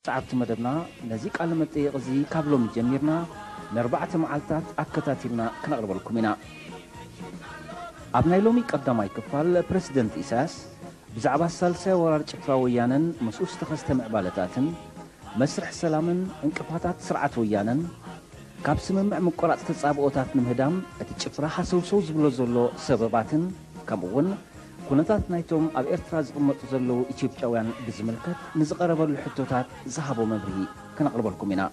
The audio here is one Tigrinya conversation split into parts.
ሰዓብቲ መደብና፣ ነዚ ቃለ መጠይቕ እዚ ካብ ሎሚ ጀሚርና ንኣርባዕተ መዓልታት ኣከታቲልና ክነቕርበልኩም ኢና። ኣብ ናይ ሎሚ ቀዳማይ ክፋል፣ ፕረሲደንት ኢሳያስ ብዛዕባ ሳልሳይ ወራር ጭፍራ ወያነን ምስኡ ዝተኸስተ ምዕባለታትን፣ መስርሕ ሰላምን ዕንቅፋታት ስርዓት ወያነን፣ ካብ ስምምዕ ምቁራጽ ተጻብኦታት ንምህዳም እቲ ጭፍራ ሃሰውሰው ዝብሎ ዘሎ ሰበባትን፣ ከምኡ'ውን ኩነታት ናይቶም ኣብ ኤርትራ ዝቕመጡ ዘለዉ ኢትዮጵያውያን ብዝምልከት ንዝቐረበሉ ሕቶታት ዝሃቦ መብርሂ ከነቕርበልኩም ኢና።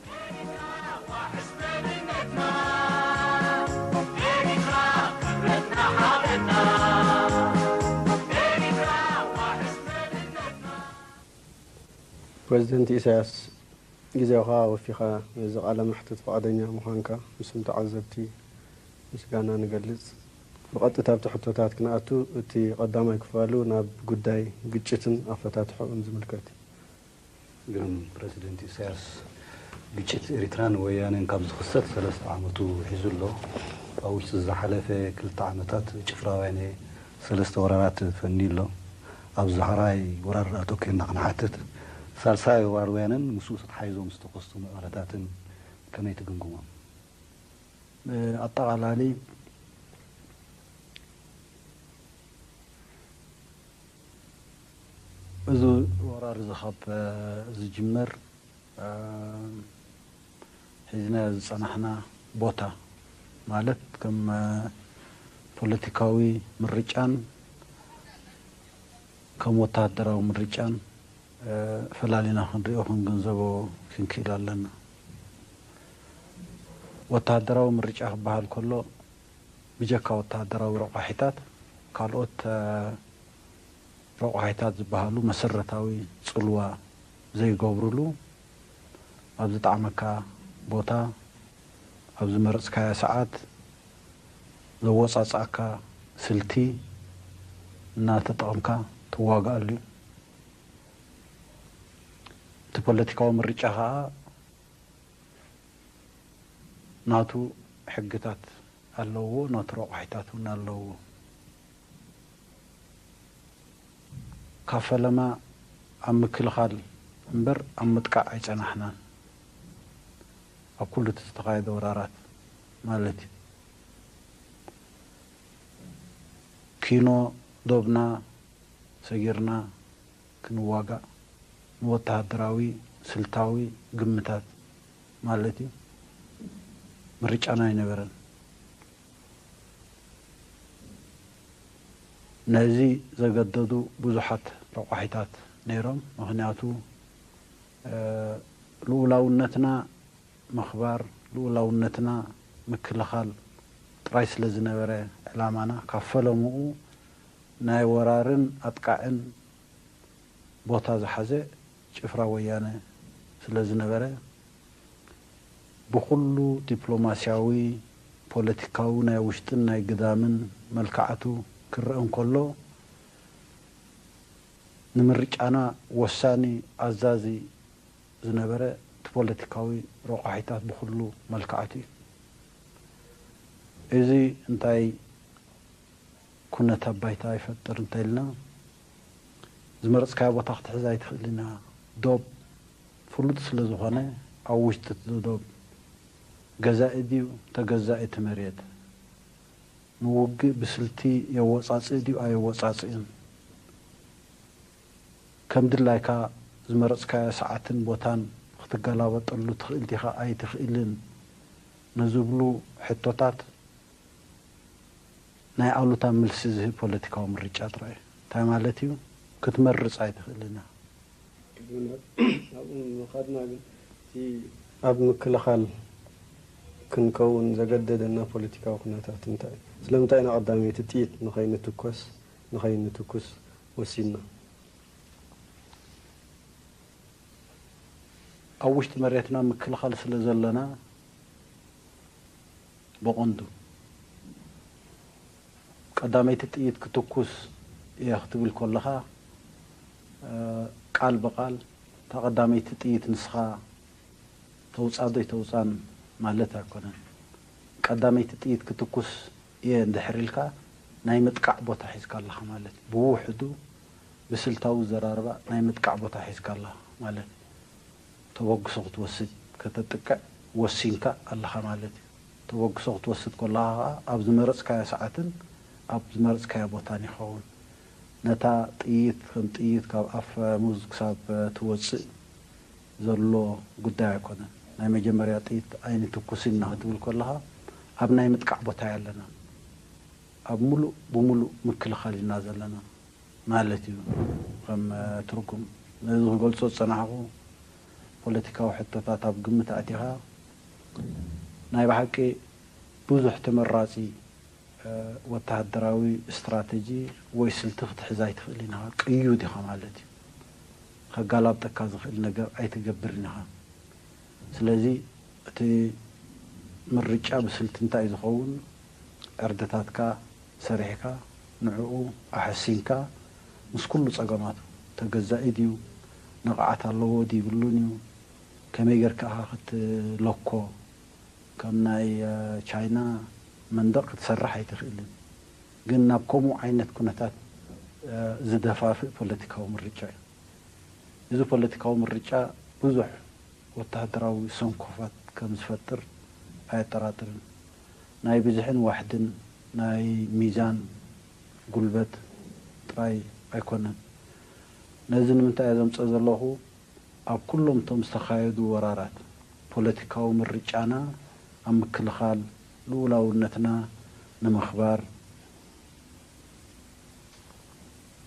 ፕረዚደንት ኢሳያስ፣ ግዜኻ ወፊኻ ነዚ ቃለ መሕትት ፍቓደኛ ምዃንካ ምስቶም ተዓዘብቲ ምስጋና ንገልጽ። ብቐጥታ ኣብቲ ሕቶታት ክንኣቱ፣ እቲ ቀዳማይ ክፋሉ ናብ ጉዳይ ግጭትን ኣፈታትሕኡን ዝምልከት እዩ። ግርም ፕረሲደንት ኢሳያስ፣ ግጭት ኤሪትራን ወያነን ካብ ዝኽሰት ሰለስተ ዓመቱ ሒዙ ኣሎ። ኣብ ውሽጢ ዝሓለፈ ክልተ ዓመታት ጭፍራ ወያነ ሰለስተ ወራራት ፈንዩ ኣሎ። ኣብዚ ዳሕራይ ወራር ኣተኲርና ክንሓትት፣ ሳልሳይ ወራር ወያነን ምስኡ ተተሓሒዞም ዝተኸስቱ ምዕባለታትን ከመይ ትግምግሞም? ኣጠቓላሊ እዚ ወራር እዚ ካብ ዝጅምር ሒዝናዮ ዝጸናሕና ቦታ ማለት ከም ፖለቲካዊ ምርጫን ከም ወተሃደራዊ ምርጫን ፈላሊና ክንሪኦ ክንግንዘቦ ክንክእል ኣለና። ወተሃደራዊ ምርጫ ክበሃል ከሎ ብጀካ ወተሃደራዊ ረቋሒታት ካልኦት ረቋሒታት ዝበሃሉ መሰረታዊ ጽልዋ ዘይገብርሉ ኣብ ዝጠዓመካ ቦታ ኣብ ዝመረጽካዮ ሰዓት ዘወጻጽኣካ ስልቲ እናተጠቐምካ ትዋግኣሉ እዩ። እቲ ፖለቲካዊ ምርጫ ኸኣ ናቱ ሕግታት ኣለዎ፣ ናቱ ረቋሒታት እውን ኣለዎ። ካብ ፈለማ ኣብ ምክልኻል እምበር ኣብ ምጥቃዕ ኣይጸናሕናን። ኣብ ኩሉ እቲ ዝተኻየደ ወራራት ማለት እዩ። ኪኖ ዶብና ሰጊርና ክንዋጋእ ንወተሃደራዊ ስልታዊ ግምታት ማለት እዩ ምርጫና ኣይነበረን። ነዚ ዘገደዱ ብዙሓት ረቋሒታት ነይሮም። ምኽንያቱ ልኡላውነትና ምኽባር፣ ልኡላውነትና ምክልኻል ጥራይ ስለ ዝነበረ ዕላማና፣ ካብ ፈለምኡ ናይ ወራርን ኣጥቃዕን ቦታ ዝሓዘ ጭፍራ ወያነ ስለ ዝነበረ፣ ብኹሉ ዲፕሎማስያዊ፣ ፖለቲካዊ፣ ናይ ውሽጥን ናይ ግዳምን መልክዓቱ ክረአ እንከሎ፣ ንምርጫና ወሳኒ ኣዛዚ ዝነበረ እቲ ፖለቲካዊ ረቋሒታት ብኹሉ መልክዓቱ እዩ። እዚ እንታይ ኩነታት ባይታ ይፈጥር እንተኢልና፣ ዝመረጽካዮ ቦታ ክትሕዝ ኣይትኽእልን ኢኻ። ዶብ ፍሉጥ ስለ ዝኾነ፣ ኣብ ውሽጢ እቲ ዶብ ገዛኢ ድዩ ተገዛኢ እቲ መሬት፣ ንውግእ ብስልቲ የወጻጽእ ድዩ ኣየወጻጽእን፣ ከም ድላይካ ዝመረጽካዮ ሰዓትን ቦታን ክትገላበጠሉ ትኽእል ዲኻ ኣይትኽእልን ንዝብሉ ሕቶታት ናይ ኣሉታ መልሲ ዝህብ ፖለቲካዊ ምርጫ ጥራይ እዩ። እንታይ ማለት እዩ? ክትመርጽ ኣይትኽእልን ኢኻ። ኣብኡ ምኻድና ግን እቲ ኣብ ምክልኻል ክንከውን ዘገደደና ፖለቲካዊ ኩነታት እንታይ እዩ? ስለምንታይ ኢና ቀዳመይቲ ጥይት ንኸይንትኮስ ንኸይንትኩስ ወሲንና? ኣብ ውሽጢ መሬትና ምክልኻል ስለ ዘለና ብቐንዱ ቀዳመይቲ ጥይት ክትኩስ እየ ክትብል ከለኻ ቃል ብቓል እታ ቀዳመይቲ ጥይት ንስኻ ተውጻእ ዶ ኣይተውጻእን ማለት ኣይኮነን። ቀዳመይቲ ጥይት ክትኩስ እየ እንድሕር ኢልካ ናይ ምጥቃዕ ቦታ ሒዝካ ኣለኻ ማለት እዩ። ብውሕዱ ብስልታዊ ዘራርባ ናይ ምጥቃዕ ቦታ ሒዝካ ኣለኻ ማለት እዩ። ተበግሶ ክትወስድ ከተጥቅዕ ወሲንካ ኣለኻ ማለት እዩ። ተበግሶ ክትወስድ ከለኻ ኸዓ ኣብ ዝመረጽካዮ ሰዓትን ኣብ ዝመረጽካዮ ቦታን ይኸውን። ነታ ጥይት ከም ጥይት ካብ ኣፍ ሙዝ ክሳብ ትወጽእ ዘሎ ጉዳይ ኣይኮነን። ናይ መጀመርያ ጥይት ኣይንትኩስን ኢና ክትብል ከለኻ ኣብ ናይ ምጥቃዕ ቦታ ኣለና። ኣብ ሙሉእ ብሙሉእ ምክልኻል ኢና ዘለና ማለት እዩ ከም ትርጉም። ነዚ ክገልጾ ዝጸናሕኹ ፖለቲካዊ ሕቶታት ኣብ ግምት ኣእቲኻ ናይ ብሓቂ ብዙሕ ተመራጺ ወተሃደራዊ ስትራተጂ ወይ ስልቲ ክትሕዝ ኣይትኽእልን ኢኻ። ቅዩድ ኢኻ ማለት እዩ። ከጋላብጠካ ዝኽእል ነገር ኣይትገብርን ኢኻ። ስለዚ እቲ ምርጫ ብስልቲ እንታይ ዝኸውን? ዕርድታትካ ሰሪሕካ ንዕኡ ኣሐሲንካ ምስ ኩሉ ጸገማቱ ተገዛኢ ድዩ? ንቕዓት ኣለዎ ድዩ ይብሉን እዩ? ከመይ ጌርካ ኢኻ ክትለኮ? ከም ናይ ቻይና መንደቕ ክትሰርሕ ኣይትኽእልን። ግን ናብ ከምኡ ዓይነት ኩነታት ዝደፋፍእ ፖለቲካዊ ምርጫ እዩ። እዚ ፖለቲካዊ ምርጫ ብዙሕ ወተሃደራዊ ሰንኮፋት ከም ዝፈጥር ኣየጠራጥርን። ናይ ብዝሕን ዋሕድን ናይ ሚዛን ጉልበት ጥራይ ኣይኮነን። ነዚ ንምንታይ እየ ዘምጽኦ ዘለኹ? ኣብ ኩሎም እቶም ዝተኻየዱ ወራራት፣ ፖለቲካዊ ምርጫና ኣብ ምክልኻል ልኡላውነትና ንምኽባር፣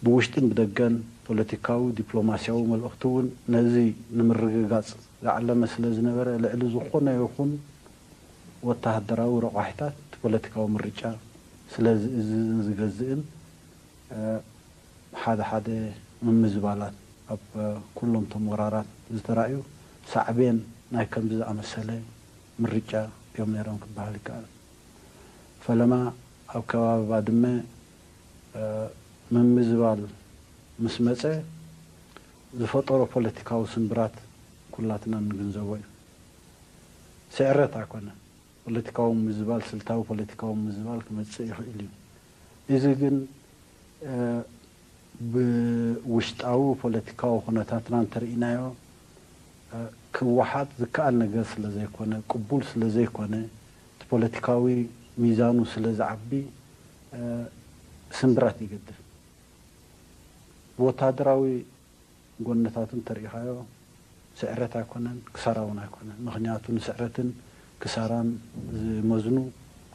ብውሽጥን ብደገን ፖለቲካዊ፣ ዲፕሎማስያዊ መልእኽቲ እውን ነዚ ንምርግጋጽ ዝዓለመ ስለ ዝነበረ፣ ልዕሊ ዝኾነ ይኹን ወተሃደራዊ ረቋሒታት እቲ ፖለቲካዊ ምርጫ ስለ ዝእዝዝን ዝገዝእን፣ ሓደ ሓደ ምምዝባላት ኣብ ኩሎም እቶም ወራራት ዝተራእዩ ሳዕቤን ናይ ከምዚ ዝኣመሰለ ምርጫ እዮም ነይሮም ክበሃል ይከኣል። ፈለማ ኣብ ከባቢ ባድመ ምምዝባል ምስ መጸ ዝፈጠሮ ፖለቲካዊ ስምብራት ኩላትና ንግንዘቦ እዩ። ስዕረት ኣይኮነን። ፖለቲካዊ ምዝባል፣ ስልታዊ ፖለቲካዊ ምዝባል ክመጽእ ይኽእል እዩ። እዚ ግን ብውሽጣዊ ፖለቲካዊ ኩነታትና እንተርኢናዮ ክወሓጥ ዝከኣል ነገር ስለ ዘይኮነ፣ ቅቡል ስለ ዘይኮነ፣ እቲ ፖለቲካዊ ሚዛኑ ስለ ዝዓቢ ስምብራት ይገድፍ። ብወተሃደራዊ ጎንታቱ እንተርኢኻዮ ስዕረት ኣይኮነን፣ ክሳራ እውን ኣይኮነን። ምኽንያቱ ንስዕረትን ክሳራን ዝመዝኑ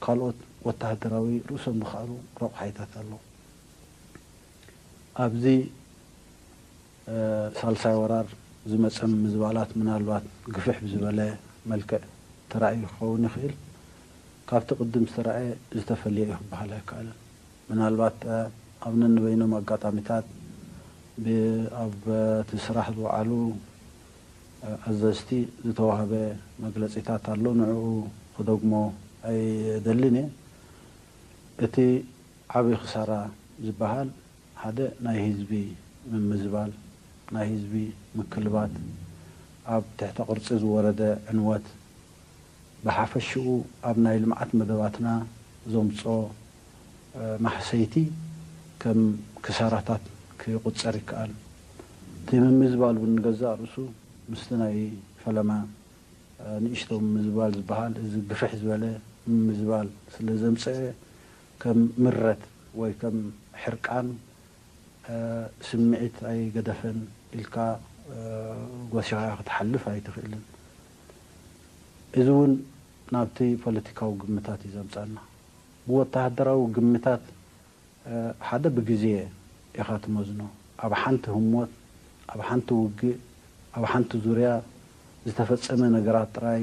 ካልኦት ወተሃደራዊ ርእሶም ዝኸኣሉ ረቑሓይታት ኣለዉ። ኣብዚ ሳልሳይ ወራር ዝመጸ ምምዝባላት ምናልባት ግፍሕ ብዝበለ መልክዕ ተራእዩ ክኸውን ይኽእል። ካብቲ ቅድም ዝተራእየ ዝተፈልየ እዩ ክበሃል ኣይከኣልን። ምናልባት ኣብ ነንበይኖም ኣጋጣሚታት ኣብ እቲ ስራሕ ዝወዓሉ ኣዘዝቲ ዝተዋህበ መግለጺታት ኣሎ። ንዕኡ ክደግሞ ኣይደልን እየ። እቲ ዓብዪ ክሳራ ዝበሃል ሓደ ናይ ህዝቢ ምምዝባል፣ ናይ ህዝቢ ምክልባት፣ ኣብ ትሕተ ቅርጺ ዝወረደ ዕንወት፣ ብሓፈሽኡ ኣብ ናይ ልምዓት መደባትና ዘምጽኦ ማህሰይቲ ከም ክሳራታት ክቑጸር ይከኣል። እቲ ምምዝባል እውን ንገዛእ ርእሱ ምስቲ ናይ ፈለማ ንእሽቶ ምምዝባል ዝበሃል፣ እዚ ግፍሕ ዝበለ ምምዝባል ስለ ዘምጸአ ከም ምረት ወይ ከም ሕርቃን ስምዒት ኣይገደፈን ኢልካ ጎሲኻ ክትሓልፍ ኣይትኽእልን። እዚ እውን ናብቲ ፖለቲካዊ ግምታት እዩ ዘምጸና። ብወተሃደራዊ ግምታት ሓደ ብግዜ ኢኻ ትመዝኖ። ኣብ ሓንቲ ህሞት፣ ኣብ ሓንቲ ውግእ፣ ኣብ ሓንቲ ዙርያ ዝተፈጸመ ነገራት ጥራይ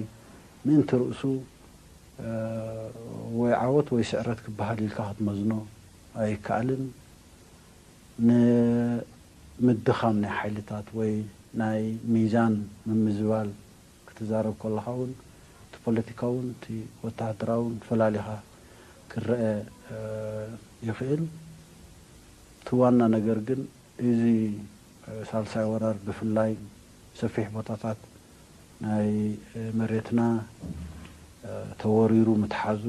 ምእንቲ ርእሱ ወይ ዓወት ወይ ስዕረት ክበሃል ኢልካ ክትመዝኖ ኣይከኣልን። ንምድኻም ናይ ሓይልታት ወይ ናይ ሚዛን ምምዝባል ክትዛረብ ከለኻ እውን እቲ ፖለቲካውን እቲ ወተሃደራውን ፈላሊኻ ክረአ ይኽእል። እቲ ዋና ነገር ግን እዚ ሳልሳይ ወራር ብፍላይ ሰፊሕ ቦታታት ናይ መሬትና ተወሪሩ ምትሓዙ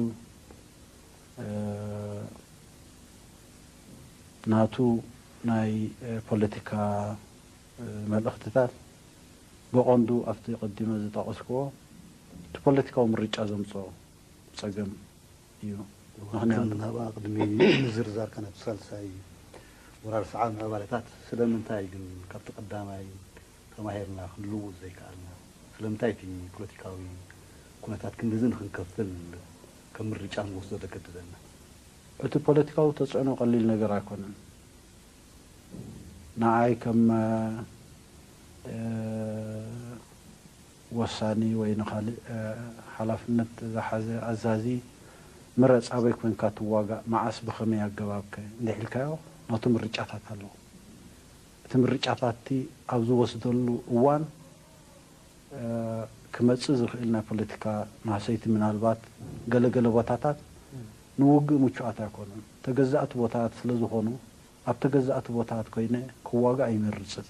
ናቱ ናይ ፖለቲካ መልእኽትታት ብቐንዱ ኣብቲ ቀዲመ ዝጠቐስክዎ እቲ ፖለቲካዊ ምርጫ ዘምፅኦ ፀገም እዩ። ምኽንያቱ ናብ ቅድሚ ምዝርዛር ከነብ ሳልሳይ ወራር ሰዓብ ምዕባለታት ስለምንታይ ግን ካብቲ ቀዳማይ ተማሂርና ክንልውጥ ዘይከኣልና? ስለምንታይ እቲ ፖለቲካዊ ኩነታት ክንድዚ ንክንከፍል ከም ምርጫ ንወስዶ ዘገድደና? እቲ ፖለቲካዊ ተፅዕኖ ቀሊል ነገር ኣይኮነን። ንዓይ ከም ወሳኒ ወይ ንኻልእ ሓላፍነት ዝሓዘ ኣዛዚ ምረፅ፣ ኣበይ ኮንካ ትዋጋእ፣ መዓስ፣ ብኸመይ ኣገባብከ እንድሕ ኢልካዮ ናቱ ምርጫታት ኣለዎ። እቲ ምርጫታት እቲ ኣብ ዝወስደሉ እዋን ክመፅእ ዝኽእል ናይ ፖለቲካ ማህሰይቲ ምናልባት ገለገለ ቦታታት ንውግእ ምቹኣት ኣይኮኑን። ተገዛእቲ ቦታታት ስለ ዝኾኑ ኣብ ተገዛእቲ ቦታታት ኮይነ ክዋጋእ ኣይመርፅን።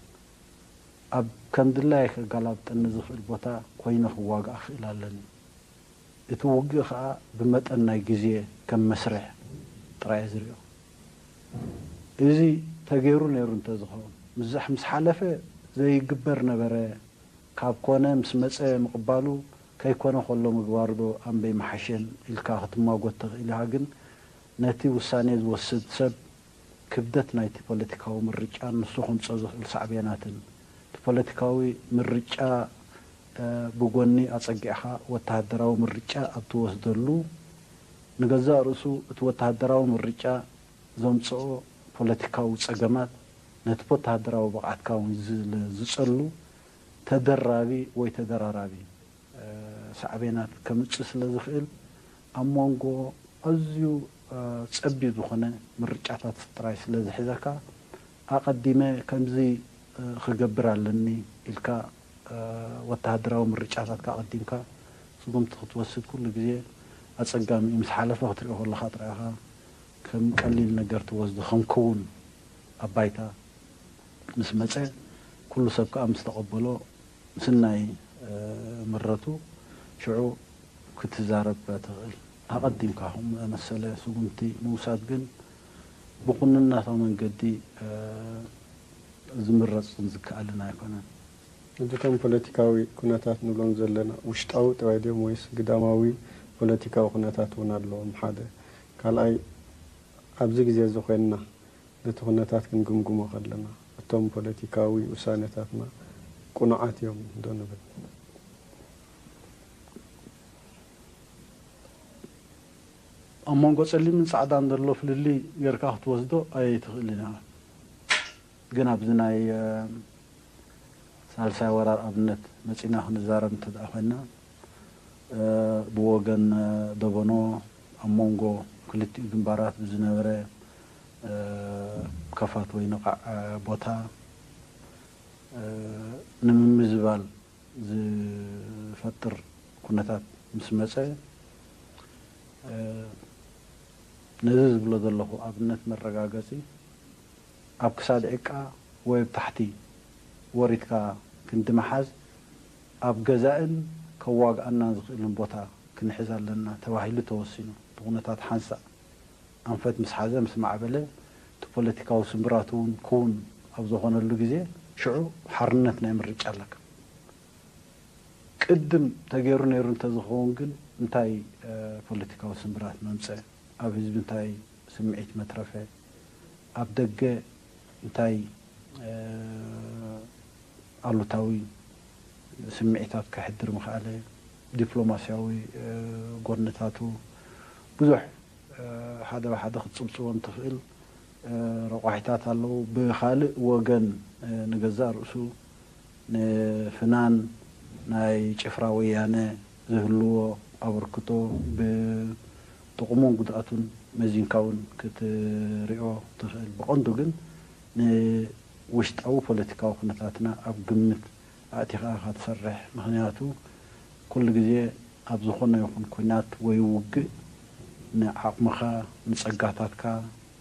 ኣብ ከም ድላየ ከጋላብጠኒ ዝኽእል ቦታ ኮይነ ክዋጋእ ክኽእል ኣለኒ። እቲ ውግእ ኸኣ ብመጠን ናይ ግዜ ከም መስርሕ ጥራይ እየ ዝሪኦ። እዚ ተገይሩ ነይሩ እንተዝኸውን፣ ምዛሕ ምስ ሓለፈ ዘይግበር ነበረ፣ ካብ ኮነ ምስ መጸ ምቕባሉ፣ ከይኮነ ከሎ ምግባሩ ዶ ኣምበይ ምሓሸን ኢልካ ክትማጎት ትኽእል ኢኻ። ግን ነቲ ውሳኔ ዝወስድ ሰብ ክብደት ናይቲ ፖለቲካዊ ምርጫን ንሱ ከምጽኦ ዝኽእል ሳዕቤናትን፣ እቲ ፖለቲካዊ ምርጫ ብጎኒ ኣጸጊዕኻ ወተሃደራዊ ምርጫ ኣብ ትወስደሉ፣ ንገዛእ ርእሱ እቲ ወተሃደራዊ ምርጫ ዘምጽኦ ፖለቲካዊ ጸገማት ነቲ ወተሃደራዊ ብቕዓትካ እውን ዝጸሉ ተደራቢ ወይ ተደራራቢ ሳዕቤናት ከምጽእ ስለ ዝኽእል፣ ኣብ መንጎ ኣዝዩ ጸቢብ ዝኾነ ምርጫታት ጥራይ ስለ ዝሕዘካ፣ ኣቐዲመ ከምዚ ክገብር ኣለኒ ኢልካ ወተሃደራዊ ምርጫታትካ ኣቐዲምካ ስጉምቲ ክትወስድ ኩሉ ግዜ ኣጸጋሚ እዩ። ምስ ሓለፈ ክትሪኦ ከለኻ ጥራይ ኢኻ ከም ቀሊል ነገር ትወስዶ። ከም ክውን ኣብ ባይታ ምስ መጸ፣ ኩሉ ሰብ ከኣ ምስ ተቐበሎ፣ ምስናይ ምረቱ ሽዑ ክትዛረብ ትኽእል። ኣቐዲምካ ከምኡ ዝኣመሰለ ስጉምቲ ምውሳድ ግን ብኩንናታዊ መንገዲ ዝምረጽን ዝከኣልን ኣይኮነን። እዚቶም ፖለቲካዊ ኩነታት ንብሎም ዘለና ውሽጣዊ ጥራይ ድዮም ወይስ ግዳማዊ ፖለቲካዊ ኩነታት እውን ኣለዎም? ሓደ። ካልኣይ፣ ኣብዚ ግዜ እዚ ኮይንና ነቲ ኩነታት ክንግምግሞ ከለና፣ እቶም ፖለቲካዊ ውሳኔታትና ቅኑዓት እዮም ዶ ንብል? ኣብ መንጎ ጸሊምን ጻዕዳን ዘሎ ፍልልይ ጌርካ ክትወስዶ ኣይትኽእልን ኢኻ። ግን ኣብዚ ናይ ሳልሳይ ወራር ኣብነት መጺና ክንዛረብ እንተ ደኣ ኮይና፣ ብወገን ደበኖ ኣብ መንጎ ክልቲኡ ግንባራት ብዝነበረ ከፋት ወይ ነቓዕ ቦታ ንምምዝባል ዝፈጥር ኩነታት ምስ መጸ፣ ነዚ ዝብሎ ዘለኹ ኣብነት መረጋገጺ፣ ኣብ ክሳድ ዕቃ ወይ ኣብ ታሕቲ ወሪድካ ክንዲ ምሓዝ፣ ኣብ ገዛእን ከዋግኣናን ዝኽእልን ቦታ ክንሕዝ ኣለና ተባሂሉ ተወሲኑ። እቲ ኩነታት ሓንሳእ ኣንፈት ምስ ሓዘ፣ ምስ ማዕበለ፣ እቲ ፖለቲካዊ ስምብራት እውን ክውን ኣብ ዝኾነሉ ግዜ፣ ሽዑ ሓርነት ናይ ምርጫ ኣለካ። ቅድም ተገይሩ ነይሩ እንተዝኸውን ግን እንታይ ፖለቲካዊ ስምብራት መምፀ? ኣብ ህዝቢ እንታይ ስምዒት መትረፈ? ኣብ ደገ እንታይ ኣሉታዊ ስምዒታት ከሕድር ምኽኣለ? ዲፕሎማስያዊ ጎንታቱ ብዙሕ ሓደ ብሓደ ክትጽብጽቦም ትኽእል ረቋሒታት ኣለዉ። ብኻልእ ወገን ንገዛእ ርእሱ ንፍናን ናይ ጭፍራ ወያነ ዝህልዎ ኣበርክቶ ብጥቕሙን ጉድኣቱን መዚንካ እውን ክትሪኦ ትኽእል። ብቐንዱ ግን ንውሽጣዊ ፖለቲካዊ ኩነታትና ኣብ ግምት ኣእቲኻ ኢኻ ትሰርሕ። ምኽንያቱ ኩሉ ግዜ ኣብ ዝኾነ ይኹን ኲናት ወይ ውግእ ንዓቕምኻ፣ ንጸጋታትካ፣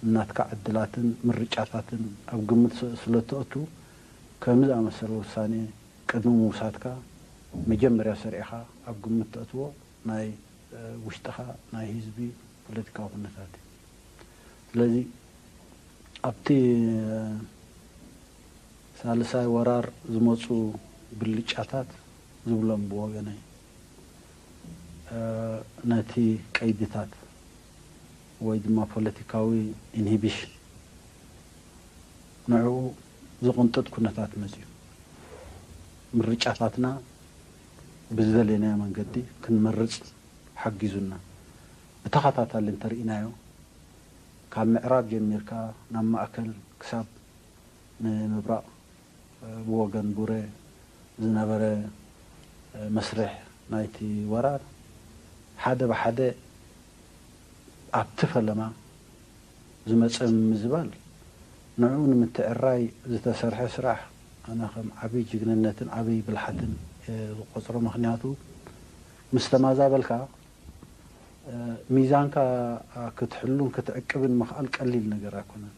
ንናትካ ዕድላትን ምርጫታትን ኣብ ግምት ስ-፣ ስለ እተእቱ፣ ከምዚ ዝኣመሰለ ውሳኔ ቅድሚ ምውሳድካ መጀመርያ ሰሪዕኻ ኣብ ግምት ተእትዎ ናይ ውሽጥኻ ናይ ህዝቢ ፖለቲካዊ ኩነታት እዩ። ስለዚ ኣብቲ ሳልሳይ ወራር ዝመፁ ብልጫታት ዝብሎም ብወገነይ ነቲ ቀይድታት ወይ ድማ ፖለቲካዊ ኢንሂቢሽን ንዕኡ ዝቕንጥጥ ኩነታት መፅዩ። ምርጫታትና ብዝደለናዮ መንገዲ ክንመርፅ ሓጊዙና። ብተኸታታሊ እንተርኢናዮ ካብ ምዕራብ ጀሚርካ ናብ ማእከል ክሳብ ንምብራቕ ብወገን ቡሬ ዝነበረ መስርሕ ናይቲ ወራር ሓደ ብሓደ ኣብቲ ፈለማ ዝመፀ ምምዝባል ንዕኡ ንምትዕራይ ዝተሰርሐ ስራሕ ኣነ ከም ዓብዪ ጅግንነትን ዓብዪ ብልሓትን ዝቆፅሮ። ምክንያቱ ምስ ተማዛበልካ ሚዛንካ ክትሕሉን ክትዕቅብን ምኽኣል ቀሊል ነገር ኣይኮነን።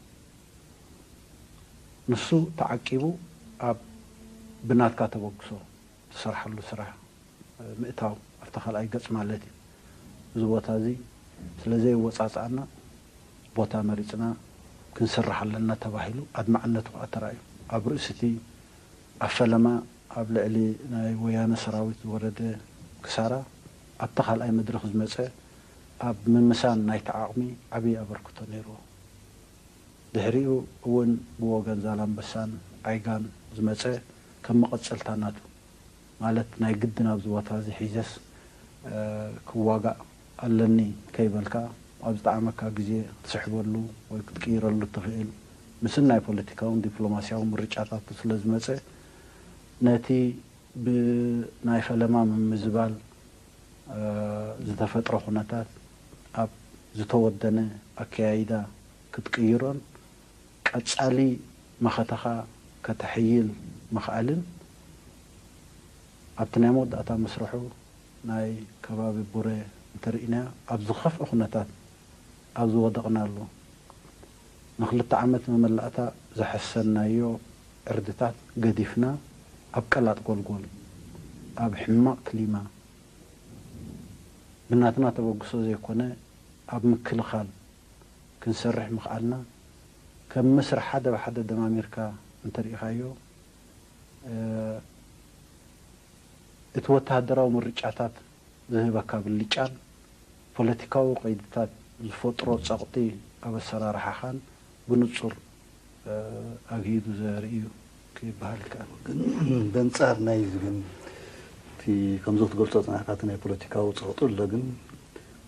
ንሱ ተዓቂቡ ኣብ ብናትካ ተበግሶ ትሰርሓሉ ስራሕ ምእታው ኣብቲ ካልኣይ ገፅ ማለት እዩ። እዚ ቦታ እዚ ስለ ዘይወፃፅኣና ቦታ መሪፅና ክንሰርሕ ኣለና ተባሂሉ ኣድማዕነቱ ከዓ ተራእዩ። ኣብ ርእሲ እቲ ኣብ ፈለማ ኣብ ልዕሊ ናይ ወያነ ሰራዊት ዝወረደ ክሳራ ኣብቲ ካልኣይ መድረኽ ዝመፀ ኣብ ምምሳን ናይቲ ዓቕሚ ዓብዪ ኣበርክቶ ነይርዎ። ድሕሪኡ እውን ብወገን ዛላምበሳን ዓይጋን ዝመፀ ከም መቐፀልታ ናቱ ማለት ናይ ግድን ኣብዚ ቦታ እዚ ሒዘስ ክዋጋእ ኣለኒ ከይበልካ ኣብ ዝጠዓመካ ግዜ ክትስሕበሉ ወይ ክትቅይረሉ እትኽእል ምስናይ ፖለቲካውን ዲፕሎማሲያውን ምርጫታቱ ስለ ዝመፀ ነቲ ብናይ ፈለማ ምምዝባል ዝተፈጥሮ ኩነታት ኣብ ዝተወደነ ኣከያይዳ ክትቅይሮን ቀጻሊ መኸተኻ ከተሐይል ምኽኣልን ኣብቲ ናይ መወዳእታ መስርሑ ናይ ከባቢ ቡሬ እንተርኢናዮ ኣብ ዝኸፍአ ኩነታት ኣብ ዝወደቕናሉ ንክልተ ዓመት መመላእታ ዘሐሰናዮ ዕርድታት ገዲፍና ኣብ ቀላጥ ጎልጎል ኣብ ሕማቕ ክሊማ ብናትና ተበግሶ ዘይኮነ ኣብ ምክልኻል ክንሰርሕ ምኽኣልና ከም መስርሕ ሓደ ብሓደ ደማሚርካ እንተሪኢኻዮ እቲ ወተሃደራዊ ምርጫታት ዝህበካ ብልጫን ፖለቲካዊ ቀይድታት ዝፈጥሮ ጸቕጢ ኣብ ኣሰራርሓኻን ብንጹር ኣግሂዱ ዘርኢ እዩ ክበሃል ይከኣል። ግን በንጻር ናይዚ ግን እቲ ከምዚ ክትገልጾ ዝጸናሕካ እቲ ናይ ፖለቲካዊ ጸቕጢ ኣሎ ግን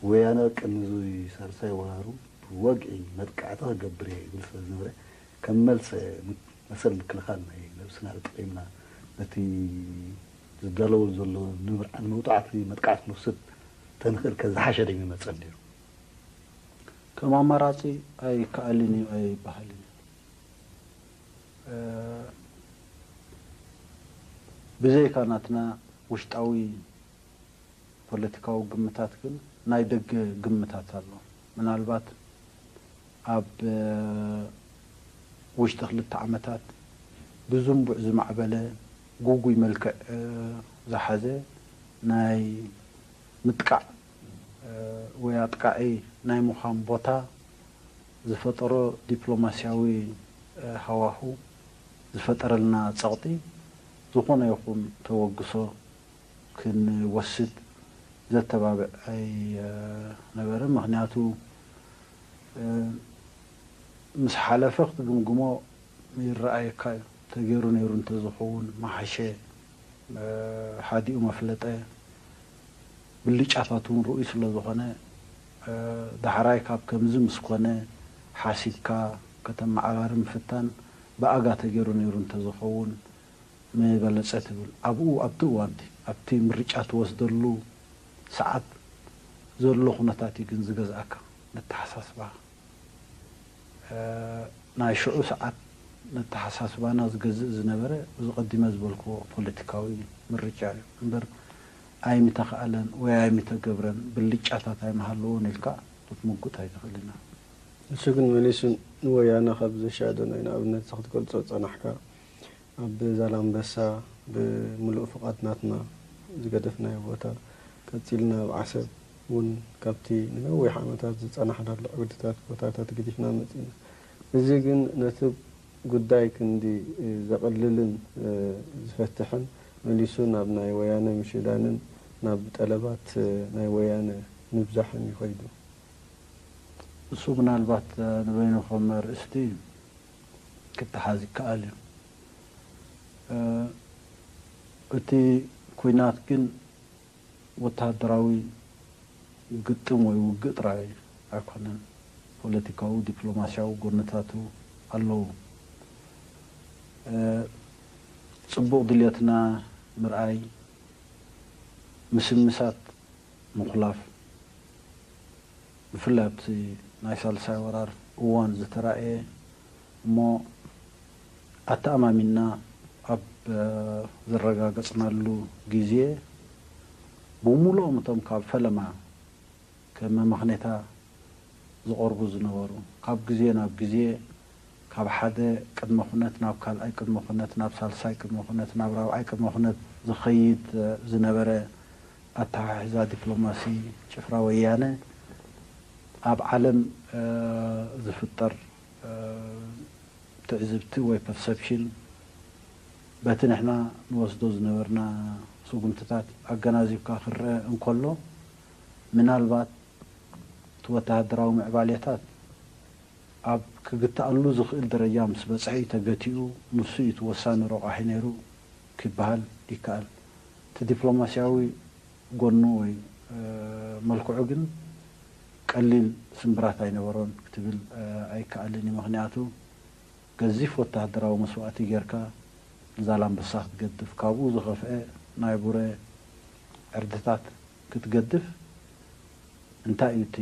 ወያነ ቅድሚ እዚ ሳልሳይ ወራሩ ብወግዒ መጥቃዕቲ ክገብር እየ ይብል ስለ ዝነበረ ከም መልሰ መሰል ምክልኻል ናይ ነብስና ተጠቒምና ነቲ ዝዳለወሉ ዘሎ ንምውጣዕቲ መጥቃዕቲ ክንወስድ ተንኽእል ከ ዝሓሸ ዶ ይመጸን ነይሩ? ከም ኣማራጺ ኣይከኣልን እዩ ኣይበሃልን እዩ። ብዘይካ ናትና ውሽጣዊ ፖለቲካዊ ግምታት ግን ናይ ደገ ግምታት ኣሎ። ምናልባት ኣብ ውሽጢ ክልተ ዓመታት ብዝንቡዕ ዝማዕበለ ጉጉይ መልክዕ ዝሓዘ ናይ ምጥቃዕ ወይ ኣጥቃዒ ናይ ምዃን ቦታ ዝፈጠሮ ዲፕሎማስያዊ ሃዋሁ ዝፈጠረልና ጸቕጢ ዝኾነ ይኹን ተበግሶ ክንወስድ ዘተባብዕ ኣይነበረን። ምኽንያቱ ምስ ሓለፈ ክትግምግሞ ይረኣየካ እዩ። ተገይሩ ነይሩ እንተዝኸውን ምሓሸ፣ ሓዲኡ መፍለጠ፣ ብልጫታት እውን ርኡይ ስለ ዝኾነ ዳሕራይ ካብ ከምዚ ምስ ኮነ ሓሲብካ ከተመዓራሪ ምፍታን ብኣጋ ተገይሩ ነይሩ እንተዝኸውን ምበለፀ ትብል። ኣብኡ ኣብቲ እዋንቲ ኣብቲ ምርጫ ትወስደሉ ሰዓት ዘሎ ኩነታት እዩ ግን ዝገዝኣካ ነተሓሳስባኻ። ናይ ሽዑ ሰዓት ነተሓሳስባና ዝገዝእ ዝነበረ እዚ ቀዲመ ዝበልክዎ ፖለቲካዊ ምርጫ እዩ እምበር ኣይምተኻእለን ወይ ኣይምተገብረን ብልጫታት ኣይምሃለዎን ኢልካ ክትምጉት ኣይትኽእልን ኢኻ። ንሱ ግን መሊሱ ንወያነ ካብ ዘሻዶ ናይ ንኣብነት እዚ ክትገልጾ ዝጸናሕካ ኣብ ዛላምበሳ ብምሉእ ፍቓድ ናትና ዝገደፍናዮ ቦታ ቀጺልና ኣብ ዓሰብ እውን ካብቲ ንነዊሕ ዓመታት ዝጸናሕናሉ ዕውድታት ቦታታት ገዲፍና መጺእና። እዚ ግን ነቲ ጉዳይ ክንዲ ዘቕልልን ዝፈትሕን መሊሱ ናብ ናይ ወያነ ምሽዳንን ናብ ጠለባት ናይ ወያነ ምብዛሕን ይኸይዱ። እሱ ምናልባት ንበይኑ ከም ኣርእስቲ ክተሓዝ ይከኣል እዩ። እቲ ኲናት ግን ወተሃደራዊ ግጥም ወይ ውግእ ጥራይ ኣይኮነን። ፖለቲካዊ፣ ዲፕሎማስያዊ ጎንታቱ ኣለዎ። ጽቡቕ ድልየትና ምርኣይ፣ ምስምሳት ምኹላፍ፣ ብፍላይ ኣብቲ ናይ ሳልሳይ ወራር እዋን ዝተራእየ እሞ ኣተኣማሚንና ኣብ ዘረጋገጽናሉ ግዜ፣ ብምሉኦም እቶም ካብ ፈለማ ከም መመኽነይታ ዝቐርቡ ዝነበሩ፣ ካብ ግዜ ናብ ግዜ ካብ ሓደ ቅድመ ኩነት ናብ ካልኣይ ቅድመ ኩነት፣ ናብ ሳልሳይ ቅድመ ኩነት፣ ናብ ራብዓይ ቅድመ ኩነት ዝኸይድ ዝነበረ ኣተሓሕዛ ዲፕሎማሲ ጭፍራ ወያነ ኣብ ዓለም ዝፍጠር ትዕዝብቲ ወይ ፐርሰፕሽን በቲ ንሕና ንወስዶ ዝነበርና ስጉምትታት ኣገናዚብካ ክረአ እንከሎ፣ ምናልባት እቲ ወተሃደራዊ ምዕባሌታት ኣብ ክግተኣሉ ዝኽእል ደረጃ ምስ በጽሐ እዩ ተገቲኡ፣ ንሱ እዩ እቲ ወሳኒ ረቋሒ ነይሩ ክበሃል ይከኣል። እቲ ዲፕሎማስያዊ ጎኑ ወይ መልክዑ ግን ቀሊል ስምብራት ኣይነበሮን ክትብል ኣይከኣልን እዩ። ምኽንያቱ ገዚፍ ወተሃደራዊ መስዋእቲ ጌርካ ንዛላምበሳ ክትገድፍ፣ ካብኡ ዝኸፍአ ናይ ቡረ ዕርድታት ክትገድፍ እንታይ እዩ እቲ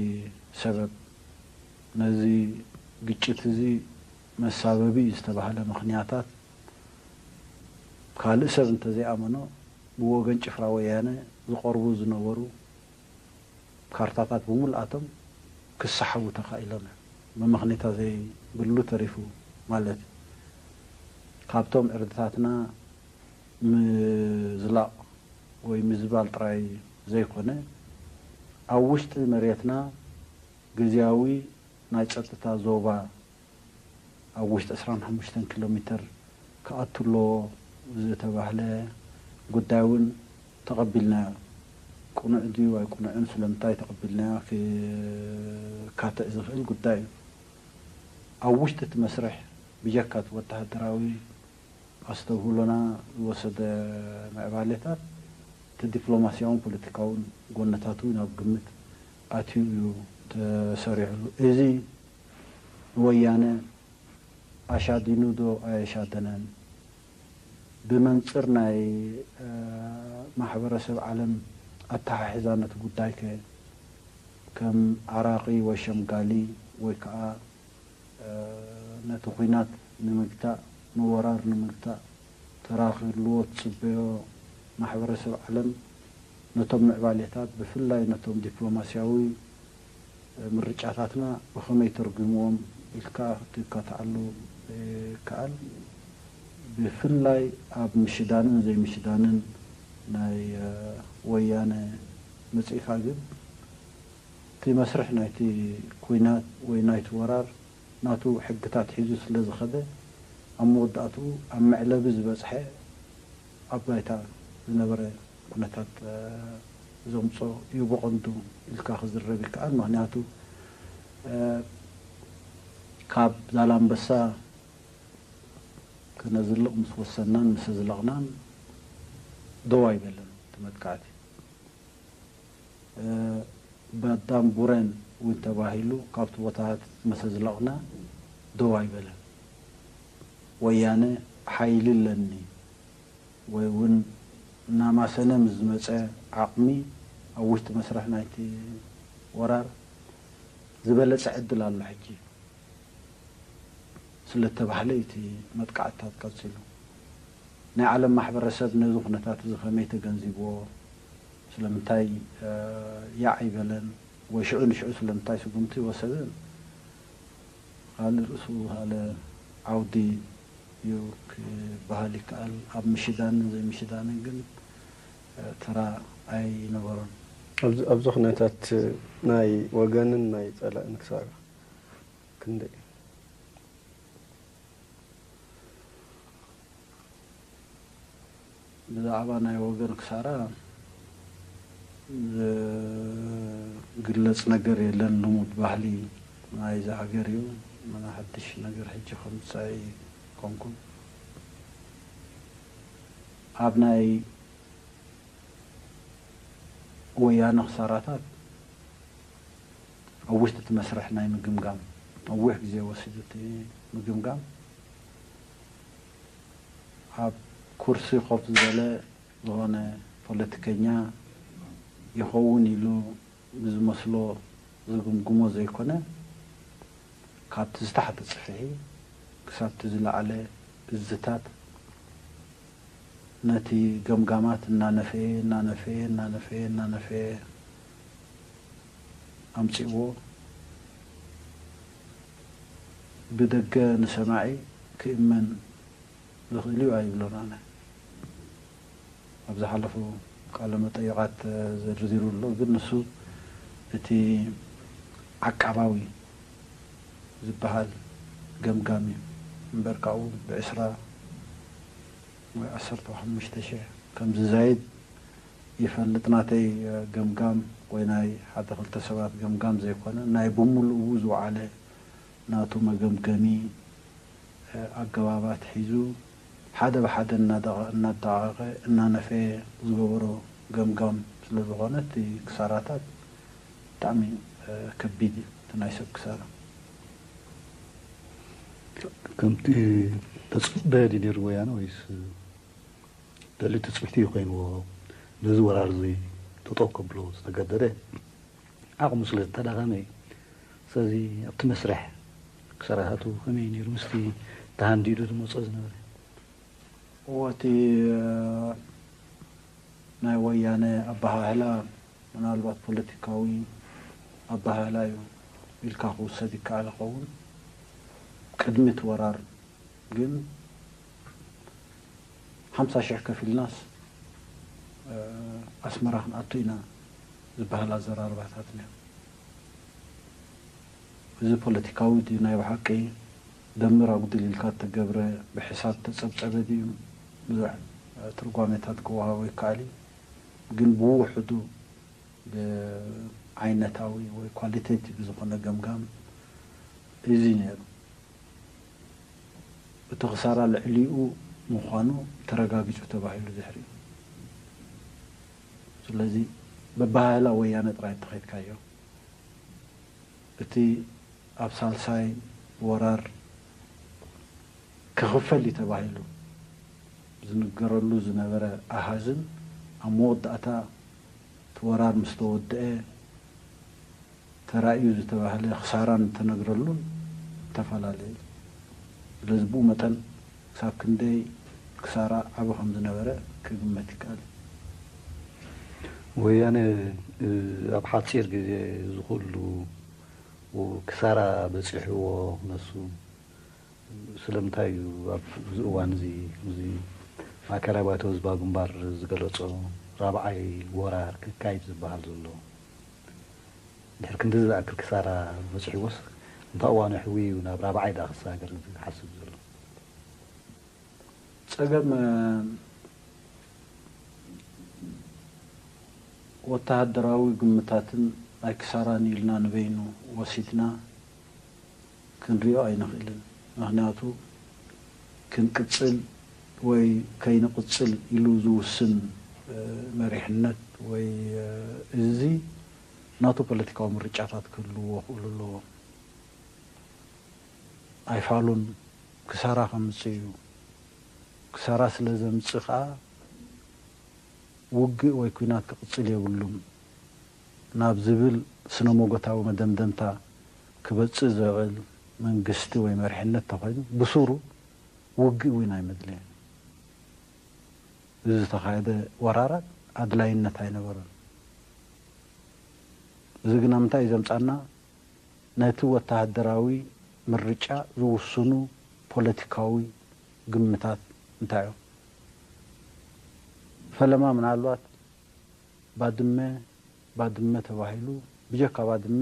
ሰበብ? ነዚ ግጭት እዚ መሳበቢ እዩ ዝተባህለ ምኽንያታት ካልእ ሰብ እንተዘይኣመኖ ብወገን ጭፍራ ወያነ ዝቐርቡ ዝነበሩ ካርታታት ብምልኣቶም ክሰሓቡ ተኻኢሎም እዮም። መመኽነይታ ዘይብሉ ተሪፉ ማለት እዩ። ካብቶም ዕርድታትና ምዝላቕ ወይ ምዝባል ጥራይ ዘይኮነ፣ ኣብ ውሽጢ መሬትና ግዝያዊ ናይ ጸጥታ ዞባ ኣብ ውሽጢ ዕስራን ሓሙሽተን ኪሎ ሜተር ክኣቱ ኣለዎ ዝተባህለ ጉዳይ እውን ተቐቢልናዮ። ቅኑዕ ድዩ ኣይቅኑዕን ስለምንታይ ተቐቢልናዮ ክካትዕ ዝኽእል ጉዳይ እዩ። ኣብ ውሽጢ እቲ መስርሕ ብጀካ እቲ ወተሃደራዊ ኣስተብህሎና ዝወሰደ ምዕባሌታት፣ እቲ ዲፕሎማስያውን ፖለቲካውን ጎነታት እውን ኣብ ግምት ኣትዩ እዩ ተሰሪሕሉ። እዚ ንወያነ ኣሻዲኑ ዶ ኣየሻደነን? ብመንጽር ናይ ማሕበረሰብ ዓለም ኣተሓሕዛ ነቲ ጉዳይ ከ ከም ዓራቒ ወይ ሸምጋሊ ወይ ከዓ ነቲ ኲናት ንምግታእ፣ ንወራር ንምግታእ ተራ ክህልዎ ትጽበዮ ማሕበረሰብ ዓለም ነቶም ምዕባሌታት ብፍላይ ነቶም ዲፕሎማስያዊ ምርጫታትና ብኸመይ ተርጒምዎም ኢልካ ክትካትዓሉ ይከኣል። ብፍላይ ኣብ ምሽዳንን ዘይምሽዳንን ናይ ወያነ መጺእካ ግን እቲ መስርሕ ናይቲ ኲናት ወይ ናይቲ ወራር ናቱ ሕግታት ሒዙ ስለ ዝኸደ ኣብ መወዳእትኡ ኣብ መዕለቢ ዝበጽሐ ኣብ ባይታ ዝነበረ ኩነታት ዘምጾ እዩ ብቐንዱ ኢልካ ክዝረብ ይከኣል። ምኽንያቱ ካብ ዛላምበሳ ክነዝልቕ ምስ ወሰናን ምስ ኣዝለቕናን ደው ኣይበለን እቲ መጥቃዕቲ። ባዳም ቡረን እውን ተባሂሉ ካብቲ ቦታታት ምስ ኣዝለቕና ደው ኣይበለን። ወያነ ሓይሊ ኣለኒ ወይ እውን እናማሰነ ምስ ዝመፀ ዓቕሚ ኣብ ውሽጢ መስርሕ ናይቲ ወራር ዝበለፀ ዕድል ኣሎ ሕጂ ስለተባህለ እዩ እቲ መጥቃዕትታት ቀፂሉ። ናይ ዓለም ማሕበረሰብ ነዚ ኩነታት እዚ ከመይ ተገንዚብዎ? ስለምንታይ ያዕ ኣይበለን? ወይ ሽዑ ንሽዑ ስለምንታይ ስጉምቲ ወሰደ? ካልእ ርእሱ ካልእ ዓውዲ እዩ ክበሃል ይከኣል። ኣብ ምሽዳንን ዘይምሽዳንን ግን ተራ ኣይነበሮን። ኣብዚ ኩነታት ናይ ወገንን ናይ ጸላእን ክሳራ ክንደይ? ብዛዕባ ናይ ወገን ክሳራ ዝግለጽ ነገር የለን። ልሙድ ባህሊ ናይዚ ሃገር እዩ። ምና ሓድሽ ነገር ሕጂ ከምጽእ ኣይኮንኩን። ኣብ ናይ ወያነ ክሳራታት ኣብ ውሽጢ እቲ መስርሕ ናይ ምግምጋም ነዊሕ ግዜ ወሲዱ እቲ ምግምጋም ኣብ ኩርሲ ኮፍ ዝበለ ዝኾነ ፖለቲከኛ ይኸውን ኢሉ ብዝመስሎ ዝግምግሞ ዘይኮነ፣ ካብቲ ዝታሕተ ጽፍሒ ክሳብቲ ዝለዓለ እዝታት ነቲ ገምጋማት እናነፈየ እናነፈየ እናነፈየ እናነፈየ ኣምጺእዎ። ብደገ ንሰማዒ ክእመን ዝኽእል እዩ ኣይብሎን ኣነ። ኣብ ዝሓለፉ ቃለ መጠይቓት ዘርዚሩ ኣሎ፣ ግን ንሱ እቲ ዓቃባዊ ዝበሃል ገምጋም እዩ እምበር ካብኡ ብዕስራ ወይ ዓሰርተ ሓሙሽተ ሽሕ ከም ዝዛይድ ይፈልጥ። ናተይ ገምጋም ወይ ናይ ሓደ ክልተ ሰባት ገምጋም ዘይኮነ ናይ ብምሉኡ ዝወዓለ ናቱ መገምገሚ ኣገባባት ሒዙ ሓደ ብሓደ እናዳቐቐ እናነፈየ ዝገበሮ ገምጋም ስለ ዝኾነ እቲ ክሳራታት ብጣዕሚ ከቢድ እዩ እቲ ናይ ሰብ ክሳራ። ከምቲ ተፅበ ድዩ ነይሩ ወያነ ወይስ ደልዩ ትፅቢት እዩ ኮይንዎ ነዚ ወራር እዚ ጠጠው ከብሎ ዝተገደደ? ዓቕሙ ስለ ዝተዳኸመ እዩ። ስለዚ ኣብቲ መስርሕ ክሳራታቱ ከመይ ነይሩ ምስቲ ተሃንዲዱ ዝመፅኦ ዝነበረ? እወ እቲ ናይ ወያነ ኣበሃህላ ምናልባት ፖለቲካዊ ኣበሃህላ እዩ ኢልካ ክውሰድ ይከኣል ይኸውን። ቅድሚ እቲ ወራር ግን ሓምሳ ሽሕ ከፊልናስ ኣስመራ ክንኣቱ ኢና ዝበሃል ኣዘራርባታት ነይሩ። እዚ ፖለቲካዊ ድዩ ናይ ብሓቂ ደምር ኣጉድል ኢልካ እተገብረ ብሕሳብ ተጸብጸበ ድዩ ብዙሕ ትርጓሜታት ክወሃቦ ይከኣል እዩ። ግን ብውሕዱ ብዓይነታዊ ወይ ኳሊቴቲቭ ዝኾነ ገምጋም እዚ ነይሩ። እቲ ክሳራ ልዕሊኡ ምዃኑ ተረጋጊጹ ተባሂሉ ድሕሪኡ። ስለዚ በባህላ ወያነ ጥራይ እንተኸድካዮ እቲ ኣብ ሳልሳይ ወራር ክኽፈል እዩ ተባሂሉ ዝንገረሉ ዝነበረ ኣሃዝን ኣብ መወዳእታ እቲ ወራር ምስ ተወደአ ተራእዩ ዝተባህለ ክሳራን እተነግረሉን እተፈላለየ እዩ። ስለዚ ብኡ መጠን ክሳብ ክንደይ ክሳራ ዓቢ ከም ዝነበረ ክግመት ይከኣል እዩ። ወያነ ኣብ ሓፂር ግዜ ዝኹሉ ክሳራ በፂሕዎ ነሱ ስለምንታይ እዩ ኣብዚ እዋን እዚ እዚ ማእከላይ ባይቶ ህዝባዊ ግንባር ዝገለጾ ራብዓይ ወራር ክካይድ ዝበሃል ዘሎ? ድሕሪ ክንድዚ ዝኣክል ክሳራ በጺሕዎስ፣ እንታይ እዋኑ ኣሕዊ እዩ ናብ ራብዓይ ደኣ ክሰጋገር ዝሓስብ ዘሎ? ጸገም ወተሃደራዊ ግምታትን ናይ ክሳራን ኢልና ንበይኑ ወሲድና ክንሪኦ ኣይንኽእልን። ምኽንያቱ ክንቅጽል ወይ ከይንቕጽል ኢሉ ዝውስን መሪሕነት ወይ እዚ ናቱ ፖለቲካዊ ምርጫታት ክህልዎ ክእሉ ኣለዎ። ኣይፋሉን ክሳራ ከምጽእ እዩ። ክሳራ ስለ ዘምጽእ ከኣ ውግእ ወይ ኲናት ክቕጽል የብሉን ናብ ዝብል ስነ-መጎታዊ መደምደምታ ክበጽእ ዝኽእል መንግስቲ ወይ መሪሕነት ተኾይኑ ብሱሩ ውግእ እውን ኣይመድለየን። እዚ ዝተኻየደ ወራራት ኣድላይነት ኣይነበሮን። እዚ ግና ምንታይ እዩ ዘምጻና? ነቲ ወተሃደራዊ ምርጫ ዝውስኑ ፖለቲካዊ ግምታት እንታይ እዮም? ፈለማ ምናልባት ባድመ ባድመ ተባሂሉ ብጀካ ባድመ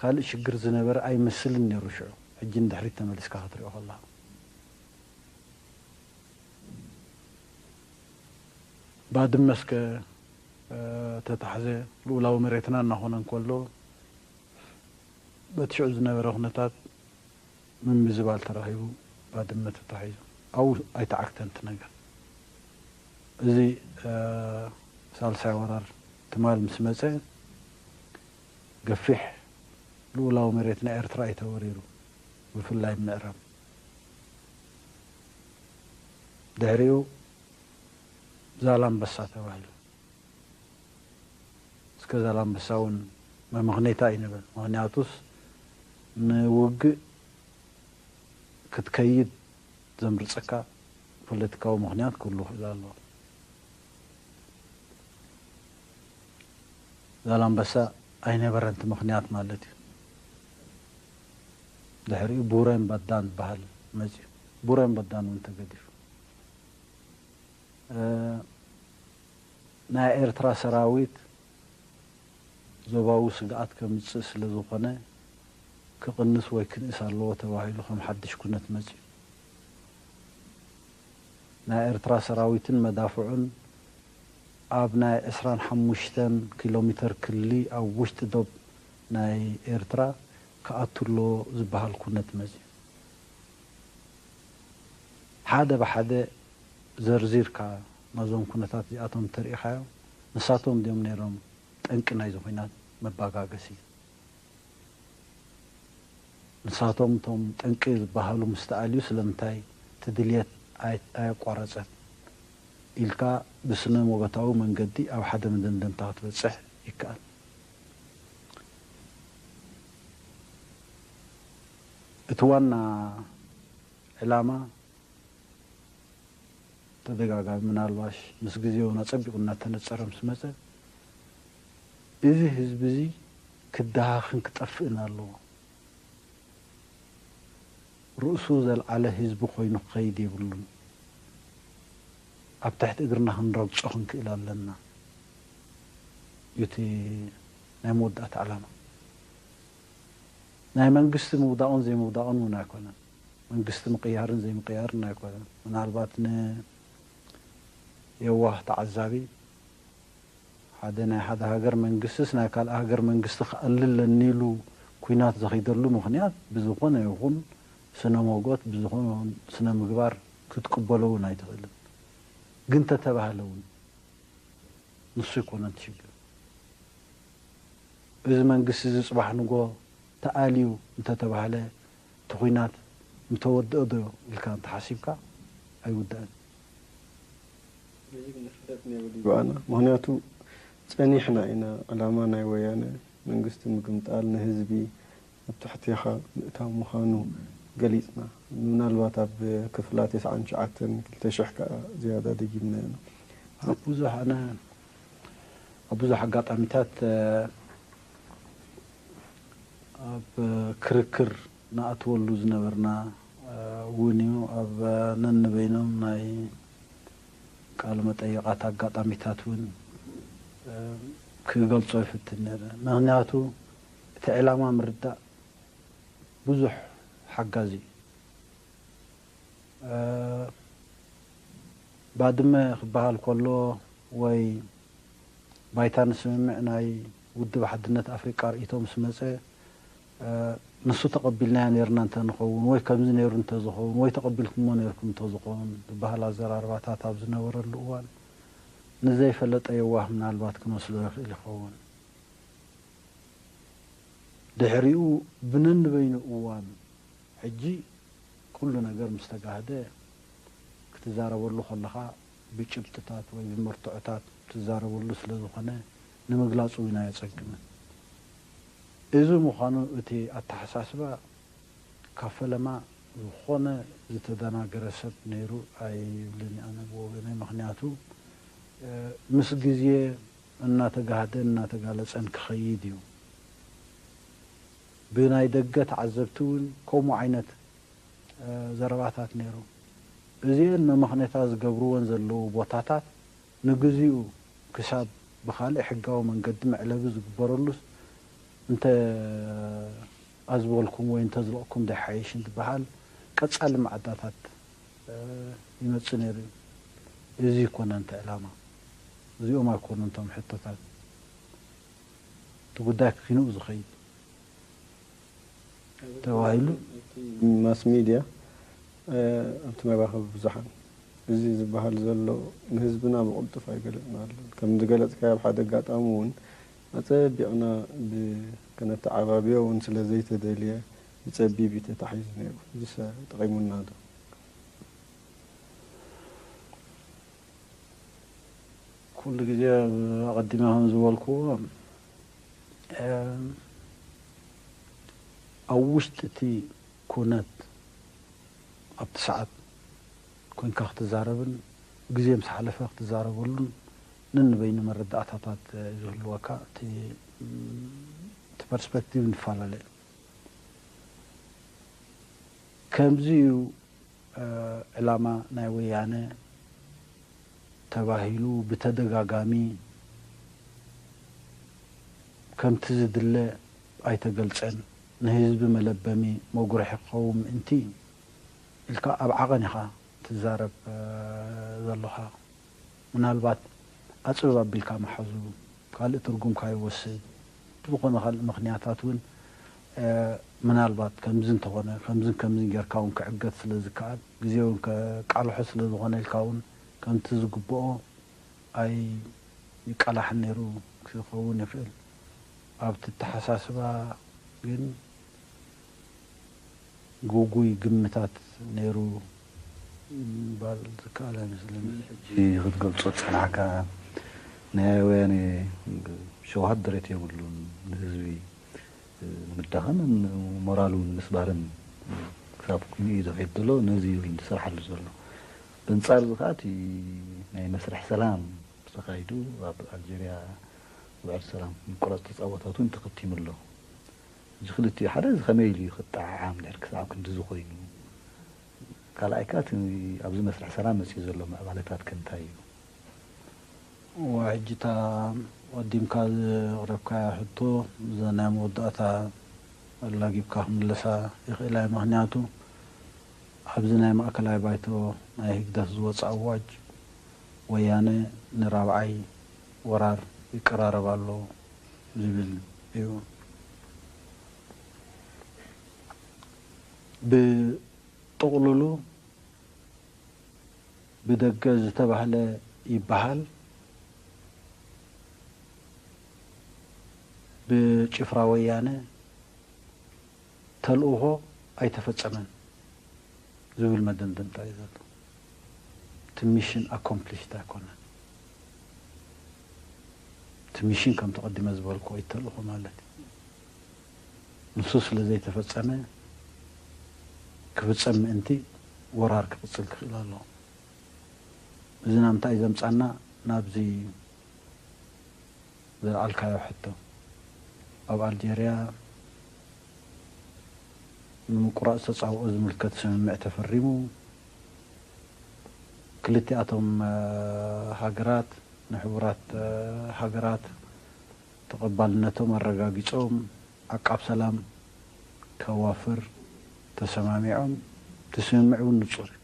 ካልእ ሽግር ዝነበረ ኣይመስልን ነይሩ ሽዑ። ሕጂ ንድሕሪት ተመሊስካ ክትሪኦ ከለኻ ባድመ እስከ ተታሕዘ፣ ልኡላዊ መሬትና እናኾነ እንከሎ፣ በቲ ሽዑ ዝነበረ ኩነታት ምምዝባል ተራኺቡ፣ ባድመ ተታሒዙ። ኣብኡ ኣይተዓግተን እቲ ነገር። እዚ ሳልሳይ ወራር ትማል ምስ መጸ፣ ገፊሕ ልኡላዊ መሬት ናይ ኤርትራ እዩ ተወሪሩ፣ ብፍላይ ምዕራብ። ድሕሪኡ ዛላምበሳ ተባሂሉ። እስከ ዛላምበሳ እውን መመኽነይታ እዩ ንብል። ምኽንያቱስ ንውግእ ክትከይድ ዘምርጸካ ፖለቲካዊ ምኽንያት ክህሉ ይኽእል ኣለዎ። ዛላምበሳ ኣይነበረን እቲ ምኽንያት ማለት እዩ። ድሕሪኡ ቡረን በዳን ዝበሃል መጺኡ። ቡረን በዳን እውን ተገዲፉ። ናይ ኤርትራ ሰራዊት ዞባዊ ስግኣት ከምጽእ ስለ ዝኾነ፣ ክቕንስ ወይ ክንእስ ኣለዎ ተባሂሉ ከም ሓድሽ ኩነት መጺኡ። ናይ ኤርትራ ሰራዊትን መዳፍዑን ኣብ ናይ ዕስራን ሓሙሽተን ኪሎ ሜተር ክሊ ኣብ ውሽጢ ዶብ ናይ ኤርትራ ክኣቱ ኣለዎ ዝበሃል ኩነት መጺኡ። ሓደ ብሓደ ዘርዚርካ ነዞም ኩነታት እዚኣቶም እንተሪኢኻዮም፣ ንሳቶም ድዮም ነይሮም ጠንቂ ናይዚ ኹናት መባጋገሲ? ንሳቶም እቶም ጠንቂ ዝበሃሉ ምስ ተኣልዩ ስለምንታይ እቲ ድልየት ኣይ-፣ ኣየቋረጸን ኢልካ ብስነ ሞገታዊ መንገዲ ኣብ ሓደ መደምደምታ ክትበጽሕ ይከኣል። እቲ ዋና ዕላማ ተደጋጋሚ፣ ምናልባሽ ምስ ግዜ እውን ኣጸቢቑ እናተነጸረ ምስ መጸ፣ እዚ ህዝቢ እዚ ክደሃኽን ክጠፍእን ኣለዎ። ርእሱ ዘልዓለ ህዝቢ ኮይኑ ክኸይድ የብሉን። ኣብ ትሕቲ እግርና ክንረግጾ ክንክእል ኣለና እዩ እቲ ናይ መወዳእታ ዕላማ። ናይ መንግስቲ ምውዳቕን ዘይምውዳቕን እውን ኣይኮነን። መንግስቲ ምቕያርን ዘይምቕያርን ኣይኮነን። ምናልባት ንየዋህ ተዓዛቢ፣ ሓደ ናይ ሓደ ሃገር መንግስቲስ ናይ ካልእ ሃገር መንግስቲ ክኣሊ ኣለኒ ኢሉ ኲናት ዘኺደሉ ምኽንያት ብዝኾነ ይኹን ስነ ሞጎት፣ ብዝኾነ ስነ ምግባር ክትቅበሎ እውን ኣይትኽእልን። ግን ተተባህለ እውን ንሱ ኣይኮነን እቲ ሽግር። እዚ መንግስቲ እዚ ጽባሕ ንጎ ተኣልዩ እንተተባህለ፣ እቲ ኹናት ምተወድኦ ዶ ኢልካ እንተሓሲብካ፣ ኣይውዳእን። ይግባኣና። ምኽንያቱ ጸኒሕና ኢና፣ ዕላማ ናይ ወያነ መንግስቲ ምግምጣል፣ ንህዝቢ ኣብ ትሕቴኻ ምእታው ምዃኑ ገሊጽና። ምናልባት ኣብ ክፍላ ተስዓን ትሽዓተን ክልተ ሽሕ ከኣ ዝያዳ ደጊምናዮ ኢና። ኣብ ብዙሕ፣ ኣነ ኣብ ብዙሕ ኣጋጣሚታት፣ እ፣ ኣብ ክርክር ንኣትወሉ ዝነበርና፣ እ፣ እውን እዩ። ኣብ ነንበይኖም ናይ ቃለ መጠይቓት ኣጋጣሚታት እውን፣ እ፣ ክገልጾ ይፍትን ነይረ። ምኽንያቱ እቲ ዕላማ ምርዳእ ብዙሕ ሓጋዚ እዩ። እ፣ ባድመ ክበሃል ከሎ ወይ ባይታ ንስምምዕ ናይ ውድብ ሓድነት ኣፍሪቃ ርእይቶ ምስ መጸ፣ እ፣ ንሱ ተቐቢልናዮ ነይርና እንተንኸውን ወይ ከምዚ ነይሩ እንተዝኸውን ወይ ተቐቢልኩሞ ነይርኩም እንተዝኸውን ዝበሃል ኣዘራርባታት ኣብ ዝነበረሉ እዋን፣ ንዘይፈለጠ የዋህ ምናልባት ክመስሎ ይኽእል ይኸውን። ድሕሪኡ ብነንበይኑ እዋን፣ ሕጂ ኩሉ ነገር ምስ ተጋህደ፣ ክትዛረበሉ ከለኻ ብጭብጥታት ወይ ብመርትዖታት ትዛረበሉ ስለ ዝኾነ፣ ንምግላጹ እውን ኣየጸግምን። እዚ ምዃኑ፣ እቲ ኣተሓሳስባ ካብ ፈለማ ዝኾነ ዝተደናገረ ሰብ ነይሩ ኣይብልን ኣነ ብወገነይ። ምኽንያቱ፣ እ፣ ምስ ግዜ እናተጋህደን እናተጋለጸን ክኸይድ እዩ። ብናይ ደገ ተዓዘብቲ እውን ከምኡ ዓይነት፣ እ፣ ዘረባታት ነይሩ። እዚአን መመኽነታ ዝገብርወን ዘለዉ ቦታታት ንግዚኡ ክሳብ ብኻልእ ሕጋዊ መንገዲ መዕለቢ ዝግበረሉስ እንተ ኣዝበልኩም ወይ እንተ ዝለቕኩም ዶ ይሓይሽ እንትበሃል ቀጻሊ መዓዳታት፣ እ፣ ይመጽእ ነይሩ እዩ። እዚ ይኮነን እቲ ዕላማ። እዚኦም ኣይኮኑን እቶም ሕቶታት። እቲ ጉዳይ ክኪንኡ ዝኸይድ ተባሂሉ። ማስ ሚድያ ኣብቲ መራኸቢ ብዙሓን እዚ ዝበሃል ዘሎ ንህዝብና ብቕልጡፍ ኣይገለጽናሉን። ከም ዝገለጽካዮ ኣብ ሓደ ኣጋጣሚ እውን ኣጸቢቕና ከነተዓባብዮ እውን ስለ ዘይተደልየ ብጸቢብ እዩ ተታሒዙ ነይሩ። እዚስ ጠቒሙና ዶ? ኩሉ ግዜ ኣቐዲመ ከም ዝበልክዎ ኣብ ውሽጢ እቲ ኩነት ኣብቲ ሰዓት ኮንካ ክትዛረብን ግዜ ምስ ሓለፈ ክትዛረበሉን ነንበይኑ መረዳእታታት ዝህልወካ እቲ ፐርስፔክቲቭ ንፈላለ እዩ። ከምዚ እዩ ዕላማ ናይ ወያነ ተባሂሉ ብተደጋጋሚ ከምቲ ዝድለ ኣይተገልጸን። ንህዝቢ መለበሚ መጉርሒ ክኸውን ምእንቲ ኢልካ ኣብ ዓቐን ኢኻ ትዛረብ ዘለኻ። ምናልባት ኣጽብብ ኣቢልካ ምሓዙ ካልእ ትርጉም ካይወስድ ብዝኾነ ካልእ ምኽንያታት እውን ምናልባት ከምዚ እንተኾነ ከምዝን ከምዝን ጌርካ እውን ክዕገት ስለ ዝከኣል ግዜ እውን ከቃልሖ ስለ ዝኾነ ኢልካ እውን ከምቲ ዝግብኦ ኣይቃላሕን ነይሩ ክኸውን ይኽእል። ኣብቲ ኣተሓሳስባ ግን ግጉይ ግምታት ነይሩ ምባል ዝከኣል ኣይመስለኒ። ሕጂ ክትገልጾ ዝጸናሕካ ናይ ወያነ ሸውሃት ደረት የብሉን። ንህዝቢ ንምዳኸምን ሞራሉ ንምስባርን ክሳብ ክንኡ እዩ ዝኸይድ ዘሎ። ነዚ እዩ ዝስርሓሉ ዘሎ። ብንጻር እዚ ከኣ እቲ ናይ መስርሕ ሰላም ተኻይዱ ኣብ ኣልጀርያ ውዕል ሰላም ምቁራጽ ተጻወታት እውን ተኸቲሙ ኣሎ። እዚ ክልቲኡ ሓደ እዚ ከመይ ኢሉ እዩ ክጠዓዓም ድሕሪ ክሳብ ክንድዚ ኮይኑ? ካልኣይ ከኣ እቲ ኣብዚ መስርሕ ሰላም መጺኡ ዘሎ ምዕባለታት ከ እንታይ እዩ? እዋ ሕጂ እታ ቀዲምካ ዘቕረብካያ ሕቶ እዛ ናይ መወዳእታ ኣላጊብካ ክምለሳ ይኽእል ኣየ። ምኽንያቱ ኣብዚ ናይ ማእከላይ ባይቶ ናይ ህግደፍ ዝወጸ ኣዋጅ ወያነ ንራብዓይ ወራር ይቀራረብ ኣሎ ዝብል እዩ። ብጥቕልሉ ብደገ ዝተባህለ ይበሃል ብጭፍራ ወያነ ተልእኾ ኣይተፈጸመን ዝብል መደምደምታ እዩ ዘሎ። እቲ ሚሽን ኣኮምፕሊሽድ ኣይኮነን። እቲ ሚሽን ከም ተቐዲመ ዝበልኩ ወይ ተልእኾ ማለት እዩ። ንሱ ስለ ዘይተፈጸመ ክፍጸም ምእንቲ ወራር ክቕጽል ክኽእል ኣለዎ። እዚ ናብ እንታይ እዩ ዘምጻና? ናብዚ ዘልዓልካዮ ሕቶ ኣብ ኣልጀርያ ንምቁራጽ ተጻብኦ ዝምልከት ስምምዕ ተፈሪሙ። ክልቲኣቶም ሃገራት ንሕቡራት ሃገራት ተቐባልነቶም ኣረጋጊጾም ዓቃብ ሰላም ከዋፍር ተሰማሚዖም። እቲ ስምምዕ እውን ንጹር እዩ።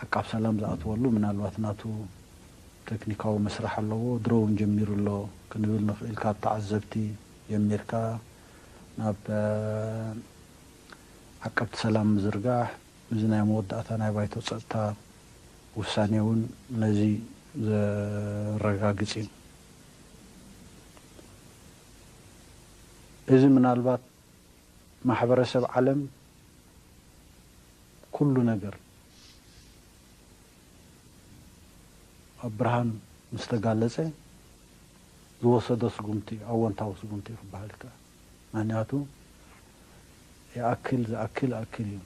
ዓቃብ ሰላም ዝኣትወሉ ምናልባት ናቱ ተክኒካዊ መስርሕ ኣለዎ። ድሮ እውን ጀሚሩ ኣሎ ክንብል ንኽእል። ካብ ተዓዘብቲ ጀሚርካ ናብ ዓቀብቲ ሰላም ምዝርጋሕ፣ እዚ ናይ መወዳእታ ናይ ባይቶ ጸጥታ ውሳኔ እውን ነዚ ዘረጋግጽ እዩ። እዚ ምናልባት ማሕበረሰብ ዓለም ኩሉ ነገር ኣብ ብርሃን ምስ ተጋለጸ ዝወሰዶ ስጉምቲ ኣወንታዊ ስጉምቲ እዩ ክበሃል ይከኣል። ምክንያቱ ይኣክል ዝኣክል ኣክል እዩ።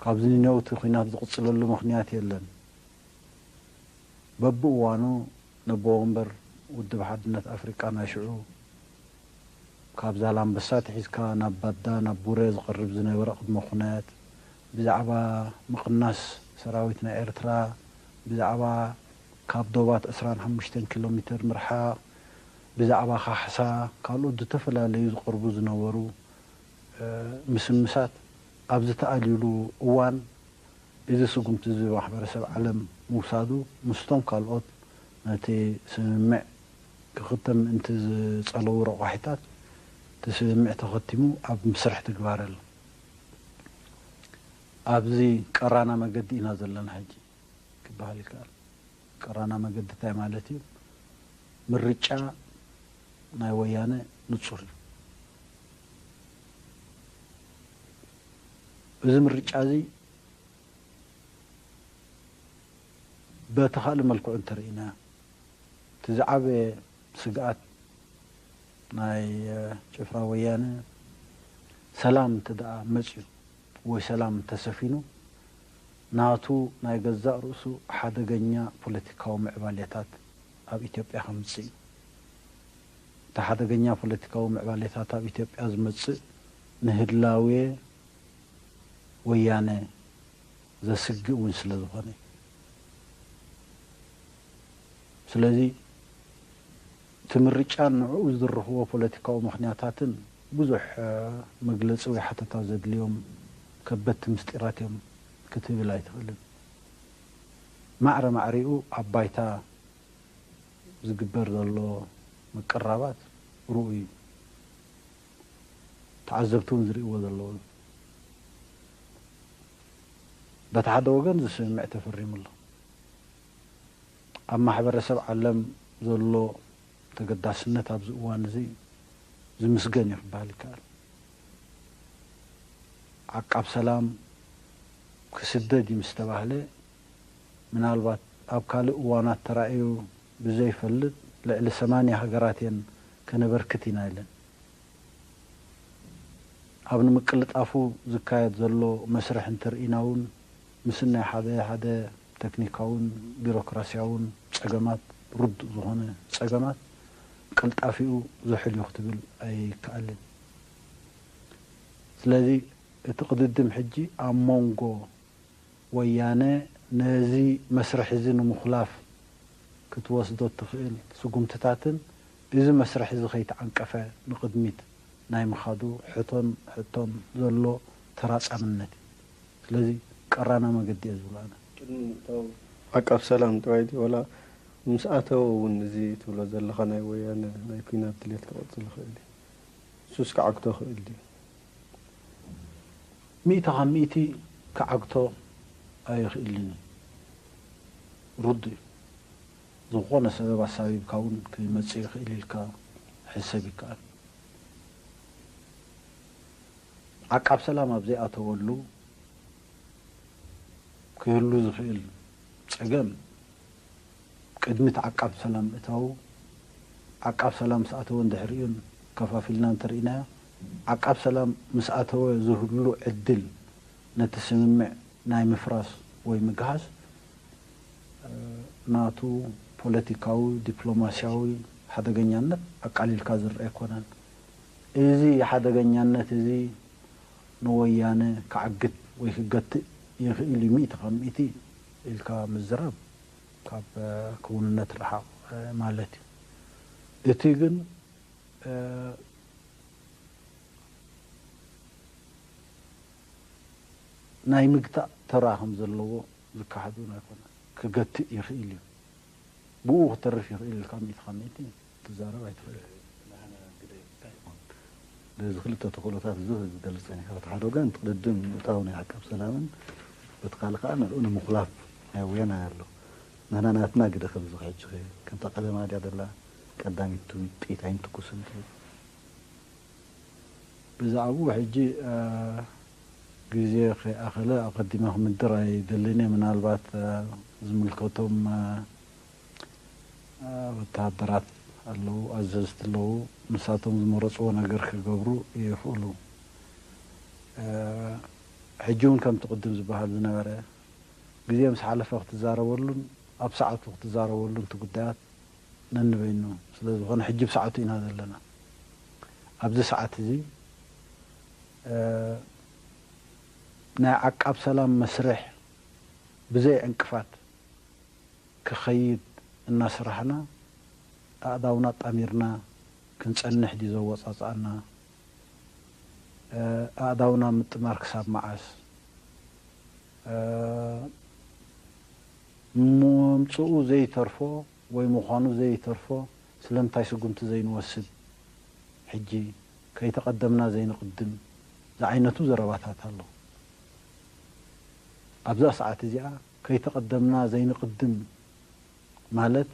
ካብዚ ንነውቲ ኲናት ዝቕጽለሉ ምኽንያት የለን። በብእዋኑ ነቦ ወንበር ውድብ ሓድነት ኣፍሪቃ ናይ ሽዑ ካብ ዛላምበሳ ኣትሒዝካ ናብ ባዳ ናብ ቡሬ ዝቐርብ ዝነበረ ቅድመ ኩነት ብዛዕባ ምቕናስ ሰራዊት ናይ ኤርትራ ብዛዕባ ካብ ዶባት ዕስራን ሓሙሽተን ኪሎ ሜትር ምርሓቕ ብዛዕባ ካሕሳ ካልኦት ዝተፈላለዩ ዝቐርቡ ዝነበሩ ምስምሳት ኣብ ዝተኣልዩሉ እዋን እዚ ስጉምቲ እዚ ማሕበረሰብ ዓለም ምውሳዱ ምስቶም ካልኦት ነቲ ስምምዕ ክኽተም ምእንቲ ዝጸለዉ ረቋሒታት እቲ ስምምዕ ተኸቲሙ ኣብ ምስራሕ ትግባረ ኣሎ። ኣብዚ ቀራና መገዲ ኢና ዘለና ሕጂ ክበሃል ይከኣል። ቀራና መገዲ እንታይ ማለት እዩ? ምርጫ ናይ ወያነ ንጹር እዩ። እዚ ምርጫ እዚ በቲ ካልእ መልክዑ እንተርኢና እቲ ዝዓበየ ስግኣት ናይ ጭፍራ ወያነ ሰላም እንተ ደኣ መፅዩ ወይ ሰላም እንተሰፊኑ ናቱ ናይ ገዛእ ርእሱ ሓደገኛ ፖለቲካዊ ምዕባሌታት ኣብ ኢትዮጵያ ከምፅእ እዩ። እቲ ሓደገኛ ፖለቲካዊ ምዕባሌታት ኣብ ኢትዮጵያ ዝመፅእ ንህላዌ ወያነ ዘስግእ እውን ስለ ዝኾነ እዩ። ስለዚ እቲ ምርጫን ንዕኡ ዝድርኽዎ ፖለቲካዊ ምኽንያታትን ብዙሕ መግለፂ ወይ ሓተታ ዘድልዮም ከበድቲ ምስጢራት እዮም ክትብል ኣይትኽእልን። ማዕረ ማዕሪኡ ኣብ ባይታ ዝግበር ዘሎ ምቅራባት ርኡይ እዩ። ተዓዘብቲ እውን ዝርእይዎ ዘለዉ። በቲ ሓደ ወገን እዚ ስምምዕ ተፈሪሙ ኣሎ። ኣብ ማሕበረሰብ ዓለም ዘሎ ተገዳስነት ኣብዚ እዋን እዚ ዝምስገን እዩ ክበሃል ይከኣል። ዓቃብ ሰላም ክስደድ እዩ ምስ ተባህለ ምናልባት ኣብ ካልእ እዋናት ተራእዩ ብዘይፈልጥ ልዕሊ ሰማንያ ሃገራት እየን ከነበርክት ኢና ኢለን። ኣብ ንምቅልጣፉ ዝካየድ ዘሎ መስርሕ እንተርኢና እውን ምስ ናይ ሓደ ሓደ ተክኒካውን ቢሮክራሲያውን ጸገማት ርዱእ ዝኾነ ጸገማት ቅልጣፊኡ ዝሕል እዩ ክትብል ኣይከኣልን። ስለዚ እቲ ቅድድም ሕጂ ኣብ መንጎ ወያነ ነዚ መስርሕ እዚ ንምኹላፍ ክትወስዶ እትኽእል ስጉምትታትን እዚ መስርሕ እዚ ከይተዓንቀፈ ንቕድሚት ናይ ምኻዱ ሕቶን ሕቶን ዘሎ ተራጻምነት እዩ። ስለዚ ቀራና መገዲ እየ ዝብሎ ኣነ። ቅድሚ ምእታው ዓቃብ ሰላም ጥራይ ድዩ ወላ ምስ ኣተወ እውን እዚ ትብሎ ዘለኻ ናይ ወያነ ናይ ኲናት ድሌት ክቕጽል ይኽእል እዩ? ንሱስ ክዓግቶ ይኽእል ድዩ? ሚእቲ ካብ ሚእቲ ክዓግቶ ኣይኽእልን እዩ። ርዱእ እዩ። ዝኾነ ሰበብ ኣሳቢብካ እውን ክመጽእ ይኽእል ኢልካ ሕሰብ ይከኣል። ዓቃብ ሰላም ኣብ ዘይኣተወሉ ክህሉ ዝኽእል ጸገም ቅድሚ እቲ ዓቃብ ሰላም ምእታዉ፣ ዓቃብ ሰላም ምስ ኣተወን ድሕሪኡን ከፋፊልና እንተርኢናዮ፣ ዓቃብ ሰላም ምስ ኣተወ ዝህሉ ዕድል ነቲ ስምምዕ ናይ ምፍራስ ወይ ምግሃስ ናቱ ፖለቲካዊ፣ ዲፕሎማስያዊ ሓደገኛነት ኣቃሊልካ ዝረአ ኣይኮነን። እዚ ሓደገኛነት እዚ ንወያነ ክዓግት ወይ ክገትእ ይኽእል እዩ ሚእቲ ካብ ሚእቲ ኢልካ ምዝራብ ካብ ክውንነት ርሓቕ ማለት እዩ። እቲ ግን ናይ ምግታእ ተራ ከም ዘለዎ ዝከሓድ እውን ኣይኮነን። ክገትእ ይኽእል እዩ። ብኡ ክተርፍ ይኽእል ኢልካ ሚእቲ ካብ ሚእቲ ትዛረብ ኣይትኽእል። በዚ ክልተ ተኽእሎታት እዚ ዝገልጽ እዩ። በቲ ሓደ ወገን እቲ ቅድድም ምእታው ናይ ዓቃብ ሰላምን በቲ ካልእ ከዓ ንዕኡ ንምኹላፍ ናይ ወያነ ኣሎ። ንሕና ናትና ግደ ከምዚ ሕጂ ከምታ ቀደማ ድያ ዘላ ቀዳሚት ጥይት ኣይንትኩስን ትብል። ብዛዕባኡ ሕጂ ግዜ ከይኣኸለ ኣቐዲመ ክምድር ኣይደልን እየ። ምናልባት ዝምልከቶም ወተሃደራት ኣለዉ፣ ኣዘዝቲ ኣለዉ። ንሳቶም ዝመረፅዎ ነገር ክገብሩ ይኽእሉ። ሕጂ እውን ከምቲ ቅድም ዝበሃል ዝነበረ ግዜ ምስ ሓለፈ ክትዛረበሉን ኣብ ሰዓቱ ክትዛረበሉን እቲ ጉዳያት ነንበይኑ ስለ ዝኾነ ሕጂ ብሰዓቱ ኢና ዘለና። ኣብዚ ሰዓት እዚ ናይ ዓቃብ ሰላም መስርሕ ብዘይ ዕንቅፋት ክኸይድ እናሰራሕና ኣእዳውና ኣጣሚርና ክንጸንሕ ድዩ ዘወጻጽኣና? ኣእዳውና ምጥማር ክሳብ መዓስ? ምምፅኡ ዘይተርፎ ወይ ምዃኑ ዘይተርፎ ስለምንታይ ስጉምቲ ዘይንወስድ? ሕጂ ከይተቐደምና ዘይንቕድም ዝዓይነቱ ዘረባታት ኣሎ። ኣብዛ ሰዓት እዚኣ ከይተቐደምና ዘይንቕድም ማለት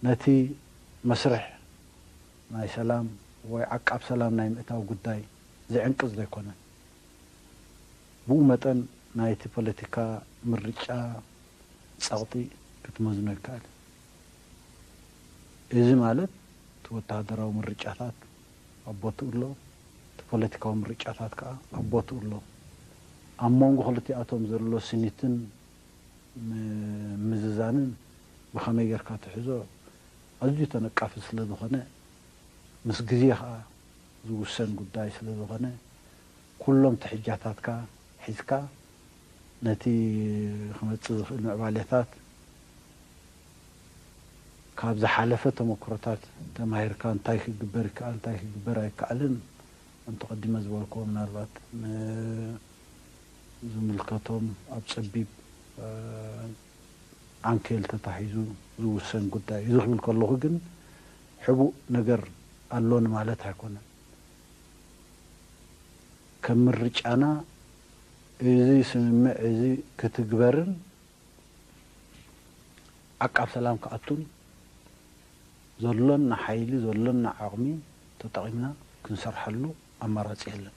ነቲ መስርሕ ናይ ሰላም ወይ ዓቃብ ሰላም ናይ ምእታው ጉዳይ ዝዕንቅጽ ዘይኮነ፣ ብኡ መጠን ናይቲ ፖለቲካ ምርጫ ጸቕጢ ክትመዝኖ ይከኣል። እዚ ማለት እቲ ወተሃደራዊ ምርጫታት ኣብ ቦትኡ ኣሎ፣ እቲ ፖለቲካዊ ምርጫታት ከኣ ኣብ ቦትኡ ኣሎ። ኣብ መንጎ ክልቲኣቶም ዘሎ ስኒትን ምምዝዛንን ብኸመይ ጌርካ ትሕዞ ኣዝዩ ተነቃፊ ስለ ዝኾነ፣ ምስ ግዜ ኸኣ ዝውሰን ጉዳይ ስለ ዝኾነ፣ ኩሎም ትሕጃታትካ ሒዝካ ነቲ ክመጽእ ዝኽእል ምዕባሌታት ካብ ዝሓለፈ ተመክሮታት ተማሂርካ እንታይ ክግበር ይከኣል፣ እንታይ ክግበር ኣይከኣልን፣ ከምቲ ቀዲመ ዝበልክዎ ምናልባት ን- ዝምልከቶም ኣብ ጸቢብ ዓንኬል ተታሒዙ ዝውሰን ጉዳይ እዩ። እዚ ክብል ከለኹ ግን ሕቡእ ነገር ኣሎ ንማለት ኣይኮነን። ከም ምርጫና እዚ ስምምዕ እዚ ክትግበርን ዓቃብ ሰላም ክኣቱን ዘሎና ሓይሊ ዘሎና ዓቕሚ ተጠቒምና ክንሰርሓሉ ኣማራጺ የለን።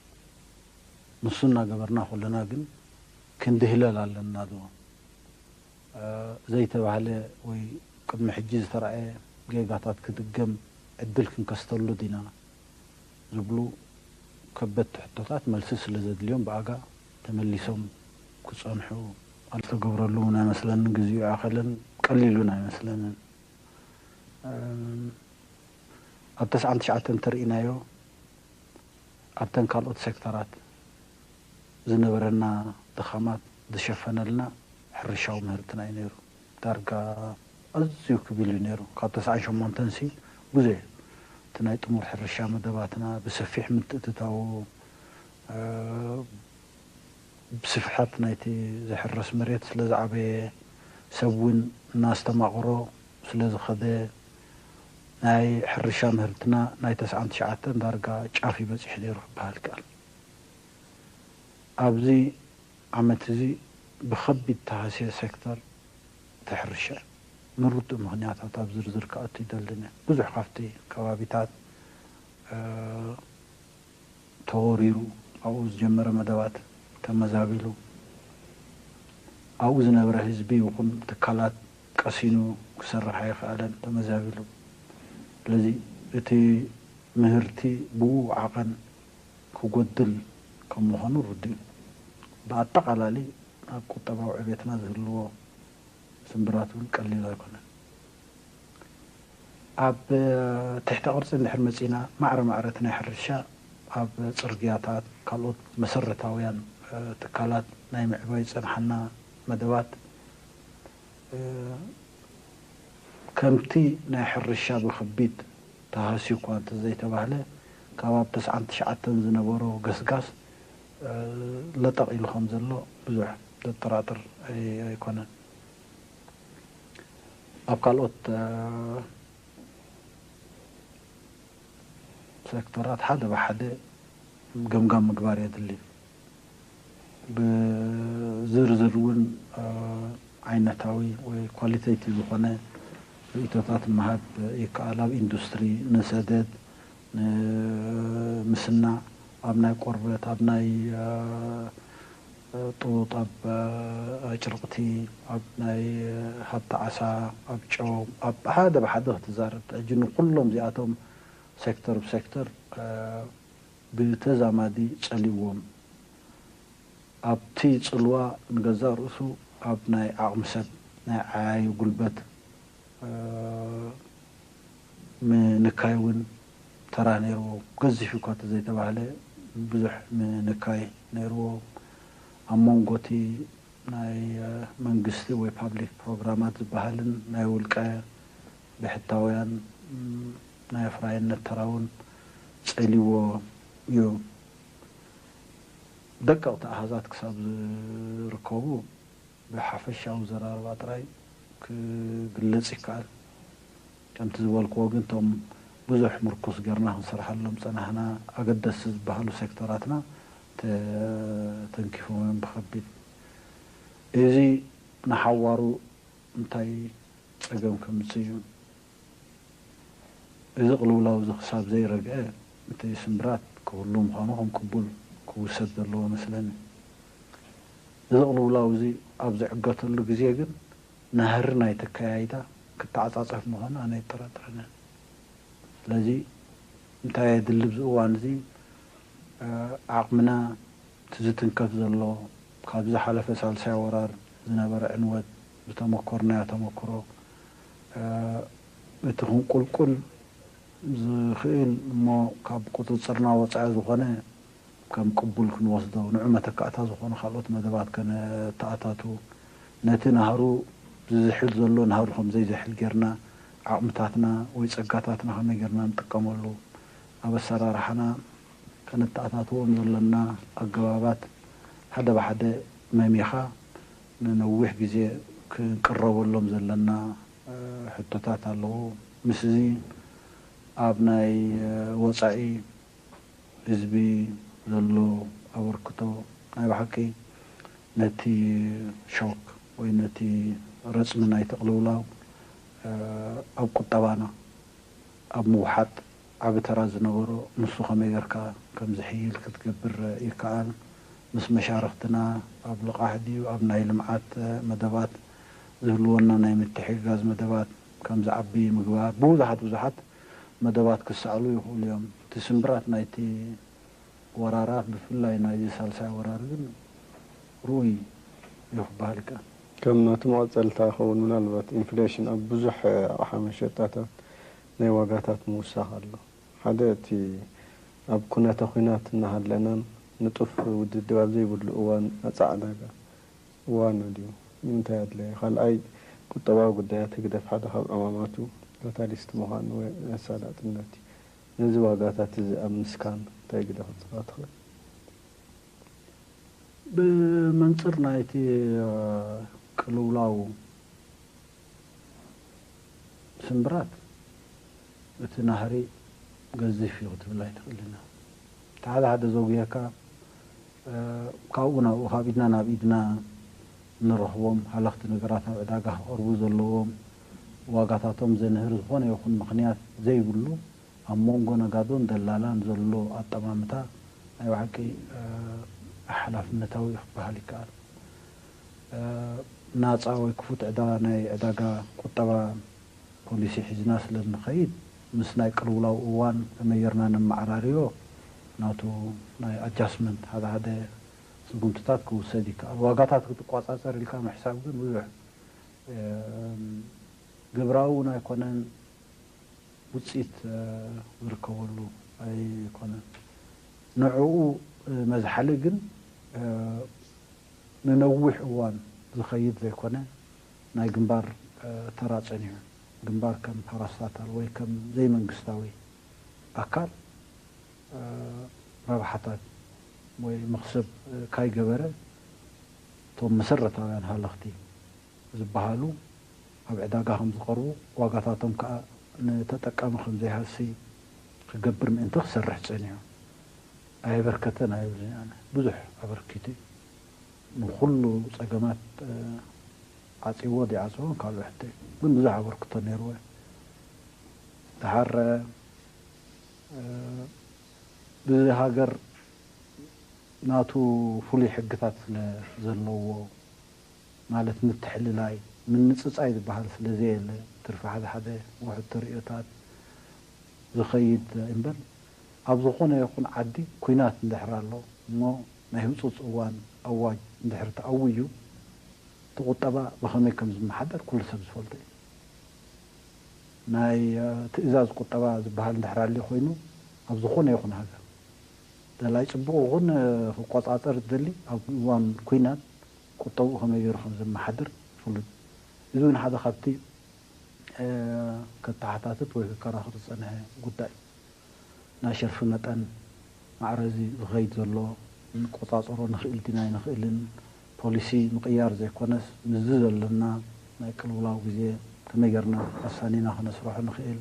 ንሱ እናገበርና ከለና ግን ክንድህለል ኣለና። ዶ ዘይተባህለ ወይ ቅድሚ ሕጂ ዝተረኣየ ጌጋታት ክድገም ዕድል ክንከስተሉ ዲና ዝብሉ ከበድቲ ሕቶታት መልሲ ስለ ዘድልዮም ብኣጋ ተመሊሶም ክጸንሑ ዝተገብረሉ እውን ኣይመስለንን። ግዜኡ ኣይኣኸለን፣ ቀሊል እውን ኣይመስለንን። ኣብ ተስዓን ትሽዓተን እንተርኢናዮ ኣብተን ካልኦት ሴክተራት ዝነበረና ድኻማት ዝሸፈነልና ሕርሻዊ ምህርትና እዩ ነይሩ። ዳርጋ ኣዝዩ ክብል እዩ ነይሩ። ካብ ተስዓን ሸሞንተን ሲ ብዙሕ እቲ ናይ ጥሙር ሕርሻ መደባትና ብሰፊሕ ምትእትታው ብስፍሓት ናይቲ ዝሕረስ መሬት ስለ ዝዓበየ፣ ሰብ እውን እናስተማቕሮ ስለ ዝኸደ፣ ናይ ሕርሻ ምህርትና ናይ ተስዓን ትሽዓተን ዳርጋ ጫፍ እዩ በፂሑ ነይሩ ክበሃል ይከኣል። ኣብዚ ዓመት እዚ ብኸቢድ ተሃስየ ሴክተር እቲ ሕርሻ እዩ። ንርዱእ ምኽንያታት ኣብ ዝርዝር ክኣቱ ይደልን እየ። ብዙሕ ካብቲ ከባቢታት ተወሪሩ ኣብኡ ዝጀመረ መደባት ተመዛቢሉ ኣብኡ ዝነበረ ህዝቢ ይኹን ትካላት ቀሲኑ ክሰርሕ ኣይኸኣለን፣ ተመዛቢሉ። ስለዚ እቲ ምህርቲ ብኡ ዓቐን ክጎድል ከም ምዃኑ ርዱእ እዩ። ብኣጠቓላሊ ኣብ ቁጠባዊ ዕቤትና ዝህልዎ ስምብራት እውን ቀሊል ኣይኮነን። ኣብ ትሕተ ቅርፂ እንድሕር መፂና ማዕረ ማዕረ እቲ ናይ ሕርሻ ኣብ ፅርግያታት ካልኦት መሰረታውያን ትካላት ናይ ምዕባይ ዝፀንሓና መደባት ከምቲ ናይ ሕርሻ ብክቢድ ተሃስዩ እኳ እንተዘይተባህለ ካብ ኣብ ተስዓን ትሽዓተን ዝነበሮ ገስጋስ ለጠቕ ኢሉ ከም ዘሎ ብዙሕ ዘጠራጥር ኣይኮነን። ኣብ ካልኦት ሴክተራት ሓደ ብሓደ ገምጋም ምግባር የድሊ። ብዝርዝር እውን ዓይነታዊ ወይ ኳሊቴቲቭ ዝኾነ ርእይቶታት ምሃብ ይከኣል። ኣብ ኢንዱስትሪ፣ ንሰደድ፣ ንምስናዕ፣ ኣብ ናይ ቆርበት፣ ኣብ ናይ ጡጥ፣ ኣብ ኣጭርቕቲ፣ ኣብ ናይ ሃብቲ ዓሳ፣ ኣብ ጨው፣ ኣብ ሓደ ብሓደ ክትዛረብ ሕጂ ንኩሎም እዚኣቶም ሴክተር ብሴክተር ብተዛማዲ ጸልዎም ኣብቲ ጽልዋ ንገዛእ ርእሱ ኣብ ናይ ዓቕሚ ሰብ ናይ ዓያዩ ጉልበት ምንካይ እውን ተራ ነይርዎ። ገዚፍ እኳ ተዘይተባህለ ብዙሕ ምንካይ ነይርዎ። ኣብ መንጎ እቲ ናይ መንግስቲ ወይ ፓብሊክ ፕሮግራማት ዝበሃልን ናይ ውልቀ ብሕታውያን ናይ ኣፍራይነት ተራ እውን ጸልዎ እዩ። ደቀቕቲ ኣሃዛት ክሳብ ዝርከቡ ብሓፈሻዊ ዘራርባ ጥራይ ክግለጽ ይከኣል። ከምቲ ዝበልክዎ ግን እቶም ብዙሕ ምርኩስ ጌርና ክንሰርሓሎም ጸናሕና ኣገደስቲ ዝበሃሉ ሴክተራትና ተተንኪፎም እዮም ብኸቢድ። እዚ ንሓዋሩ እንታይ ጸገም ከምጽእ እዩ? እዚ ቅልውላው እዚ ክሳብ ዘይረግአ እቲ ስምብራት ክህሉ ምዃኑ ከም ቅቡል ክውሰድ ዘለዎ መስለኒ። እዚ ቅልውላው እዚ ኣብ ዝዕገተሉ ግዜ ግን ናህሪ ናይቲ ኣከያይዳ ክተዓጻጸፍ ምዃኑ ኣነ ኣይጠራጠርን። ስለዚ እንታይ የድሊ ኣብዚ እዋን እዚ ዓቕምና እቲ ዝትንከፍ ዘሎ ካብ ዝሓለፈ ሳልሳይ ወራር ዝነበረ ዕንወት ዝተመኮርናዮ ተመክሮ እቲ ክንቁልቁል ዝኽእል እሞ ካብ ቁፅፅርና ወፃኢ ዝኾነ ከም ቅቡል ክንወስዶ ንዑ መተካእታ ዝኾኑ ካልኦት መደባት ከነተኣታቱ ነቲ ናህሩ ዝዝሕል ዘሎ ናህሩ ከም ዘይዝሕል ጌርና ዓቕምታትና ወይ ፀጋታትና ከመይ ጌርና ንጥቀመሉ ኣብ ኣሰራርሓና ከነተኣታትዎም ዘለና ኣገባባት ሓደ ብሓደ መሚኻ ንነዊሕ ግዜ ክንቅረበሎም ዘለና ሕቶታት ኣለዉ። ምስዚ ኣብ ናይ ወፃኢ ህዝቢ ዘሎ ኣበርክቶ ናይ ብሓቂ ነቲ ሾክ ወይ ነቲ ረፅሚ ናይቲ ቅልውላው ኣብ ቁጠባና ኣብ ምውሓጥ ዓቢ ተራ ዝነበሮ ንሱ ከመይ ጌርካ ከም ዝሕይል ክትገብር ይከኣል። ምስ መሻርኽትና ኣብ ልቓሕ ድዩ ኣብ ናይ ልምዓት መደባት ዝህልወና ናይ ምትሕግጋዝ መደባት ከም ዝዓቢ ምግባር ብብዙሓት ብዙሓት መደባት ክሰኣሉ ይኽእሉ እዮም። እቲ ስምብራት ናይቲ ወራራት ብፍላይ ናይዚ ሳልሳይ ወራር ግን ርኡይ እዩ ክበሃል ይከኣል። ከም ናቱ መቐፀልታ ይኸውን ምናልባት ኢንፍሌሽን ኣብ ብዙሕ ኣቕሓ መሸጣታት ናይ ዋጋታት ምውሳኽ ኣሎ። ሓደ እቲ ኣብ ኩነተ ኲናት እናሃለናን ንጡፍ ውድድር ኣብ ዘይብሉ እዋን ነፃ ዕዳጋ እዋኑ ድዩ? ንምንታይ ኣድለየ? ካልኣይ ቁጠባዊ ጉዳያት ህግደፍ ሓደ ካብ ዕማማቱ ካታሊስት ምዃን ወይ ኣሳላጥነት እዩ። ነዚ ዋጋታት እዚ ኣብ ምስካን እንታይ ግደ ክትፃወት ትኽእል? ብመንፅር ናይቲ ቅልውላው ስምብራት እቲ ናህሪ ገዚፍ እዩ ክትብል ኣይትኽእልን ኢኻ። እቲ ሓደ ሓደ ዘጉየካ ካብኡ ናብኡ ካብ ኢድና ናብ ኢድና እንረኽቦም ሃለኽቲ ነገራት ኣብ ዕዳጋ ክቐርቡ ዘለዎም ዋጋታቶም ዘንህር ዝኾነ ይኹን ምኽንያት ዘይብሉ ኣብ መንጎ ነጋዶን ደላላን ዘሎ ኣጠማምታ ናይ ብሓቂ ሓላፍነታዊ እዩ ክበሃል ይከኣል። ናፃ ወይ ክፉት ዕዳ ናይ ዕዳጋ ቁጠባ ፖሊሲ ሒዝና ስለ እንኸይድ ምስ ናይ ቅልውላው እዋን ከመይ ጌርና ነመዓራርዮ ናቱ ናይ ኣጃስትመንት ሓደ ሓደ ስጉምትታት ክውሰድ ይከኣል። ዋጋታት ክትቋፃፀር ኢልካ ምሕሳብ ግን ብዙሕ ግብራዊ እውን ኣይኮነን፣ ውፅኢት ዝርከበሉ ኣይኮነን። ንዕኡ መዝሓሊ ግን ንነዊሕ እዋን ዝኸይድ ዘይኮነ ናይ ግንባር ተራ ፀኒሑ ግንባር ከም ፓራስታታል ወይ ከም ዘይመንግስታዊ ኣካል ረብሓታት ወይ መኽሰብ ካይገበረ እቶም መሰረታውያን ሃለኽቲ ዝበሃሉ ኣብ ዕዳጋ ከም ዝቐርቡ ዋጋታቶም ከዓ ንተጠቃሚ ከም ዘይሃሲ ክገብር ምእንቲ ክሰርሕ ፀኒሑ ኣየበርከተን ኣይብልን ኣነ። ብዙሕ ኣበርኪቱ እዩ። ንኹሉ ፀገማት ዓፂዎ ዘይዓፀዎን ካልኦ ሕቶ እዩ። ግን ብዙሕ ኣበርክቶ ነይርዎ እዩ። ደሓር ብዚ ሃገር ናቱ ፍሉይ ሕግታት ስለ ዘለዎ ማለት ምትሕልላይ ምንፅፃይ ዝበሃል ስለ ዘየለ ትርፊ ሓደ ሓደ ውሑድ ተርእዮታት ዝኸይድ እምበር ኣብ ዝኾነ ይኹን ዓዲ ኲናት እንድሕር ኣሎ እሞ ናይ ህፁፅ እዋን ኣዋጅ እንድሕር ተኣውዩ እቲ ቁጠባ ብኸመይ ከም ዝመሓደር ኩሉ ሰብ ዝፈልጦ እዩ። ናይ ትእዛዝ ቁጠባ ዝበሃል እንድሕር ኣልዩ ኮይኑ ኣብ ዝኾነ ይኹን ሃገር ደላይ ፅቡቕ ይኹን ክቆፃፀር ዝደሊ ኣብ እዋን ኲናት ቁጠብኡ ከመይ ገይሩ ከም ዘመሓድር ፍሉጥ። እዚ እውን ሓደ ካብቲ ከተሓታትት ወይ ክከራኸር ዝፀንሐ ጉዳይ እዩ። ናይ ሸርፊ መጠን ማዕረ እዚ ዝኸይድ ዘሎ ንቆፃፀሮ ንኽእል ዲና ኣይንኽእልን፣ እቲ ፖሊሲ ምቕያር ዘይኮነስ፣ ምስዚ ዘለና ናይ ቅልውላው ግዜ ከመይ ጌርና ኣሳኒና ከነስርሖ ንኽእል፣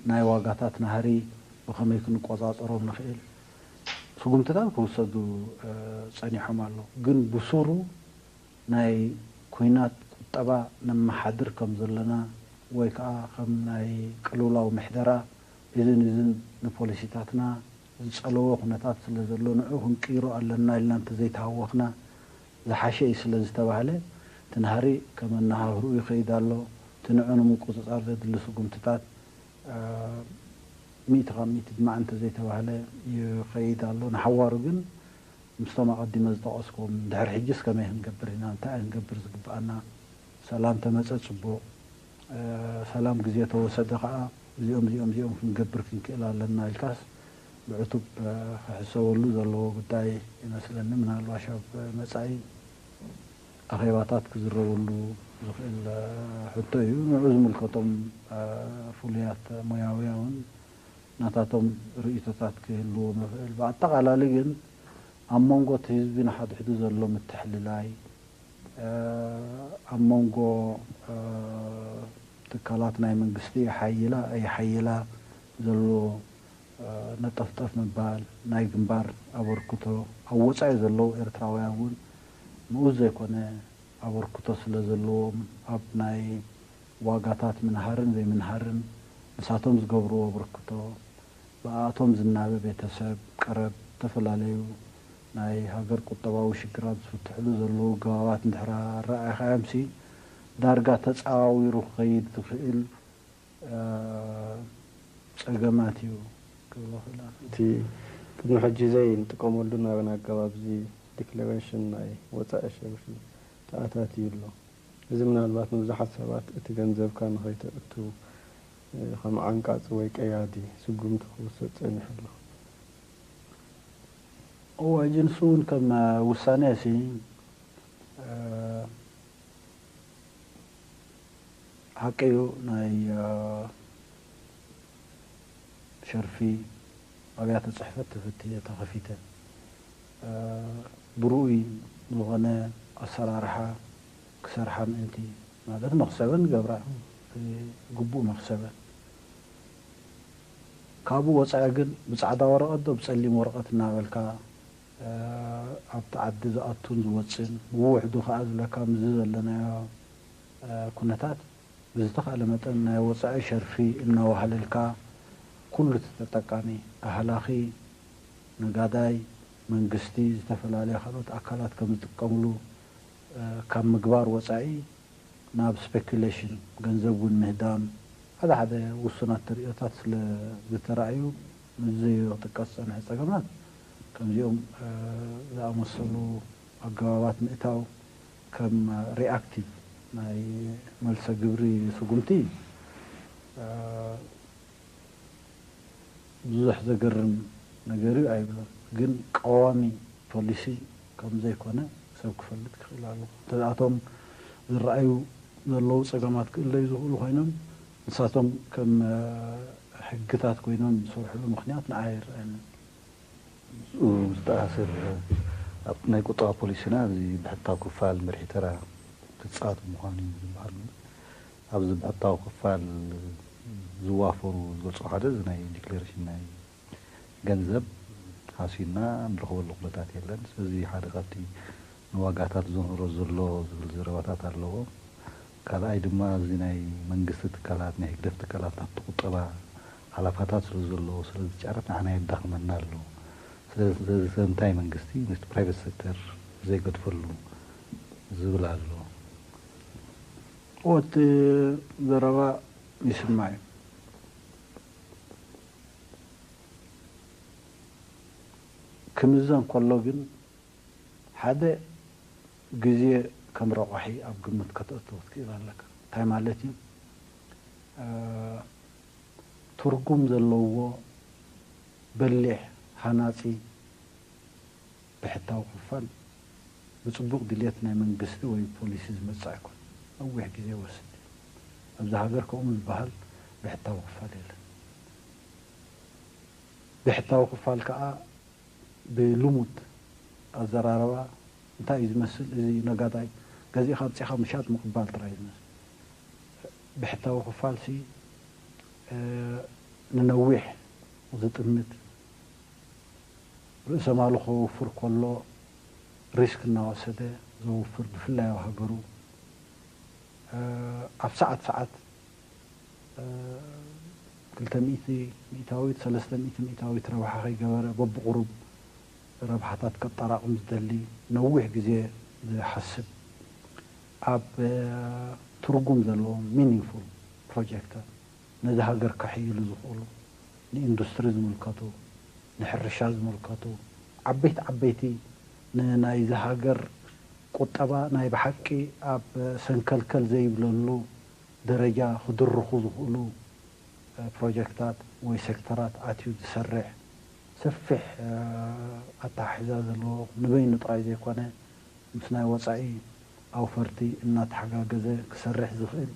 ናይ ዋጋታት ናህሪ ብኸመይ ክንቆጻጸሮም ንኽእል፣ ስጉምትታት ክውሰዱ፣ እ፣ ጸኒሖም ኣለዉ። ግን ብሱሩ ናይ ኲናት ቁጠባ ነመሓድር ከም ዘለና፣ ወይ ከኣ ከም ናይ ቅልውላው ምሕደራ፣ እዝን እዝን ንፖሊሲታትና ዝጸለዎ ኩነታት ስለ ዘሎ፣ ንዑ ክንቅይሮ ኣለና ኢልና እንተዘይተሃወኽና፣ ዝሓሸ እዩ ስለ ዝተባህለ፣ እቲ ናህሪ ከም ኣነሃህርኡ ይኸይድ ኣሎ። እቲ ንዑ ንምቁጽጻር ዘድሊ ስጉምትታት፣ እ፣ ሚእቲ ካብ ሚእቲ ድማ እንተዘይተባህለ ይኸይድ ኣሎ። ንሓዋሩ ግን ምስቶም ኣቐዲመ ዝጠቐስኩም፣ ድሕሪ ሕጂስ ከመይ ክንገብር ኢና? እንታይ ክንገብር ዝግብኣና? ሰላም ተመጸ ጽቡቕ፣ እ፣ ሰላም ግዜ ተወሰደ ከኣ እዚኦም፣ እዚኦም፣ እዚኦም ክንገብር ክንክእል ኣለና ኢልካስ ብዕቱብ፣ እ፣ ክሕሰበሉ ዘለዎ ጉዳይ ይመስለኒ። ምናልባሽ ኣብ መጻኢ ኣኼባታት ክዝረበሉ ዝኽእል፣ እ፣ ሕቶ እዩ። ንዑ ዝምልከቶም፣ እ፣ ፍሉያት ሞያውያን እውን ናታቶም ርእይቶታት ክህልዎም ይኽእል። ብኣጠቓላሊ ግን ኣብ መንጎ እቲ ህዝቢ ንሓድሕዱ ዘሎ ምትሕልላይ፣ እ፣ ኣብ መንጎ፣ እ፣ ትካላት ናይ መንግስቲ ይሓይላ ኣይሓይላ ዘሎ፣ እ፣ ነጠፍጠፍ ምባል፣ ናይ ግንባር ኣበርክቶ፣ ኣብ ወጻኢ ዘለዉ ኤርትራውያን እውን ንኡስ ዘይኮነ ኣበርክቶ ስለ ዘለዎም፣ ኣብ ናይ ዋጋታት ምንሃርን ዘይምንሃርን ንሳቶም ዝገብርዎ ኣበርክቶ፣ ብኣቶም ዝናበ ቤተሰብ፣ ቀረብ፣ ዝተፈላለዩ ናይ ሃገር ቁጠባዊ ሽግራት ዝፍትሕሉ ዘለዉ ኣገባባት እንድሕር ኣረኣእኻዮምሲ፣ ዳርጋ ተጻዋዊሩ ክኸይድ ዝኽእል፣ እ፣ ጸገማት እዩ ክብሎ ክእል። እቲ ቅድሚ ሕጂ ዘይንጥቀመሉ ናበን ኣገባብ እዚ ዲክለሬሽን ናይ ወጻኢ ሸርፊ ተኣታትዩ ኣሎ። እዚ ምናልባት ንብዙሓት ሰባት እቲ ገንዘብካ ንኸይተእቱ፣ እ፣ ከም ዓንቃጺ ወይ ቀያዲ ስጉምቲ ክውሰድ ጸኒሑ ኣሎ። እወ፣ ሕጂ ንሱ እውን ከም፣ እ፣ ውሳነ ሲ፣ እ፣ ሓቂ እዩ፣ ናይ፣ እ፣ ሸርፊ ኣብያተ ጽሕፈት ተፈትየ ተኸፊተ፣ እ፣ ብርኡይ ዝኾነ ኣሰራርሓ ክሰርሓ ምእንቲ፣ ማለት መኽሰበን ገብራ፣ እ፣ ግቡእ መኽሰበን። ካብኡ ወጻኢ ግን ብጻዕዳ ወረቐት ዶ ብጸሊም ወረቐት እናበልካ፣ እ፣ ኣብቲ ዓዲ ዝኣቱን ዝወጽእን፣ ብውሕዱ ከኣ ዝብለካ ምስዚ ዘለናዮ፣ እ፣ ኩነታት ብዝተኻእለ መጠን ናይ ወጻኢ ሸርፊ እናዋህለልካ፣ ኩሉ እቲ ተጠቃሚ፣ ኣህላኺ፣ ነጋዳይ፣ መንግስቲ፣ ዝተፈላለያ ካልኦት ኣካላት ከም ዝጥቀምሉ፣ እ፣ ካብ ምግባር ወጻኢ፣ ናብ ስፔኩሌሽን፣ ገንዘብ እውን ምህዳም፣ ሓደ ሓደ ውሱናት ተርእዮታት ስለ ዝተራእዩ፣ ምስዚ ክጥቀስ ዝጸንሐ ጸገማት፣ ከምዚኦም፣ እ፣ ዝኣመሰሉ ኣገባባት ምእታው፣ ከም ሪኣክቲቭ ናይ መልሰ ግብሪ ስጉምቲ፣ እ፣ ብዙሕ ዘገርም ነገር እዩ ኣይብሎን። ግን ቀዋሚ ፖሊሲ ከም ዘይኮነ ሰብ ክፈልጥ ክኽእል ኣለዎ። እንተ እቶም ዝረኣዩ ዘለዉ ጸገማት ክእለዩ ዝኽእሉ ኮይኖም፣ ንሳቶም ከም፣ እ፣ ሕግታት ኮይኖም ዝሰርሕሉ ምኽንያት ንዓይ ኣይረኣየንን። ምስኡ ዝተኣሳሰር፣ ኣብ ናይ ቁጠባ ፖሊሲና እዚ ብሕታዊ ክፋል መሪሕ ተራ ክጻወት ምዃኑ እዩ ዝበሃል። ኣብዚ ብሕታዊ ክፋል ዝዋፈሩ ዝገልጾ ሓደ እዚ ናይ ዲክለሬሽን ናይ ገንዘብ ሃሲና ንረኽበሉ ኩነታት የለን። ስለዚ ሓደ ካብቲ ንዋጋታት ዘንህሮ ዘሎ ዝብል ዘረባታት ኣለዎ። ካልኣይ ድማ እዚ ናይ መንግስቲ ትካላት፣ ናይ ህግደፍ ትካላት ናብቲ ቁጠባ ሓላፋታት ስለ ዘለዎ ስለ ዝጫረት ንዓና የዳኽመና ኣሎ። ስለዚ ስለምንታይ መንግስቲ ምስቲ ፕራይቨት ሴክተር ዘይገድፈሉ ዝብል ኣሎ። እቲ ዘረባ ይስማዕ እዩ። ክምዘን ከሎ ግን ሓደ ግዜ ከም ረቋሒ ኣብ ግምት ከተእቱ ክትክእል ኣለካ። እንታይ ማለት እዩ? እ፣ ትርጉም ዘለዎ በሊሕ ሃናጺ ብሕታዊ ክፋል ብጽቡቕ ድልየት ናይ መንግስቲ ወይ ፖሊሲ ዝመጽእ ኣይኮነን። ነዊሕ ግዜ ይወስድ እዩ። ኣብዚ ሃገር ከምኡ ዝበሃል ብሕታዊ ክፋል የለን። ብሕታዊ ክፋል ከኣ ብልሙድ ኣዘራርባ እንታይ እዩ ዝመስል? እዚ ነጋዳይ ገዚእኻ ኣምጺእኻ ምሻጥ ምቕባል ጥራይ እዩ ዝመስል። ብሕታዊ ክፋልሲ ንነዊሕ ዝጥምት፣ ርእሰ ማሉ ከውፍር ከሎ ሪስክ እናወሰደ ዘውፍር፣ ብፍላይ ኣብ ሃገሩ ኣብ ሰዓት ሰዓት ክልተ ሚእቲ ሚእታዊት፣ ሰለስተ ሚእቲ ሚእታዊት ረብሓ ከይገበረ በብቑሩብ ረብሓታት ከጠራቕም ዝደሊ፣ ነዊሕ ግዜ ዝሓስብ፣ ኣብ ትርጉም ዘለዎም ሚኒንግፉል ፕሮጀክታት ነዚ ሃገር ከሕይሉ ዝኽእሉ፣ ንኢንዱስትሪ ዝምልከቱ፣ ንሕርሻ ዝምልከቱ ዓበይቲ ዓበይቲ ንናይዚ ሃገር ቁጠባ ናይ ብሓቂ ኣብ ሰንከልከል ዘይብለሉ ደረጃ ክድርኹ ዝኽእሉ ፕሮጀክታት ወይ ሴክተራት ኣትዩ ዝሰርሕ ሰፊሕ ኣተሓሕዛ ዘለዎ፣ ንበይኑ ጥራይ ዘይኮነ ምስ ናይ ወጻኢ ኣውፈርቲ እናተሓጋገዘ ክሰርሕ ዝኽእል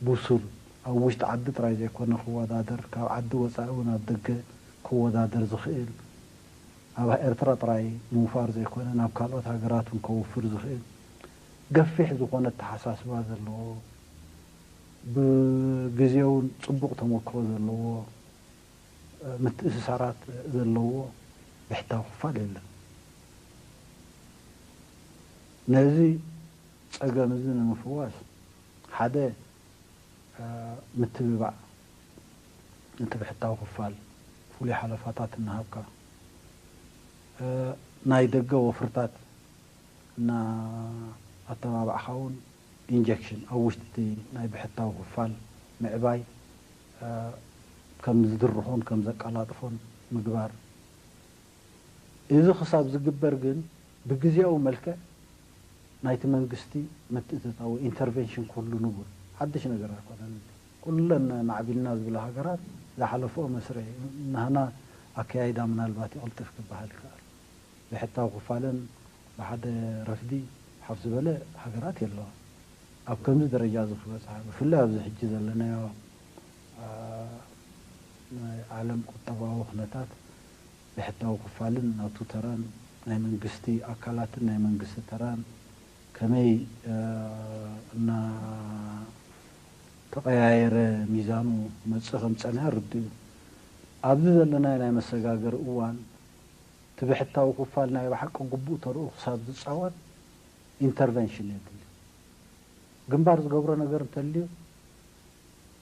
ብሱል፣ ኣብ ውሽጢ ዓዲ ጥራይ ዘይኮነ ክወዳደር፣ ካብ ዓዲ ወጻኢ እውን ኣብ ደገ ክወዳደር ዝኽእል፣ ኣብ ኤርትራ ጥራይ ምውፋር ዘይኮነ ናብ ካልኦት ሃገራት እውን ከውፍር ዝኽእል ገፊሕ ዝኾነ ኣተሓሳስባ ዘለዎ፣ ብግዜ እውን ጽቡቕ ተመክሮ ዘለዎ፣ ምትእስሳራት ዘለዎ ብሕታዊ ክፋል የለን። ነዚ ጸገም እዚ ንምፍዋስ ሓደ ምትብባዕ፣ ነቲ ብሕታዊ ክፋል ፍሉይ ሓለፋታት እናሃብካ፣ ናይ ደገ ወፍርታት እናኣተባባዕካ እውን ኢንጀክሽን ኣብ ውሽጢ እቲ ናይ ብሕታዊ ክፋል ምዕባይ ከም ዝድርኾን ከም ዘቀላጥፎን ምግባር። እዚ ክሳብ ዝግበር ግን ብግዜያዊ መልክዕ ናይቲ መንግስቲ ምትእትታው ወይ ኢንተርቨንሽን ክህሉ ንቡር፣ ሓድሽ ነገር ኣይኮነን። ኩለን ማዕቢልና ዝብላ ሃገራት ዝሓለፍኦ መስርሕ እዩ። ናህና ኣከያይዳ ምናልባት ይቕልጥፍ ክበሃል ይከኣል። ብሕታዊ ክፋለን ብሓደ ረፍዲ ሓፍ ዝበለ ሃገራት የለዋ። ኣብ ከምዚ ደረጃ እዚ ክበጽሓ፣ ብፍላይ ኣብዚ ሕጂ ዘለናዮ ናይ ዓለም ቁጠባዊ ኩነታት ብሕታዊ ክፋልን ናቱ ተራን ናይ መንግስቲ ኣካላትን ናይ መንግስቲ ተራን ከመይ እናተቐያየረ ሚዛኑ መጽእ ከም ዝጸንሐ ርዱእ እዩ። ኣብዚ ዘለናዮ ናይ መሰጋገሪ እዋን እቲ ብሕታዊ ክፋል ናይ ብሓቂ ግቡእ ተርኡ ክሳብ ዝጻወት ኢንተርቨንሽን የድሊ። ግንባር ዝገብሮ ነገር እንተልዩ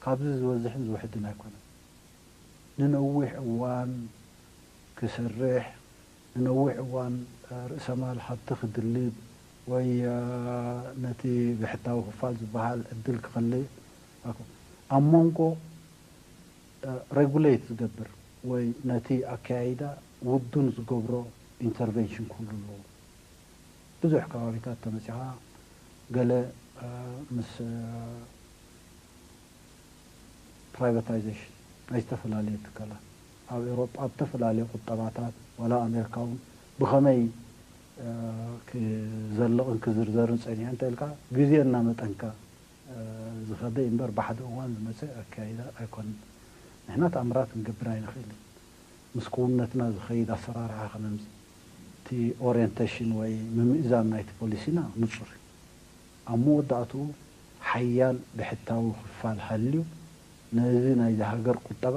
ካብዚ ዝበዝሕን ዝውሕድን ኣይኮነን። ንነዊሕ እዋን ክሰርሕ፣ ንነዊሕ እዋን ርእሰ ማል ሃብቲ ክድልብ ወይ ነቲ ብሕታዊ ክፋል ዝበሃል ዕድል ክኸልእ ኣብ መንጎ ሬጉሌት ዝገብር ወይ ነቲ ኣከያይዳ ውዱን ዝገብሮ ኢንተርቨንሽን ክህሉ ኣለዎ። ብዙሕ ከባቢታት ተመጺኻ ገለ ምስ ፕራይቨታይዜሽን ናይ ዝተፈላለዩ ትካላት ኣብ ኤውሮጳ ኣብ ዝተፈላለዩ ቁጠባታት ዋላ ኣሜሪካ እውን ብኸመይ ክዘልቕን ክዝርዘርን ጸኒሑ እንተ ኢልካ ግዜ እናመጠንካ ዝኸደ እምበር ብሓደ እዋን ዝመጸ ኣካይዳ ኣይኮነን። ንሕና ተኣምራት ክንገብር ኣይንኽእልን። ምስ ክውንነትና ዝኸይድ ኣሰራርሓ ክነምጽእ እቲ ኦሪየንቴሽን ወይ ምምእዛን ናይቲ ፖሊሲና ንጹር እዩ። ኣብ መወዳእትኡ ሓያል ብሕታዊ ክፋል ሃልዩ ነዚ ናይዚ ሃገር ቁጠባ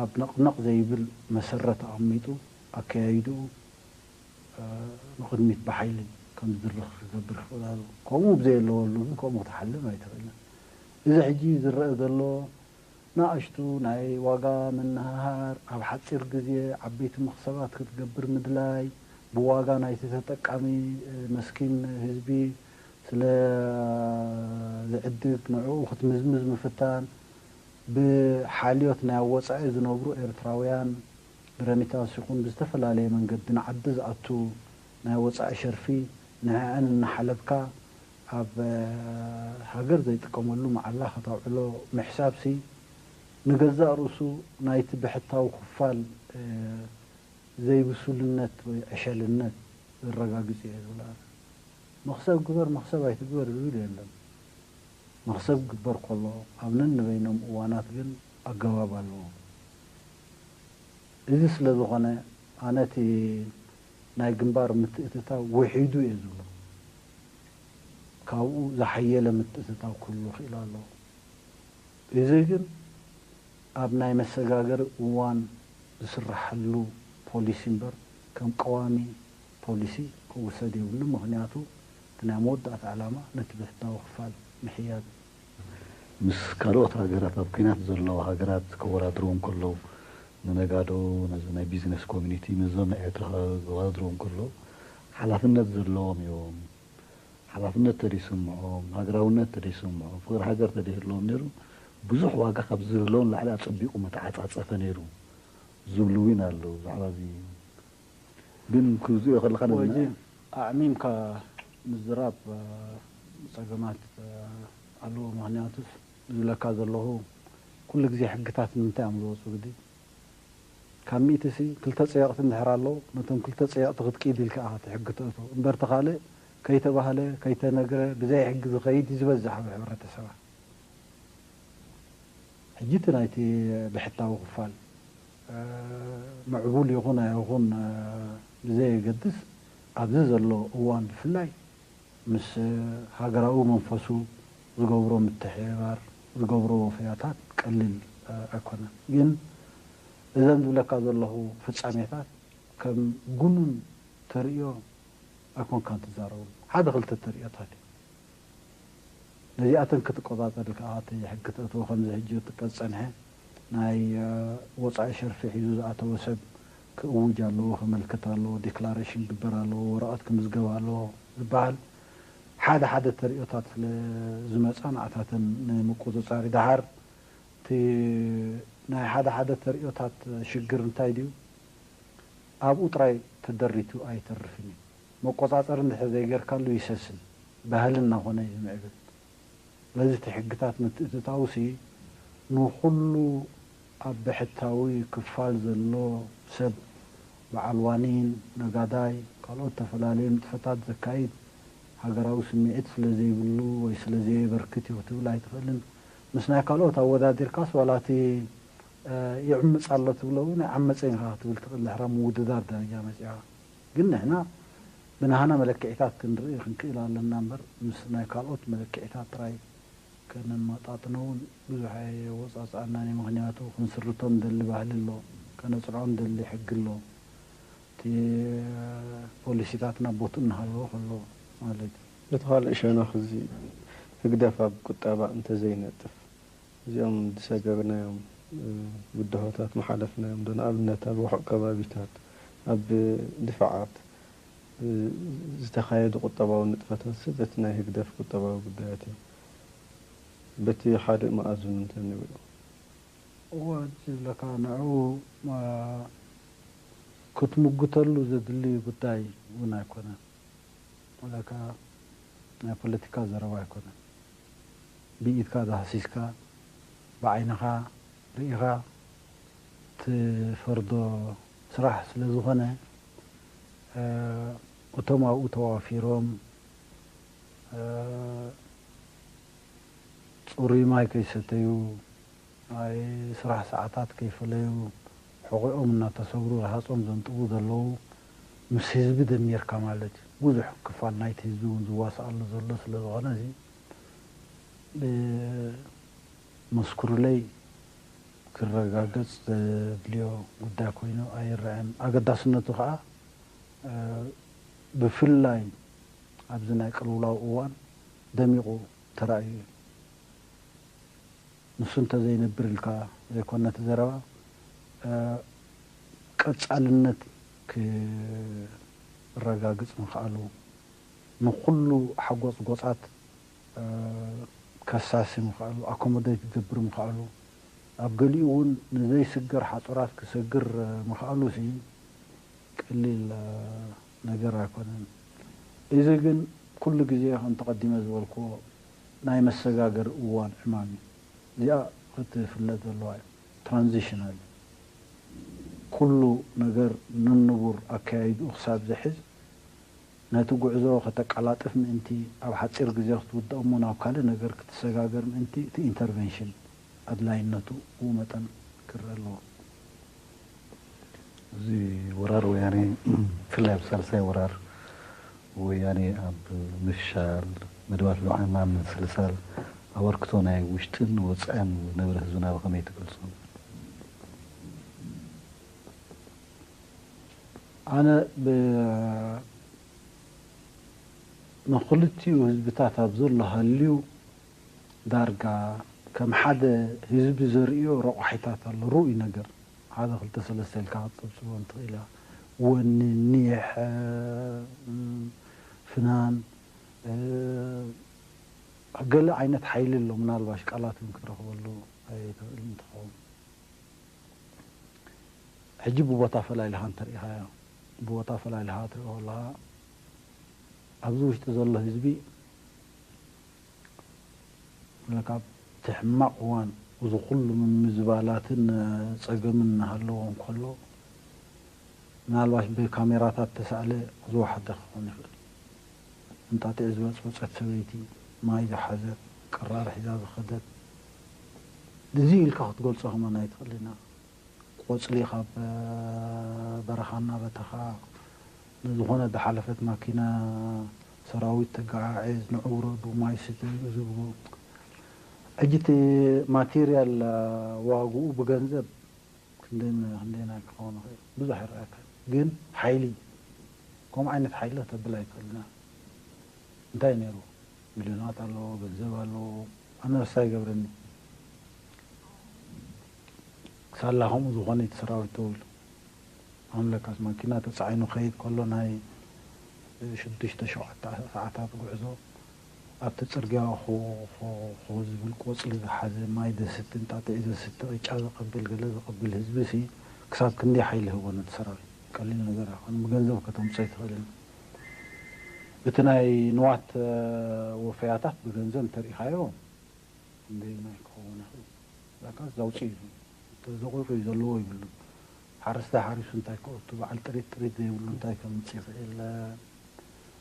ኣብ ነቕነቕ ዘይብል መሰረት ኣቐሚጡ ኣከያይድኡ ንቕድሚት ብሓይሊ ከም ዝድርኽ ክገብር ይኽእል ኣሎ። ከምኡ ብዘየለወሉ ግን ከምኡ ክትሓልም ኣይትኽእልን። እዚ ሕጂ ዝረአ ዘሎ ንኣሽቱ ናይ ዋጋ ምንህሃር፣ ኣብ ሓጺር ግዜ ዓበይቲ መኽሰባት ክትገብር ምድላይ፣ ብዋጋ ናይቲ ተጠቃሚ መስኪን ህዝቢ ስለ ዝዕድግ ንዕኡ ክትምዝምዝ ምፍታን፣ ብሓልዮት ናይ ኣብ ወጻኢ ዝነብሩ ኤርትራውያን ብረሚታንስ ይኹን ብዝተፈላለየ መንገዲ ንዓዲ ዝኣቱ ናይ ወጻኢ ሸርፊ ንዕኣን እናሓለብካ ኣብ ሃገር ዘይጥቀመሉ መዓላ ከተውዕሎ ምሕሳብሲ ንገዛእ ርእሱ ናይቲ ብሕታዊ ክፋል ዘይብሱልነት ወይ ዕሸልነት ዘረጋግጽ እየ ዝብል ኣነ። መኽሰብ ግበር መኽሰብ ኣይትግበር ዝብል የለን። መኽሰብ ክግበር ከሎ ኣብ ነንበይኖም እዋናት ግን ኣገባብ ኣለዎ። እዚ ስለ ዝኾነ ኣነ እቲ ናይ ግንባር ምትእትታው ውሒዱ እየ ዝብሎ። ካብኡ ዝሓየለ ምትእትታው ክህሉ ይኽእል ኣሎ። እዚ ግን ኣብ ናይ መሰጋገሪ እዋን ዝስረሓሉ ፖሊሲ እምበር ከም ቀዋሚ ፖሊሲ ክውሰድ የብሉ። ምኽንያቱ እቲ ናይ መወዳእታ ዕላማ ነቲ ብሕታዊ ክፋል ምሕያል። ምስ ካልኦት ሃገራት ኣብ ኲናት ዘለዋ ሃገራት ከወዳድርዎም ከለዉ ንነጋዶ፣ ነዚ ናይ ቢዝነስ ኮሚኒቲ ምስዞም ናይ ኤርትራ ከወዳድርዎም ከለዉ ሓላፍነት ዘለዎም እዮም። ሓላፍነት ተደይስምዖም፣ ሃገራውነት ተደይስምዖም፣ ፍቕሪ ሃገር ተደይህልዎም ነይሩ ብዙሕ ዋጋ ካብ ዝህልዎም ላዕሊ ኣጸቢቑ ምተዓጻጸፈ ነይሩ ዝብሉ እውን ኣለዉ። ብዛዕባ እዚ ግን ክዝዮ ከለኻ ነዚ ወጂ ኣዕሚምካ ምዝራብ ጸገማት ኣለዎ። ምኽንያቱስ ዝብለካ ዘለኹ ኩሉ ግዜ ሕግታት ንምንታይ እዮም ዝወፁ ግዲ ካብ ሚእቲ ሲ ክልተ ፀየቕቲ እንድሕር ኣለዉ ነቶም ክልተ ፀየቕቲ ክትቅይድ ኢልካ ኢኻ እቲ ሕጊ ተእቶ እምበር እቲ ካልእ ከይተባህለ ከይተነግረ ብዘይ ሕጊ ዝኸይድ እዩ ዝበዝሕ ኣብ ሕብረተሰባ። ሕጂ እቲ ናይቲ ብሕታዊ ክፋል ምዕቡል ይኹን ኣይኹን ብዘየገድስ ኣብዚ ዘሎ እዋን ብፍላይ ምስ ሃገራዊ መንፈሱ ዝገብሮ ምትሕብባር ዝገብሮ ወፈያታት ቀሊል ኣይኮነን። ግን እዘን ዝብለካ ዘለኹ ፍጻሜታት ከም ግኑን ተርእዮ ኣይኮንካን ትዛረቡ። ሓደ ክልተ ተርእዮታት እዩ። ነዚኣተን ክትቆጻጸር ኢልካ እቲ ሕጊ ተእትዎ ከምዚ ሕጂ ዝጥቀስ ዝጸንሐ ናይ ወጻኢ ሸርፊ ሒዙ ዝኣተወ ሰብ ክእውጅ ኣለዎ፣ ከመልክት ኣለዎ፣ ዲክላሬሽን ክግበር ኣለዎ፣ ወረቐት ክምዝገብ ኣለዎ ዝበሃል ሓደ ሓደ ተርእዮታት ስለ ዝመጻ ንኣታተን ንምቁጽጻር እዩ። ደሓር እቲ ናይ ሓደ ሓደ ተርእዮታት ሽግር እንታይ ድዩ ኣብኡ ጥራይ ተደሪቱ ኣይተርፍን እዩ። መቆጻጸሪ እንድሕር ዘይገርካሉ ይሰስን ባህሊ እናኾነ እዩ ዝምዕብል። ስለዚ እቲ ሕግታት ምትእትታውሲ ንኹሉ ኣብ ብሕታዊ ክፋል ዘሎ ሰብ በዓል ዋኒን፣ ነጋዳይ፣ ካልኦት ተፈላለዩ ንጥፈታት ዘካይድ ሃገራዊ ስምዒት ስለ ዘይብሉ ወይ ስለ ዘየበርክት እዩ ክትብል ኣይትኽእልን። ምስ ናይ ካልኦት ኣወዳዲርካስ ዋላ እቲ ይዕምፅ ኣሎ ትብሎ እውን ኣይዓመፀን ኢኻ ክትብል ትኽእል ድሕራ ምውድዳር ደረጃ መፂኻ። ግን ንሕና ብናህና መለክዒታት ክንርኢ ክንክእል ኣለና እምበር ምስ ናይ ካልኦት መለክዒታት ጥራይ ከነመጣጥኖ እውን ብዙሕ ኣየወፃፅኣናን እዩ። ምኽንያቱ ክንስርቶ ንደሊ ባህሊ ኣሎ፣ ከነፅንዖ ንደሊ ሕጊ ኣሎ። እቲ ፖሊሲታትና ቦትኡ እናሃለወ ከሎ ማለት እዩ። በቲ ካልእ ሸነኽ እዚ ህግደፍ ኣብ ቁጠባ እንተዘይነጥፍ እዚኦም ዝሰገርናዮም ብድሆታት ምሓለፍናዮም ዶ? ንኣብነት ኣብ ርሑቕ ከባቢታት፣ ኣብ ድፋዓት ዝተኻየዱ ቁጠባዊ ንጥፈታትሲ በቲ ናይ ህግደፍ ቁጠባዊ ጉዳያት እዮም። በቲ ካልእ መኣዝኑ እንተንሪኦ። እወ ዝብለካ ንዕኡ ክትምጉተሉ ዘድሊ ጉዳይ እውን ኣይኮነን። ወላ ከዓ ናይ ፖለቲካ ዘረባ ኣይኮነን። ብኢድካ ዳህሲስካ ብዓይንኻ ርኢኻ ትፈርዶ ስራሕ ስለ ዝኾነ እቶም ኣብኡ ተዋፊሮም ፅሩይ ማይ ከይሰተዩ ናይ ስራሕ ሰዓታት ከይፈለዩ ሕቑኦም እናተሰብሩ ረሃፆም ዘንጥቡ ዘለዉ ምስ ህዝቢ ደሚርካ ማለት እዩ። ብዙሕ ክፋል ናይቲ ህዝቢ እውን ዝዋስኣሉ ዘሎ ስለ ዝኾነ እዚ ብመስክሩለይ ክረጋገፅ ዘድልዮ ጉዳይ ኮይኑ ኣይረኣን። ኣገዳስነቱ ከዓ ብፍላይ ኣብዚ ናይ ቅልውላው እዋን ደሚቑ ተራእዩ እዩ። ንሱ እንተዘይነብር ኢልካ ዘይኮነ እቲ ዘረባ ቀፃልነት ክረጋግፅ ምኽኣሉ ንኩሉ ሓጎፅጎፃት ከሳሲ ምኽኣሉ ኣኮሞዴት ክገብር ምኽኣሉ ኣብ ገሊኡ እውን ንዘይስገር ሓፁራት ክሰግር ምኽኣሉ ሲ ቀሊል ነገር ኣይኮነን። እዚ ግን ኩሉ ግዜ ከምቲ ቀዲመ ዝበልክዎ ናይ መሰጋገሪ እዋን ዕማም እዩ። እዚኣ ክትፍለጥ ዘለዋ እዩ። ትራንዚሽናል ኩሉ ነገር ነንቡር ኣካያይድኡ ክሳብ ዝሕዝ ነቲ ጉዕዞ ከተቀላጥፍ ምእንቲ ኣብ ሓፂር ግዜ ክትውድኦ እሞ ናብ ካልእ ነገር ክትሰጋገር ምእንቲ እቲ ኢንተርቨንሽን ኣድላይነቱ ብኡ መጠን ክረአ ኣለዎ። እዚ ወራር ወያኔ ብፍላይ ኣብ ሳልሳይ ወራር ወያኔ ኣብ ምፍሻል መደባት ልዑልና ምስልሳል ኣበርክቶ ናይ ውሽጥን ወፃእን ዝነበረ ህዝብና ብኸመይ ትገልፆ? ኣነ ብ- ንክልቲኡ ህዝብታት ኣብ ዘሎ ሃልዩ ዳርጋ ከም ሓደ ህዝቢ ዘርእዮ ረቋሒታት ኣሎ። ርኡይ ነገር ሓደ ክልተ ሰለስተ ኢልካ ክትፅብፅቦ እንትኽእል እያ። ወኒ፣ ኒሕ፣ ፍናን፣ ገለ ዓይነት ሓይሊ ኣሎ። ምናልባሽ ቃላት እውን ክትረኽበሉ ኣይትኽእልን ትኸውን። ሕጂ ብቦታ ፈላሊኻ እንተሪኢኻዮ፣ ብቦታ ፈላሊኻ ትሪኦ ከለኻ ኣብዚ ውሽጢ ዘሎ ህዝቢ ካብቲ ሕማቕ እዋን እዚ ኩሉ ምምዝባላትን ፀገምን እናሃለዎ እንከሎ፣ ምናልባሽ ብካሜራታት ተሳእለ ዝወሓደ ክኸውን ይኽእል። እንጣጢዕ ዝበፅበፀት ሰበይቲ፣ ማይ ዝሓዘት፣ ቅራር ሒዛ ዝኸደት፣ እዚ ኢልካ ክትገልፆ ከማን ኣይትኽእልን ኢና። ቆፅሊ ካብ በረኻ እናበተኻ ንዝኾነ ዝሓለፈት ማኪና ሰራዊት ተገዓዕዝ፣ ንዑ ውረዱ፣ ማይ ስተዩ ዝብሉ። ሕጂ እቲ ማቴርያል ዋግኡ ብገንዘብ ክንደይ ክንደይና ክኸውን ይኽእል ብዙሕ ይረኣካ። ግን ሓይሊ ከምኡ ዓይነት ሓይሊ ከተብል ኣይክእልና። እንታይ ነይሩ? ሚልዮናት ኣለዎ፣ ገንዘብ ኣለዎ። ኣነ ረሳ ይገብረኒ። ሳላ ከምኡ ዝኾነ እቲ ሰራዊት ተውሉ ኣምለካስ ማኪና ተፃዒኑ ከይድ ከሎ ናይ ሽዱሽተ ሸውዓተ ሰዓታት ጉዕዞ ኣብቲ ፅርግያ ኹ ዝብል ቆፅሊ ዝሓዘ ማይ ዘስቲ እንጣጢዕ ዘስቲ ቅጫ ዘቐብል ገለ ዘቐብል ህዝቢ ሲ ክሳብ ክንደይ ሓይሊ ህቦ ነቲ ሰራዊት? ቀሊል ነገር ኣይኮነ። ብገንዘብ ከተምፅኦ ኣይትኽእልን። እቲ ናይ ንዋት ወፈያታት ብገንዘብ እንተሪኢኻዮ ክንደይ ናይ ክኸውን ይኽእል? ዛካስ ዘውፅእ እዩ። ተዘቑርቁ እዩ ዘለዎ ይብሉ። ሓረስታይ ሓሪሱ እንታይ ከእቱ፣ በዓል ጥሪት ጥሪት ዘይብሉ እንታይ ከምፅእ ይኽእል?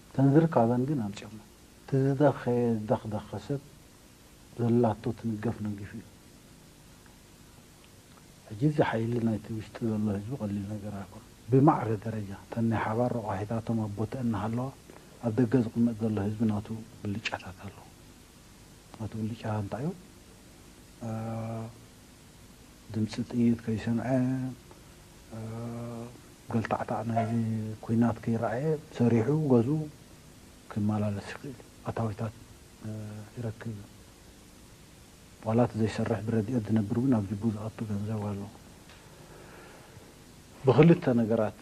እተን ዝርከበን ግን ኣምፅኦሞ። እቲ ዝደኸየ ዝደኽደኸ ሰብ ዘላቶ ትንገፍ ነጊፉ እዩ። ሕጂ እዚ ሓይሊ ናይቲ ውሽጢ ዘሎ ህዝቢ ቀሊል ነገር ኣይኮነ። ብማዕረ ደረጃ እተን ናይ ሓባር ረቋሒታቶም ኣብ ቦትአን እናሃለዋ ኣብ ደገ ዝቕመጥ ዘሎ ህዝቢ ናቱ ብልጫታት ኣለዎ። ናቱ ብልጫ እንታይ እዩ? ድምፂ ጥይት ከይሰምዐ፣ ገልታዕታዕ ናይዚ ኲናት ከይረኣየ ሰሪሑ ገዝኡ ክመላለስ ይኽእል፣ ኣታዊታት ይረክብ። ዋላ እቲ ዘይሰርሕ ብረድኤት ዝነብር እውን ኣብ ጅቡ ዝኣቱ ገንዘብ ኣሎ። ብክልተ ነገራት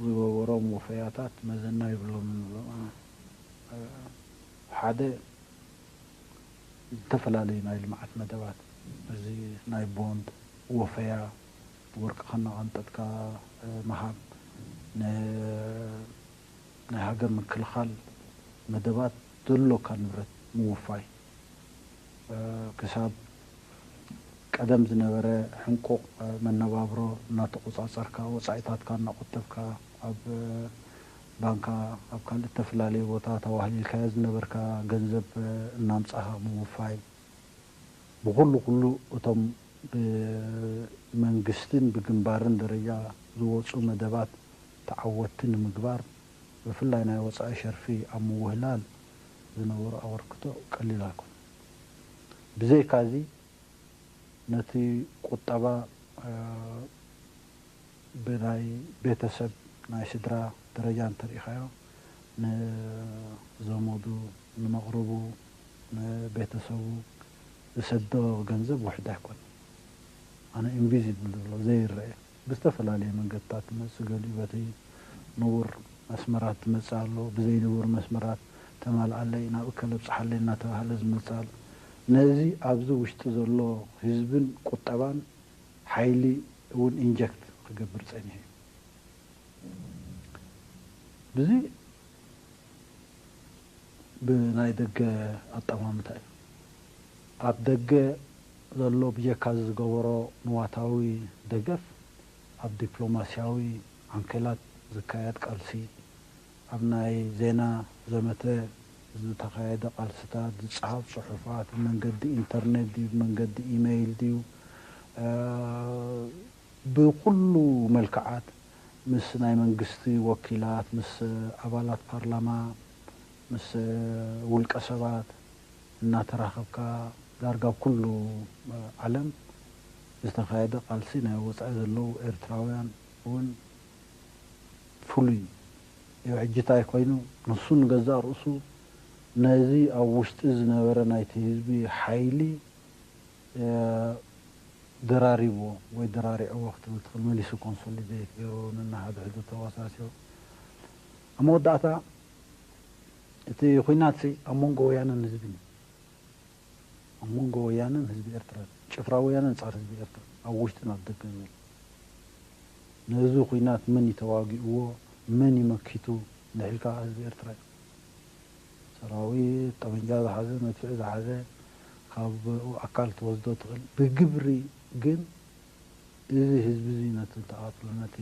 ዝገበሮም ወፈያታት መዘና ይብሎም ንብሎም። ሓደ ዝተፈላለዩ ናይ ልምዓት መደባት፣ እዚ ናይ ቦንድ ወፈያ፣ ወርቂ ከናቐንጠጥካ ምሃብ፣ ናይ ሃገር ምክልኻል መደባት ዘሎካ ንብረት ምውፋይ፣ ክሳብ ቀደም ዝነበረ ሕንቁቕ መነባብሮ እናተቆፃፀርካ፣ ወፃኢታትካ እናቆጠብካ፣ ኣብ ባንካ፣ ኣብ ካልእ እተፈላለየ ቦታ ተዋህሊልካዮ ዝነበርካ ገንዘብ እናምፃኻ ምውፋይ፣ ብኹሉ ኩሉ እቶም ብመንግስትን ብግንባርን ደረጃ ዝወፁ መደባት ተዓወትቲ ንምግባር፣ ብፍላይ ናይ ወፃኢ ሸርፊ ኣብ ምውህላል ዝነበሮ ኣበርክቶ ቀሊል ኣይኮነን። ብዘይካዚ ነቲ ቁጠባ ብናይ ቤተሰብ ናይ ስድራ ደረጃ እንተሪኢኻዮ፣ ንዘመዱ፣ ንመቕርቡ፣ ንቤተሰቡ ዝሰዶ ገንዘብ ውሕድ ኣይኮነን። ኣነ ኢንቪዚብል ዝብሎ ዘይረአ ብዝተፈላለየ መንገድታት ዝመፅእ፣ ገሊኡ በቲ ንቡር መስመራት ዝመፅእ ኣሎ፣ ብዘይንቡር መስመራት ተማልኣለይ፣ ናብ እከለ ብፅሓለይ እናተባህለ ዝመፅእ ኣሎ። ነዚ ኣብዚ ውሽጢ ዘሎ ህዝብን ቁጠባን ሓይሊ እውን ኢንጀክት ክገብር ፀኒሑ እዩ። ብዚ ብናይ ደገ ኣጠማምታ እዩ። ኣብ ደገ ዘሎ ብጀካ ዝገበሮ ንዋታዊ ደገፍ ኣብ ዲፕሎማስያዊ ዓንኬላት ዝካየድ ቃልሲ፣ ኣብ ናይ ዜና ዘመተ ዝተኻየደ ቃልስታት፣ ዝጸሃብ ጽሑፋት ብመንገዲ ኢንተርኔት ድዩ ብመንገዲ ኢመይል ድዩ ብኹሉ መልክዓት ምስ ናይ መንግስቲ ወኪላት፣ ምስ ኣባላት ፓርላማ፣ ምስ ውልቀ ሰባት እናተራኸብካ ዳርጋ ኣብ ኩሉ ዓለም ዝተኻየደ ቃልሲ ናይ ወፃኢ ዘለዉ ኤርትራውያን እውን ፍሉይ እዩ። ሕጂ እንታይ ኮይኑ ንሱ ንገዛእ ርእሱ ነዚ ኣብ ውሽጢ ዝነበረ ናይቲ ህዝቢ ሓይሊ ደራሪብዎ ወይ ደራሪዕዎ ክትብል ትኽእል። መሊሱ ኮንሶሊዴት ገይሩ ነናሓድሕዱ ተዋሳሲሩ ኣብ መወዳእታ እቲ ኹናት ሲ ኣብ መንጎ ወያነን ህዝብን እዩ። ኣብ መንጎ ወያነን ህዝቢ ኤርትራ ጭፍራ ወያነ ኣንጻር ህዝቢ ኤርትራ ኣብ ውሽጥን ኣብ ደገን ዘሎ ነዚ ኹናት መን እዩ ተዋጊእዎ መን እዩ መኪቱ እንድሕልካ ህዝቢ ኤርትራ እዩ። ሰራዊት ጠመንጃ ዝሓዘ መድፍዒ ዝሓዘ ካብ ኣካል ትወስዶ ትኽእል ብግብሪ ግን እዚ ህዝቢ እዚ ነቲ ተቓትሎ ነቲ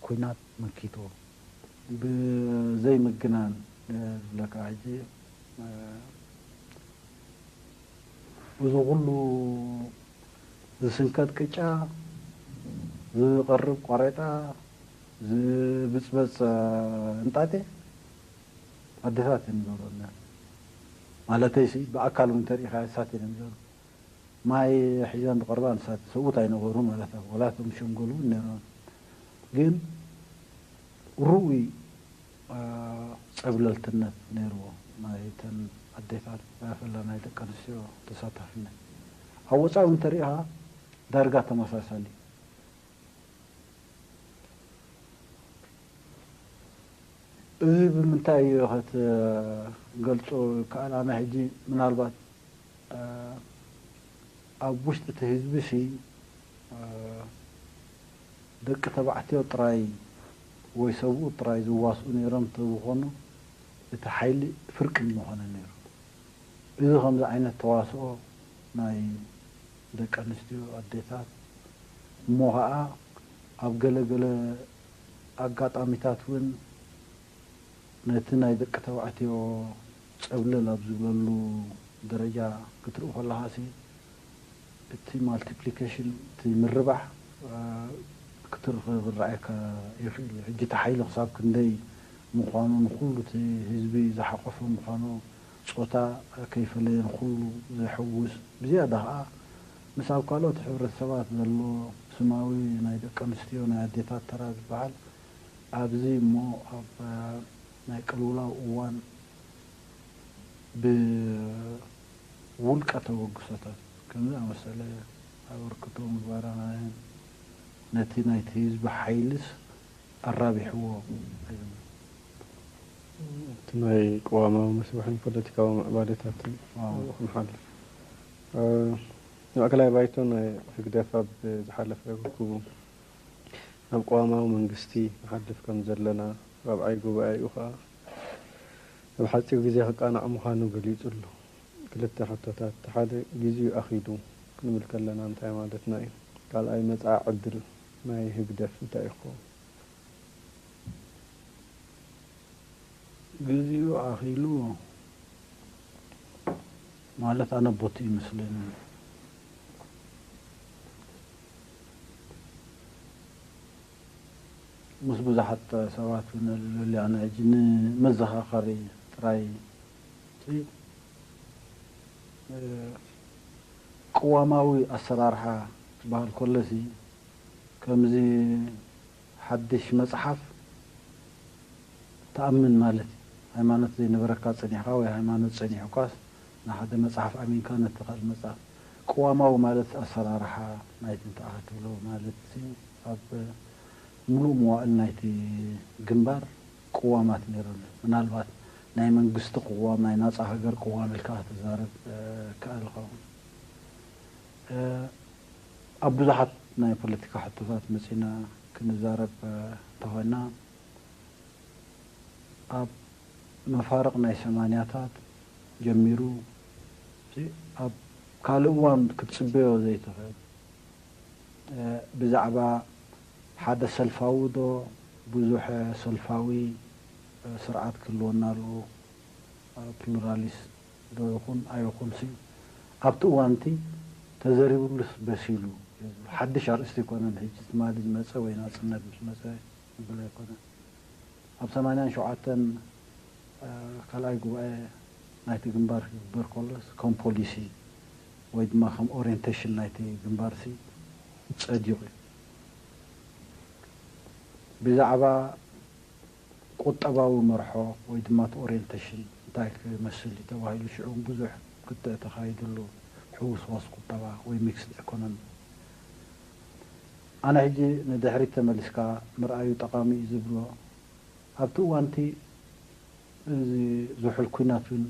ኲናት መኪትዎ። ብዘይምግናን ዝብለካ ሕጂ እዚ ኩሉ ዝስንከት ቅጫ ዝቐርብ ቆሬጣ ዝብፅበፅ እንጣጤ ኣዴታት እየን ዝገብረና ማለተይ ሲ ብኣካል እውን ተሪኢኻ እሳት እየን ዝገብሩ ማይ ሒዘን ዝቐርባ ንሳት ሰብኡት ኣይነበሩ ማለት እዩ። ወላ እቶም ሸንጎል እውን ነይሮም። ግን ርኡይ ጸብለልትነት ነይርዎ ናይ ተን ኣዴታት ብፍላ ናይ ደቂ ኣንስትዮ ተሳታፊነት ኣብ ወፃኢ እውን ተሪኢኻ ዳርጋ ተመሳሳሊ እዚ ብምንታይ እዩ ክትገልጾ ይከኣል? ኣነ ሕጂ ምናልባት ኣብ ውሽጢ እቲ ህዝቢ ሲ ደቂ ተባዕትዮ ጥራይ ወይ ሰብኡት ጥራይ ዝዋስኡ ነይሮም እንተዝኾኑ እቲ ሓይሊ ፍርቂ ምኾነ ነይሩ። እዚ ከምዚ ዓይነት ተዋስኦ ናይ ደቂ ኣንስትዮ ኣዴታት እሞ ኸዓ ኣብ ገለ ገለ ኣጋጣሚታት እውን ነቲ ናይ ደቂ ተባዕትዮ ጸብለል ኣብ ዝብለሉ ደረጃ ክትርኢ ከለኻ ሲ እቲ ማልቲፕሊኬሽን እቲ ምርባሕ ክትርኢ ክረኣየካ ይኽእል እዩ። ሕጂ እቲ ሓይሊ ክሳብ ክንደይ ምዃኑ ንኹሉ እቲ ህዝቢ ዝሓቆፈ ምዃኑ ጾታ ከይፈለየ ንኹሉ ዘሕውስ ብዝያዳ ኸዓ ምስ ኣብ ካልኦት ሕብረተሰባት ዘሎ ስማዊ ናይ ደቂ ኣንስትዮ ናይ ኣዴታት ተራ ዝበሃል ኣብዚ እሞ ኣብ ናይ ቅልውላው እዋን ብውልቀ ተበግሶታት ከምዚ ኣመሰለ ኣበርክቶ ምግባራናየን ነቲ ናይቲ ህዝቢ ሓይልስ ኣራቢሕዎ። እቲ ናይ ቅዋማዊ መስርሕን ፖለቲካዊ ምዕባለታትን ክንሓልፍ ማእከላይ ባይቶ ናይ ህግደፍ ኣብ ዝሓለፈ ርክቡ ናብ ቅዋማዊ መንግስቲ ንሓልፍ ከም ዘለና ራብዓይ ጉባኤኡ ከኣ ኣብ ሓጺር ግዜ ክቃናዕ ምዃኑ ገሊጹ ኣሎ። ክልተ ሕቶታት፣ እቲ ሓደ ግዜኡ ኣኺሉ ክንብል ከለና እንታይ ማለትና እዩ? ካልኣይ መጻኢ ዕድል ናይ ህግደፍ እንታይ እዩ ክኸውን? ግዜኡ ኣኺሉ ማለት ኣነ ቦቲ ይመስለኒ። ምስ ብዙሓት ሰባት እውን ልልሊ ኣነ ሕጂ ንመዘኻኸሪ ጥራይ ቅዋማዊ ኣሰራርሓ ክበሃል ከሎሲ ከምዚ ሓድሽ መፅሓፍ ትኣምን ማለት እዩ። ሃይማኖት ዘይነበረካ ፀኒሕካ ወይ ሃይማኖት ፀኒሑካስ ንሓደ መፅሓፍ ኣሚንካ ነቲ ካልእ መፅሓፍ ቅዋማዊ ማለት ኣሰራርሓ ናይቲ እንታይ ክትብሎ ማለት ኣብ ሙሉእ መዋእል ናይቲ ግንባር ቅዋማት ነይሮም። ምናልባት ናይ መንግስቲ ቅዋም ናይ ናፃ ሃገር ቅዋም ኢልካ ክትዛረብ ይከኣል ይኸውን። ኣብ ብዙሓት ናይ ፖለቲካ ሕቶታት መፂና ክንዛረብ እንተኾይና ኣብ መፋርቕ ናይ ሰማንያታት ጀሚሩ ኣብ ካልእ እዋን ክትፅበዮ ዘይትኽእል ብዛዕባ ሓደ ሰልፋዊ ዶ ብዙሕ ሰልፋዊ ስርዓት ክህልወና ኣለዎ ፕሉራሊስት ዶ ይኹን ኣይኹንሲ ኣብቲ እዋንቲ ተዘሪብሉስ በሲሉ ሓድሽ ኣርእስቲ ኣይኮነን። ሕጂ ትማሊ ዝመጸ ወይ ናጽነት ምስ መጸ ዝብል ኣይኮነን። ኣብ ሰማንያን ሸውዓተን ካልኣይ ጉባኤ ናይቲ ግንባር ክግበር ከሎስ ከም ፖሊሲ ወይ ድማ ከም ኦሪንቴሽን ናይቲ ግንባርሲ ጸዲቑ እዩ። ብዛዕባ ቁጠባዊ መርሖ ወይ ድማ እቲ ኦሪንቴሽን እንታይ ክመስል እዩ ተባሂሉ ሽዑ ብዙሕ ክትዕ ተኻይድሉ፣ ሕውስዋስ ቁጠባ ወይ ሚክስድ ኢኮኖሚ። ኣነ ሕጂ ንድሕሪት ተመሊስካ ምርኣዩ ጠቓሚ እዩ ዝብሎ፣ ኣብቲ እዋንቲ እዚ ዝሑል ኲናት እውን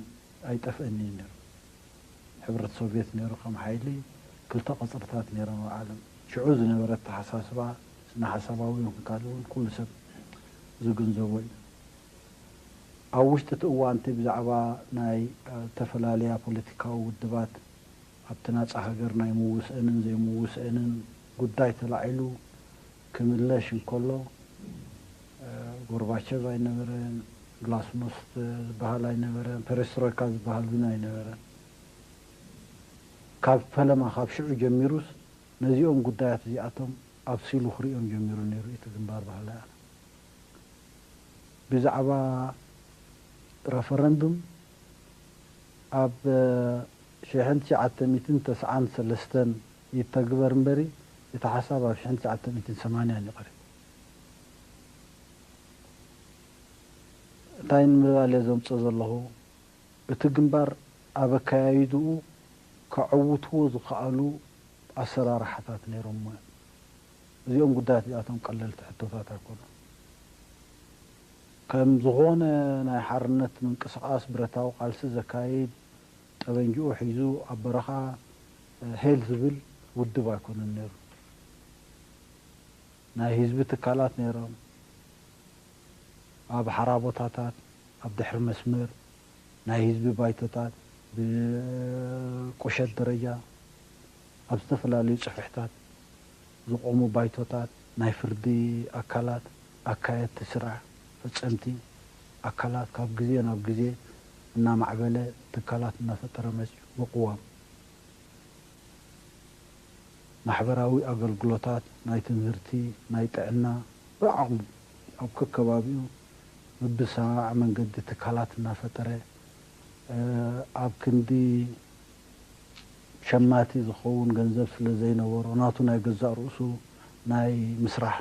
ኣይጠፍአን እዩ ነይሩ። ሕብረት ሶቭየት ነይሩ ከም ሓይሊ፣ ክልተ ቅጽርታት ነይሮም ኣብ ዓለም። ሽዑ ዝነበረ ኣተሓሳስባ፣ ስነ ሓሳባዊ ይኹን ካልእ እውን ኩሉ ሰብ ዝግንዘቦ እዩ። ኣብ ውሽጢ እቲ እዋንቲ ብዛዕባ ናይ ዝተፈላለያ ፖለቲካዊ ውድባት ኣብቲ ናጻ ሃገር ናይ ምውስእንን ዘይምውስእንን ጉዳይ ተላዒሉ ክምለሽ እንከሎ፣ ጎርባቸቭ ኣይነበረን፣ ግላስኖስት ዝበሃል ኣይነበረን፣ ፔሬስትሮይካ ዝበሃል እውን ኣይነበረን። ካብ ፈለማ ካብ ሽዑ ጀሚሩስ ነዚኦም ጉዳያት እዚኣቶም ኣብሲሉ ክርእዮም ጀሚሩ ነይሩ እቲ ግንባር ባህላዊ ኣነ። ብዛዕባ ረፈረንዱም ኣብ ሽሕን ትሽዓተ ሚእትን ተስዓን ሰለስተን ይተግበር እምበሪ እቲ ሓሳብ ኣብ ሽሕን ትሽዓተ ሚእትን ሰማንያን እዩ ቀሪቡ። እንታይ ንምባል እየ ዘምጽኦ ዘለኹ? እቲ ግንባር ኣብ ኣከያይድኡ ከዐውትዎ ዝኸኣሉ ኣሰራርሓታት ነይሮሞ እዮም። እዚኦም ጉዳያት እዚኣቶም ቀለልቲ ሕቶታት ኣይኮኑን። ከም ዝኾነ ናይ ሓርነት ምንቅስቓስ ብረታዊ ቃልሲ ዘካይድ ጠበንጅኡ ሒዙ ኣብ በረኻ ሄል ዝብል ውድብ ኣይኮነን ነይሩ። ናይ ህዝቢ ትካላት ነይሮም። ኣብ ሓራ ቦታታት፣ ኣብ ድሕሪ መስመር፣ ናይ ህዝቢ ባይቶታት፣ ብቁሸት ደረጃ ኣብ ዝተፈላለዩ ጽፍሕታት ዝቆሙ ባይቶታት፣ ናይ ፍርዲ ኣካላት፣ ኣካየድቲ ስራሕ፣ ፈጸምቲ ኣካላት ካብ ግዜ ናብ ግዜ እናማዕበለ ትካላት እናፈጠረ መጺኡ ብቅዋም። ማሕበራዊ ኣገልግሎታት፣ ናይ ትምህርቲ፣ ናይ ጥዕና ብዓቕሙ ኣብ ከከባቢኡ ምብስባዕ መንገዲ ትካላት እናፈጠረ፣ ኣብ ክንዲ ሸማቲ ዝኸውን ገንዘብ ስለ ዘይነበሮ ናቱ ናይ ገዛእ ርእሱ ናይ ምስራሕ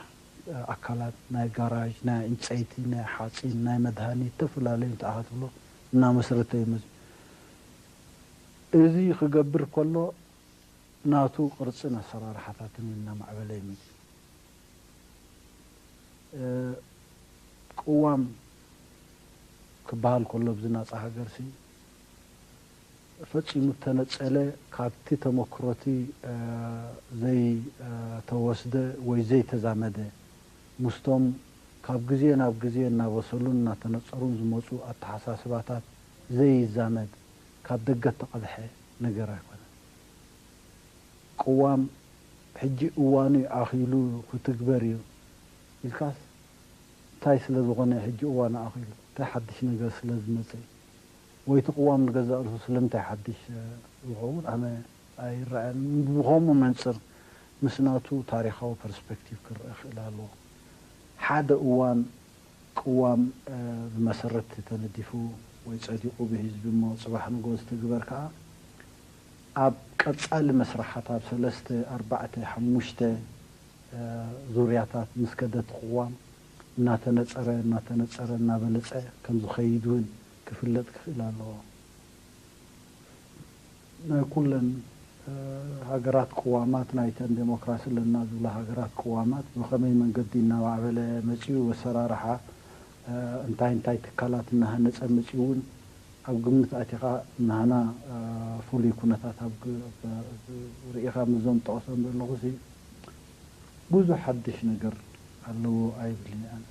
ኣካላት፣ ናይ ጋራጅ፣ ናይ ዕንፀይቲ፣ ናይ ሓፂን፣ ናይ መድሃኒት ዝተፈላለዩ እንታይ ክትብሎ እናመስረተ እዩ መፂኡ። እዚ ክገብር ከሎ ናቱ ቅርፅን ኣሰራርሓታትን እናማዕበለ ይመፅእ። ቅዋም ክበሃል ከሎ ኣብዚ ናፃ ሃገርሲ ፈፂሙ እተነፀለ ካብቲ ተመክሮቲ ዘይተወስደ ወይ ዘይተዛመደ ምስቶም ካብ ግዜ ናብ ግዜ እናበሰሉን እናተነፀሩን ዝመፁ ኣተሓሳስባታት ዘይዛመድ ካብ ደገ እተቐድሐ ነገር ኣይኮነን። ቅዋም ሕጂ እዋኑ ኣኺሉ ክትግበር እዩ ኢልካስ እንታይ ስለ ዝኾነ ሕጂ እዋኑ ኣኺሉ እንታይ ሓድሽ ነገር ስለ ዝመፀ እዩ? ወይ እቲ ቅዋም ንገዛእ ርእሱ ስለምንታይ ሓድሽ ዝኸውን ኣነ ኣይረኣን። ብኸምኡ መንፅር ምስ ናቱ ታሪኻዊ ፐርስፔክቲቭ ክረአ ክእል ኣለዎ። ሓደ እዋን ቅዋም ብመሰረት ተነዲፉ ወይ ጸዲቑ ብህዝቢ እሞ ጽባሕ ንግሆ ዝትግበር ከኣ ኣብ ቀጻሊ መስርሓት ኣብ ሰለስተ ኣርባዕተ ሓሙሽተ ዙርያታት ምስ ከደ እቲ ቅዋም እናተነጸረ እናተነጸረ እናበለጸ ከም ዝኸይድ እውን ክፍለጥ ክኽእል ኣለዎ። ናይ ኩለን ሃገራት ቅዋማት ናይተን ዴሞክራሲ ኣለና ዝብላ ሃገራት ቅዋማት ብኸመይ መንገዲ እናማዕበለ መጺኡ ኣሰራርሓ እንታይ እንታይ ትካላት እናሃነጸ መጺኡ እውን ኣብ ግምት ኣቲኻ ናህና ፍሉይ ኩነታት ኣብ ርኢኻ ምስዞም ጠቐሶም ዘለኹ ብዙሕ ሓድሽ ነገር ኣለዎ ኣይብልን ኣነ።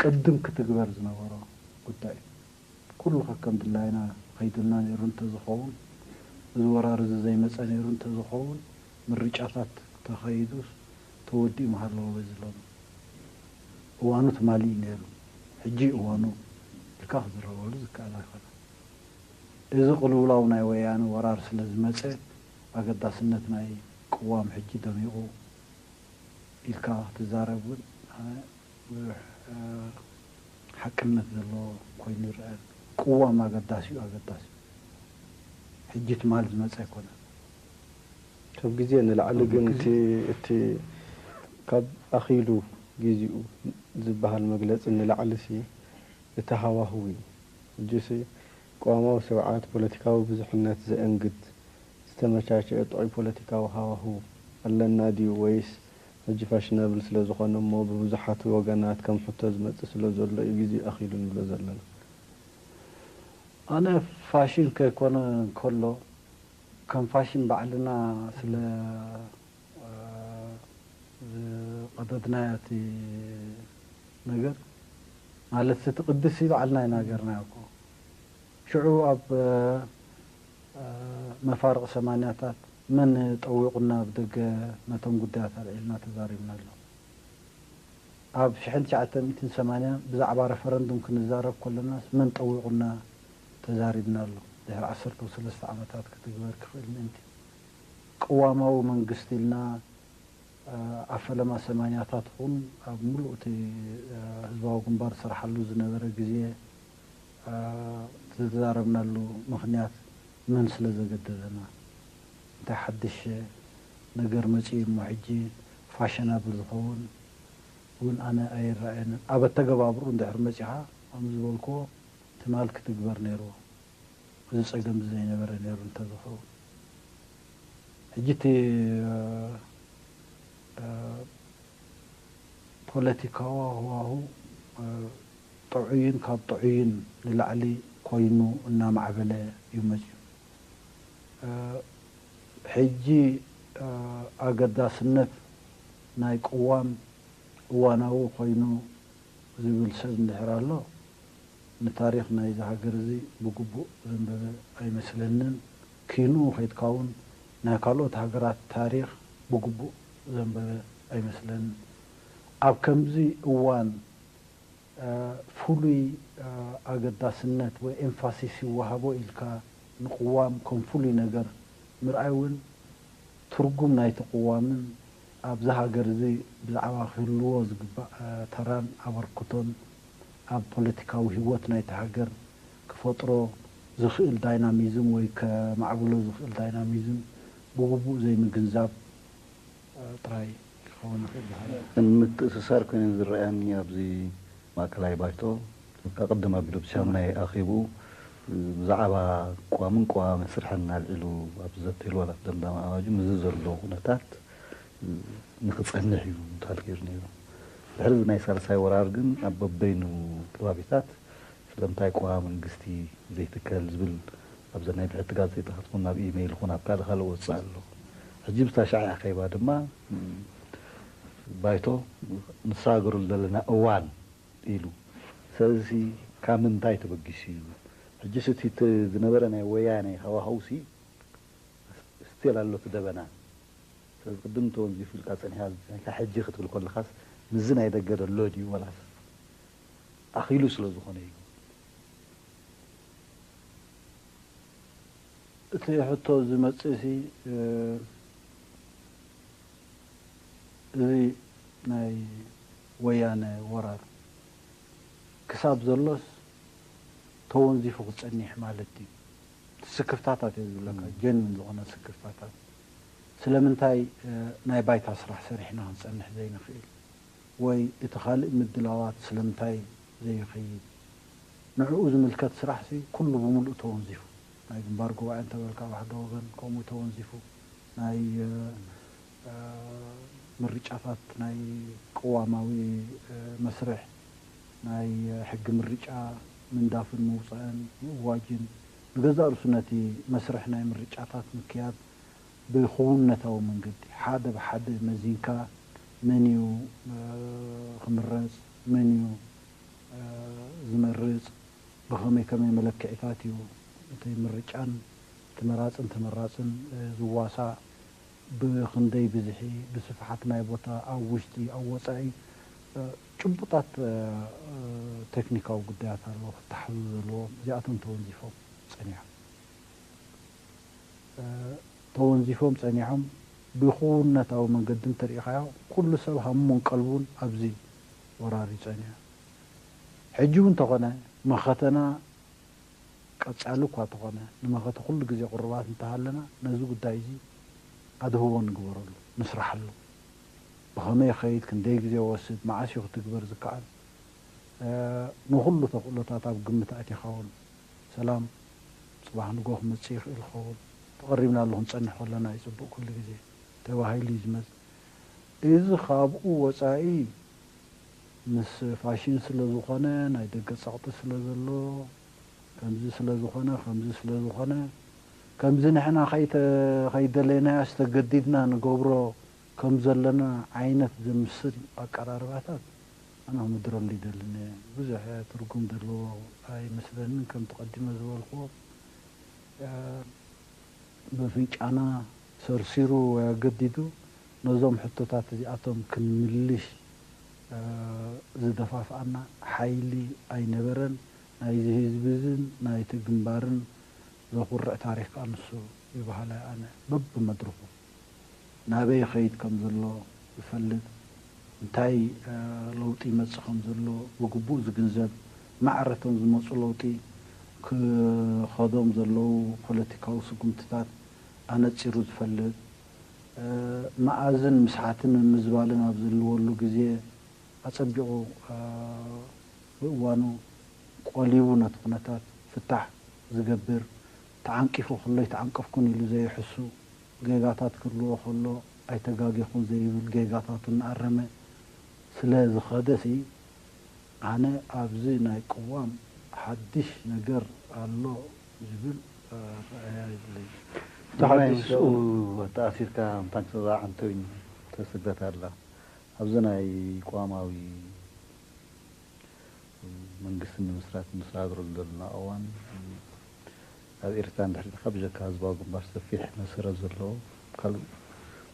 ቅድም ክትግበር ዝነበሮ ጉዳይ እዩ። ኩሉ ከከም ድላይና ከይዱልና ነይሩ እንተዝኸውን፣ እዚ ወራር እዚ ዘይመጸ ነይሩ እንተዝኸውን፣ ምርጫታት ተኸይዱስ ተወዲኡ ምሃለዎ በዚ ሎሚ። እዋኑ ትማሊ እዩ ነይሩ፣ ሕጂ እዋኑ ኢልካ ክዝረበሉ ዝከኣል ኣይኮነን። እዚ ቅልውላው ናይ ወያነ ወራር ስለ ዝመጸ፣ ኣገዳስነት ናይ ቅዋም ሕጂ ደሚቑ ኢልካ ክትዛረብ እውን ኣነ ብዙሕ ሓቅነት ዘለዎ ኮይኑ ይረኣየኒ። ቅዋም ኣገዳሲ እዩ፣ ኣገዳሲ እዩ። ሕጂ ትማል ዝመፀ ኣይኮነን። ካብ ግዜ ንላዕሊ ግን እቲ እቲ ካብ ኣኺሉ ግዜኡ ዝበሃል መግለፂ ንላዕሊ ሲ እቲ ሃዋህው እዩ። ሕጂሲ ቅዋማዊ ስርዓት ፖለቲካዊ ብዙሕነት ዘእንግድ ዝተመቻቸአ ጥዑይ ፖለቲካዊ ሃዋህው ኣለና ድዩ ወይስ ሕጂ ፋሽነብል ስለ ዝኾነ እሞ ብብዙሓት ወገናት ከም ሕቶ ዝመጽእ ስለ ዘሎ እዩ ግዜኡ ኣኺሉ ንብሎ ዘለና? ኣነ ፋሽን ከይኮነ እንከሎ ከም ፋሽን ባዕልና ስለ ዝቐደድናዮ እቲ ነገር ማለት እቲ ቅዲ ሲ ባዕልና ኢና ገርናዮ እኮ። ሽዑ ኣብ መፋርቕ ሰማንያታት መን ጠዊቑና ብደገ ነቶም ጉዳያት ኣልዒልና ተዛሪብናሎም። ኣብ ሽሕን ትሽዓተ ሚእትን ሰማንያን ብዛዕባ ረፈረንዱም ክንዛረብ ከለናስ መን ጠዊቑና ተዛሪብናሉ። ድሕሪ ዓሰርተ ሰለስተ ዓመታት ክትግበር ክኽእል ምእንቲ ቅዋማዊ መንግስቲ ኢልና ኣብ ፈለማ ሰማንያታት ኹን ኣብ ሙሉእ እቲ ህዝባዊ ግንባር ዝሰርሓሉ ዝነበረ ግዜ ዝተዛረብናሉ ምኽንያት መን ስለ ዘገደደና፣ እንታይ ሓድሽ ነገር መፂኡ እሞ ሕጂ ፋሽናብል ዝኸውን እውን ኣነ ኣይረኣየንን። ኣብ ኣተገባብርኡ እንድሕር መፂኻ ከም ዝበልክዎ ትማል ክትግበር ነይርዎ። እዚ ጸገም እዚ ዘይነበረ ነይሩ እንተዝኸውን ሕጂ እቲ ፖለቲካዊ ሃዋሁ ጥዑይን ካብ ጥዑይን ንላዕሊ ኮይኑ እናማዕበለ እዩ መፅዩ። ሕጂ ኣገዳስነት ናይ ቅዋም እዋናዊ ኮይኑ ዝብል ሰብ እንድሕር ኣሎ፣ ንታሪኽ ናይዚ ሃገር እዚ ብግቡእ ዘንበበ ኣይመስለንን። ኪንኡ ኸይድካ እውን ናይ ካልኦት ሃገራት ታሪኽ ብግቡእ ዘንበበ ኣይመስለንን። ኣብ ከምዚ እዋን ፍሉይ ኣገዳስነት ወይ ኤምፋሲስ ይወሃቦ ኢልካ ንቅዋም ከም ፍሉይ ነገር ምርኣይ እውን ትርጉም ናይቲ ቅዋምን ኣብዚ ሃገር እዚ ብዛዕባ ክህልዎ ዝግባእ ተራን ኣበርክቶን ኣብ ፖለቲካዊ ህይወት ናይቲ ሃገር ክፈጥሮ ዝኽእል ዳይናሚዝም ወይ ከማዕብሎ ዝኽእል ዳይናሚዝም ብግቡእ ዘይምግንዛብ ጥራይ ክኸውን ይኽእል ዝሃለ። ምትእስሳር ኮይነን ዝረኣያኒ ኣብዚ ማእከላይ ባይቶ ኣቐድም ኣቢሉ ብሻሙናይ ኣኼብኡ ብዛዕባ ቅዋምን ቅዋማዊ መስርሕን ኣልዒሉ ኣብ ዘትህልዎ ኣፍደምዳሚ ኣዋጁ ምስዚ ዘሎ ኩነታት ንኽጸንሕ እዩ ምትዋል ገይሩ ነይሩ። ድሕሪ እዚ ናይ ሳልሳይ ወራር ግን ኣብ በበይኑ ከባቢታት ስለምንታይ ቅዋማዊ መንግስቲ ዘይትከል ዝብል ኣብዘን ናይ ብሕቲ ጋዜጣታት ኹን ናብ ኢመይል ኹን ኣብ ካልእ ካልእ ወጽእ ኣሎ። ሕጂ ብታሽዓይ ኣኼባ ድማ ባይቶ ንሰጋገረሉ ዘለና እዋን ኢሉ። ስለዚ ካብ ምንታይ ተበጊሱ እዩ? ሕጂስ እቲ ዝነበረ ናይ ወያነ ሃዋህውሲ ስቲል ኣሎ እቲ ደበና። ስለዚ ቅድም ተወንዚፉ ኢልካ ጸኒሕካ ሕጂ ክትብል ከለኻስ ምስዚ ናይ ደገ ዘሎ ድዩ ወላስ ኣኺሉ ስለ ዝኾነ እዩ? እቲ ሕቶ ዝመጽእሲ እዚ ናይ ወያነ ወራር ክሳብ ዘሎስ ተወንዚፉ ክጸኒሕ ማለት ድዩ? ስክፍታታት እየ ዝብለካ፣ ጀንዊን ዝኾነ ስክፍታታት። ስለምንታይ ናይ ባይታ ስራሕ ሰሪሕና ክንጸንሕ ዘይንኽእል? ወይ እቲ ካልእ ምድላዋት ስለምንታይ ዘይኸይድ? ንዕኡ ዝምልከት ስራሕሲ ኩሉ ብምሉእ ተወንዚፉ። ናይ ግንባር ጉባኤ እንተበልካ ብሓደ ወገን ከምኡ ተወንዚፉ። ናይ ምርጫታት ናይ ቅዋማዊ መስርሕ ናይ ሕጊ ምርጫ ምንዳፍን ምውፃእን ምእዋጅን ንገዛእ ርእሱ ነቲ መስርሕ ናይ ምርጫታት ምክያድ ብክውንነታዊ መንገዲ ሓደ ብሓደ መዚንካ መን እዩ ክምረፅ፣ መን እዩ ዝመርፅ፣ ብኸመይ ከመይ መለክዒታት እዩ እቲ ምርጫን እቲ መራፅን ተመራፅን ዝዋሳእ፣ ብኽንደይ ብዝሒ፣ ብስፍሓት ናይ ቦታ፣ ኣብ ውሽጢ፣ ኣብ ወፃኢ ጭቡጣት ቴክኒካዊ ጉዳያት ኣለዉ ክተሓዙ ዘለዎም። እዚኣቶም ተወንዚፎም ፀኒሖም። ተወንዚፎም ጸኒሖም። ብክውንነታዊ መንገዲ እንተሪኢኻዮ፣ ኩሉ ሰብ ሃሙን ቀልቡን ኣብዚ ወራር እዩ ጸኒሑ። ሕጂ እውን እንተኾነ መኸተና ቀጻሊ እኳ ተኾነ፣ ንመኸተ ኩሉ ግዜ ቅሩባት እንተሃለና፣ ነዚ ጉዳይ እዚ ኣድህቦ ንግበረሉ፣ ንስራሓሉ። ብኸመይ ይኸይድ፣ ክንደይ ግዜ ይወስድ፣ መዓስ እዩ ክትግበር ዝከኣል፣ እ፣ ንኹሉ ተኽእሎታት ኣብ ግምት ኣእቲኻ እውን ሰላም ጽባሕ ንግሆ ክመጽእ ይኽእል ይኸውን፣ ተቐሪብናሉ ክንጸንሕ ከለና እዩ ጽቡቕ ኩሉ ግዜ ተባሂሉ እዩ ዝመጽእ። እዚ ካብኡ ወጻኢ ምስ ፋሽን ስለ ዝኾነ፣ ናይ ደገ ጸቕጢ ስለ ዘሎ፣ ከምዚ ስለ ዝኾነ፣ ከምዚ ስለ ዝኾነ፣ ከምዚ ንሕና ከይተ-፣ ከይደለይናዮስ ተገዲድና ንገብሮ ከም ዘለና ዓይነት ዘምስል ኣቀራርባታት ኣነ ክምድረሉ ይደልን እየ። ብዙሕ ትርጉም ዘለዎ ኣይመስለንን። ከምቲ ቀዲመ ዝበልክዎ፣ እ፣ በፍንጫና ሰርሲሩ ወይ ኣገዲዱ ነዞም ሕቶታት እዚኣቶም ክንምልሽ፣ እ፣ ዝደፋፍኣና ሓይሊ ኣይነበረን። ናይዚ ህዝቢ እዝን ናይቲ ግንባርን ዘኹርዕ ታሪኽ ከኣ ንሱ እዩ በሃላይ ኣነ። በብመድረኹ ናበይ ይኸይድ ከም ዘሎ ዝፈልጥ፣ እንታይ፣ እ፣ ለውጢ ይመጽእ ከም ዘሎ ብግቡእ ዝግንዘብ፣ ማዕረ እቶም ዝመጹ ለውጢ ክኸዶም ዘለዉ ፖለቲካዊ ስጉምትታት ኣነጺሩ ዝፈልጥ፣ እ፣ መኣዝን ምስሓትን ምምዝባልን ኣብ ዝህልወሉ ግዜ ኣጸቢቑ፣ እ፣ ብእዋኑ ቆሊቡ ነቲ ኩነታት ፍታሕ ዝገብር፣ ተዓንቂፉ ከሎ ኣይተዓንቀፍኩን ኢሉ ዘይሕሱ፣ ጌጋታት ክህልዎ ከሎ ኣይተጋጌኹን ዘይብል፣ ጌጋታቱ እናኣረመ ስለ ዝኸደሲ፣ ኣነ ኣብዚ ናይ ቅዋም ሓድሽ ነገር ኣሎ ዝብል ኣረኣእያ የብለይን። እቲ ሓድሽ ምስኡ ተኣሲርካ ምታን ክትዛዕ እንተይኑ ተስግደት ኣላ። ኣብዚ ናይ ቅዋማዊ መንግስቲ ንምስራት ንሰጋገረሉ ዘለና እዋን፣ ኣብ ኤርትራ እንድሕር ኢልካ ብጀካ ህዝባዊ ግንባር ሰፊሕ መሰረት ዘለዎ ካልእ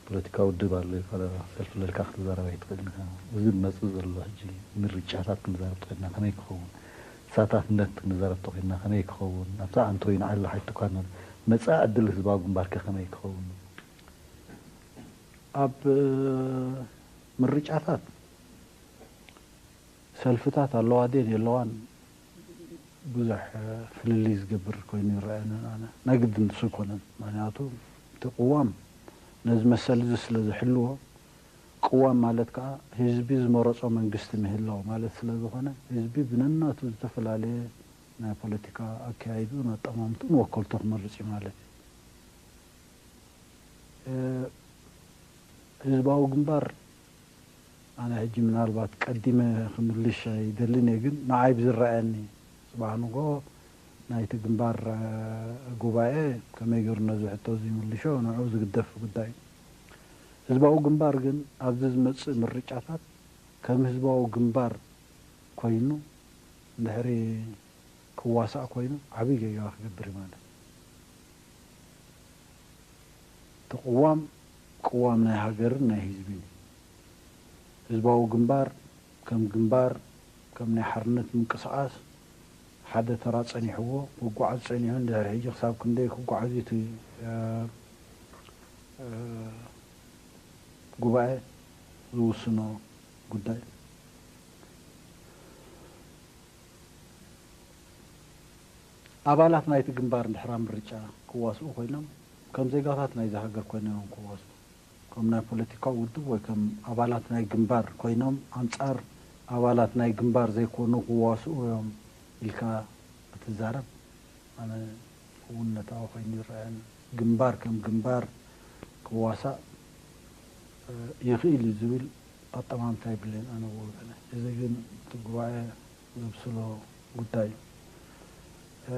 ፖለቲካዊ ውድብ ኣሎ እዩ። ካልእ ሰልፊ ለልካ ክትዛረብ ኣይትኽእልን ኢኻ። እዚ ዝመጽእ ዘሎ ሕጂ ምርጫታት ክንዛረብ ተኾይንና ከመይ ክኸውን? ተሳታፍነት ክንዛረብ ተኾይንና ከመይ ክኸውን? ኣብታ ኣንቶይ ንዓሊ ሓይቱ እኳ መጻኢ ዕድል ህዝባዊ ግንባርከ ከመይ ክኸውን? ኣብ ምርጫታት ሰልፍታት ኣለዋ ድየን የለዋን ብዙሕ ፍልልይ ዝገብር ኮይኑ ይረኣየንን ኣነ። ናይ ግድን ንሱ ኣይኮነን። ምኽንያቱ እቲ ቅዋም ነዚ መሰል እዚ ስለ ዝሕልዎ፣ ቅዋም ማለት ከኣ ህዝቢ ዝመረጾ መንግስቲ ምህላው ማለት ስለ ዝኾነ፣ ህዝቢ ብነናቱ ዝተፈላለየ ናይ ፖለቲካ ኣካያይድኡን ኣጠማምትኡን ወከልቱ ክመርጽ እዩ ማለት እዩ። እ፣ ህዝባዊ ግንባር፣ ኣነ ሕጂ ምናልባት ቀዲመ ክምልሽ ኣይደልን እየ፣ ግን ንዓይ ብዝረኣየኒ፣ ጽባሕ ንግሆ ናይቲ ግንባር፣ እ፣ ጉባኤ ከመይ ገይሩ ነዚ ሕቶ እዚ ይምልሾ፣ ንዕኡ ዝግደፍ ጉዳይ እዩ። ህዝባዊ ግንባር ግን ኣብዚ ዝመጽእ ምርጫታት ከም ህዝባዊ ግንባር ኮይኑ እንድሕሪ ክዋሳእ ኮይኑ ዓብዪ ጌጋ ክገብር እዩ ማለት እዩ። እቲ ቅዋም፣ ቅዋም ናይ ሃገርን ናይ ህዝብን እዩ። ህዝባዊ ግንባር ከም ግንባር፣ ከም ናይ ሓርነት ምንቅስቓስ ሓደ ተራ ጸኒሕዎ ክጓዓዝ ጸኒሑ፣ እንድሕሪ ሕጂ ክሳብ ክንደይ ክጓዓዝ እዩ እቲ፣ እ፣ እ፣ ጉባኤ ዝውስኖ ጉዳይ። ኣባላት ናይቲ ግንባር እንድሕር ኣብ ምርጫ ክዋስኡ ኮይኖም፣ ከም ዜጋታት ናይዚ ሃገር ኮይኖም እዮም ክዋስኡ። ከም ናይ ፖለቲካዊ ውድብ ወይ ከም ኣባላት ናይ ግንባር ኮይኖም፣ ኣንጻር ኣባላት ናይ ግንባር ዘይኮኑ ክዋስኡ እዮም ኢልካ ክትዛረብ፣ ኣነ ክውንነታዊ ኮይኑ ይረኣየኒ። ግንባር ከም ግንባር ክዋሳእ፣ እ፣ ይኽእል እዩ ዝብል ኣጠማምታ የብለይን ኣነ ብወገነ። እዚ ግን እቲ ጉባኤ ዘብስሎ ጉዳይ እዩ። እ፣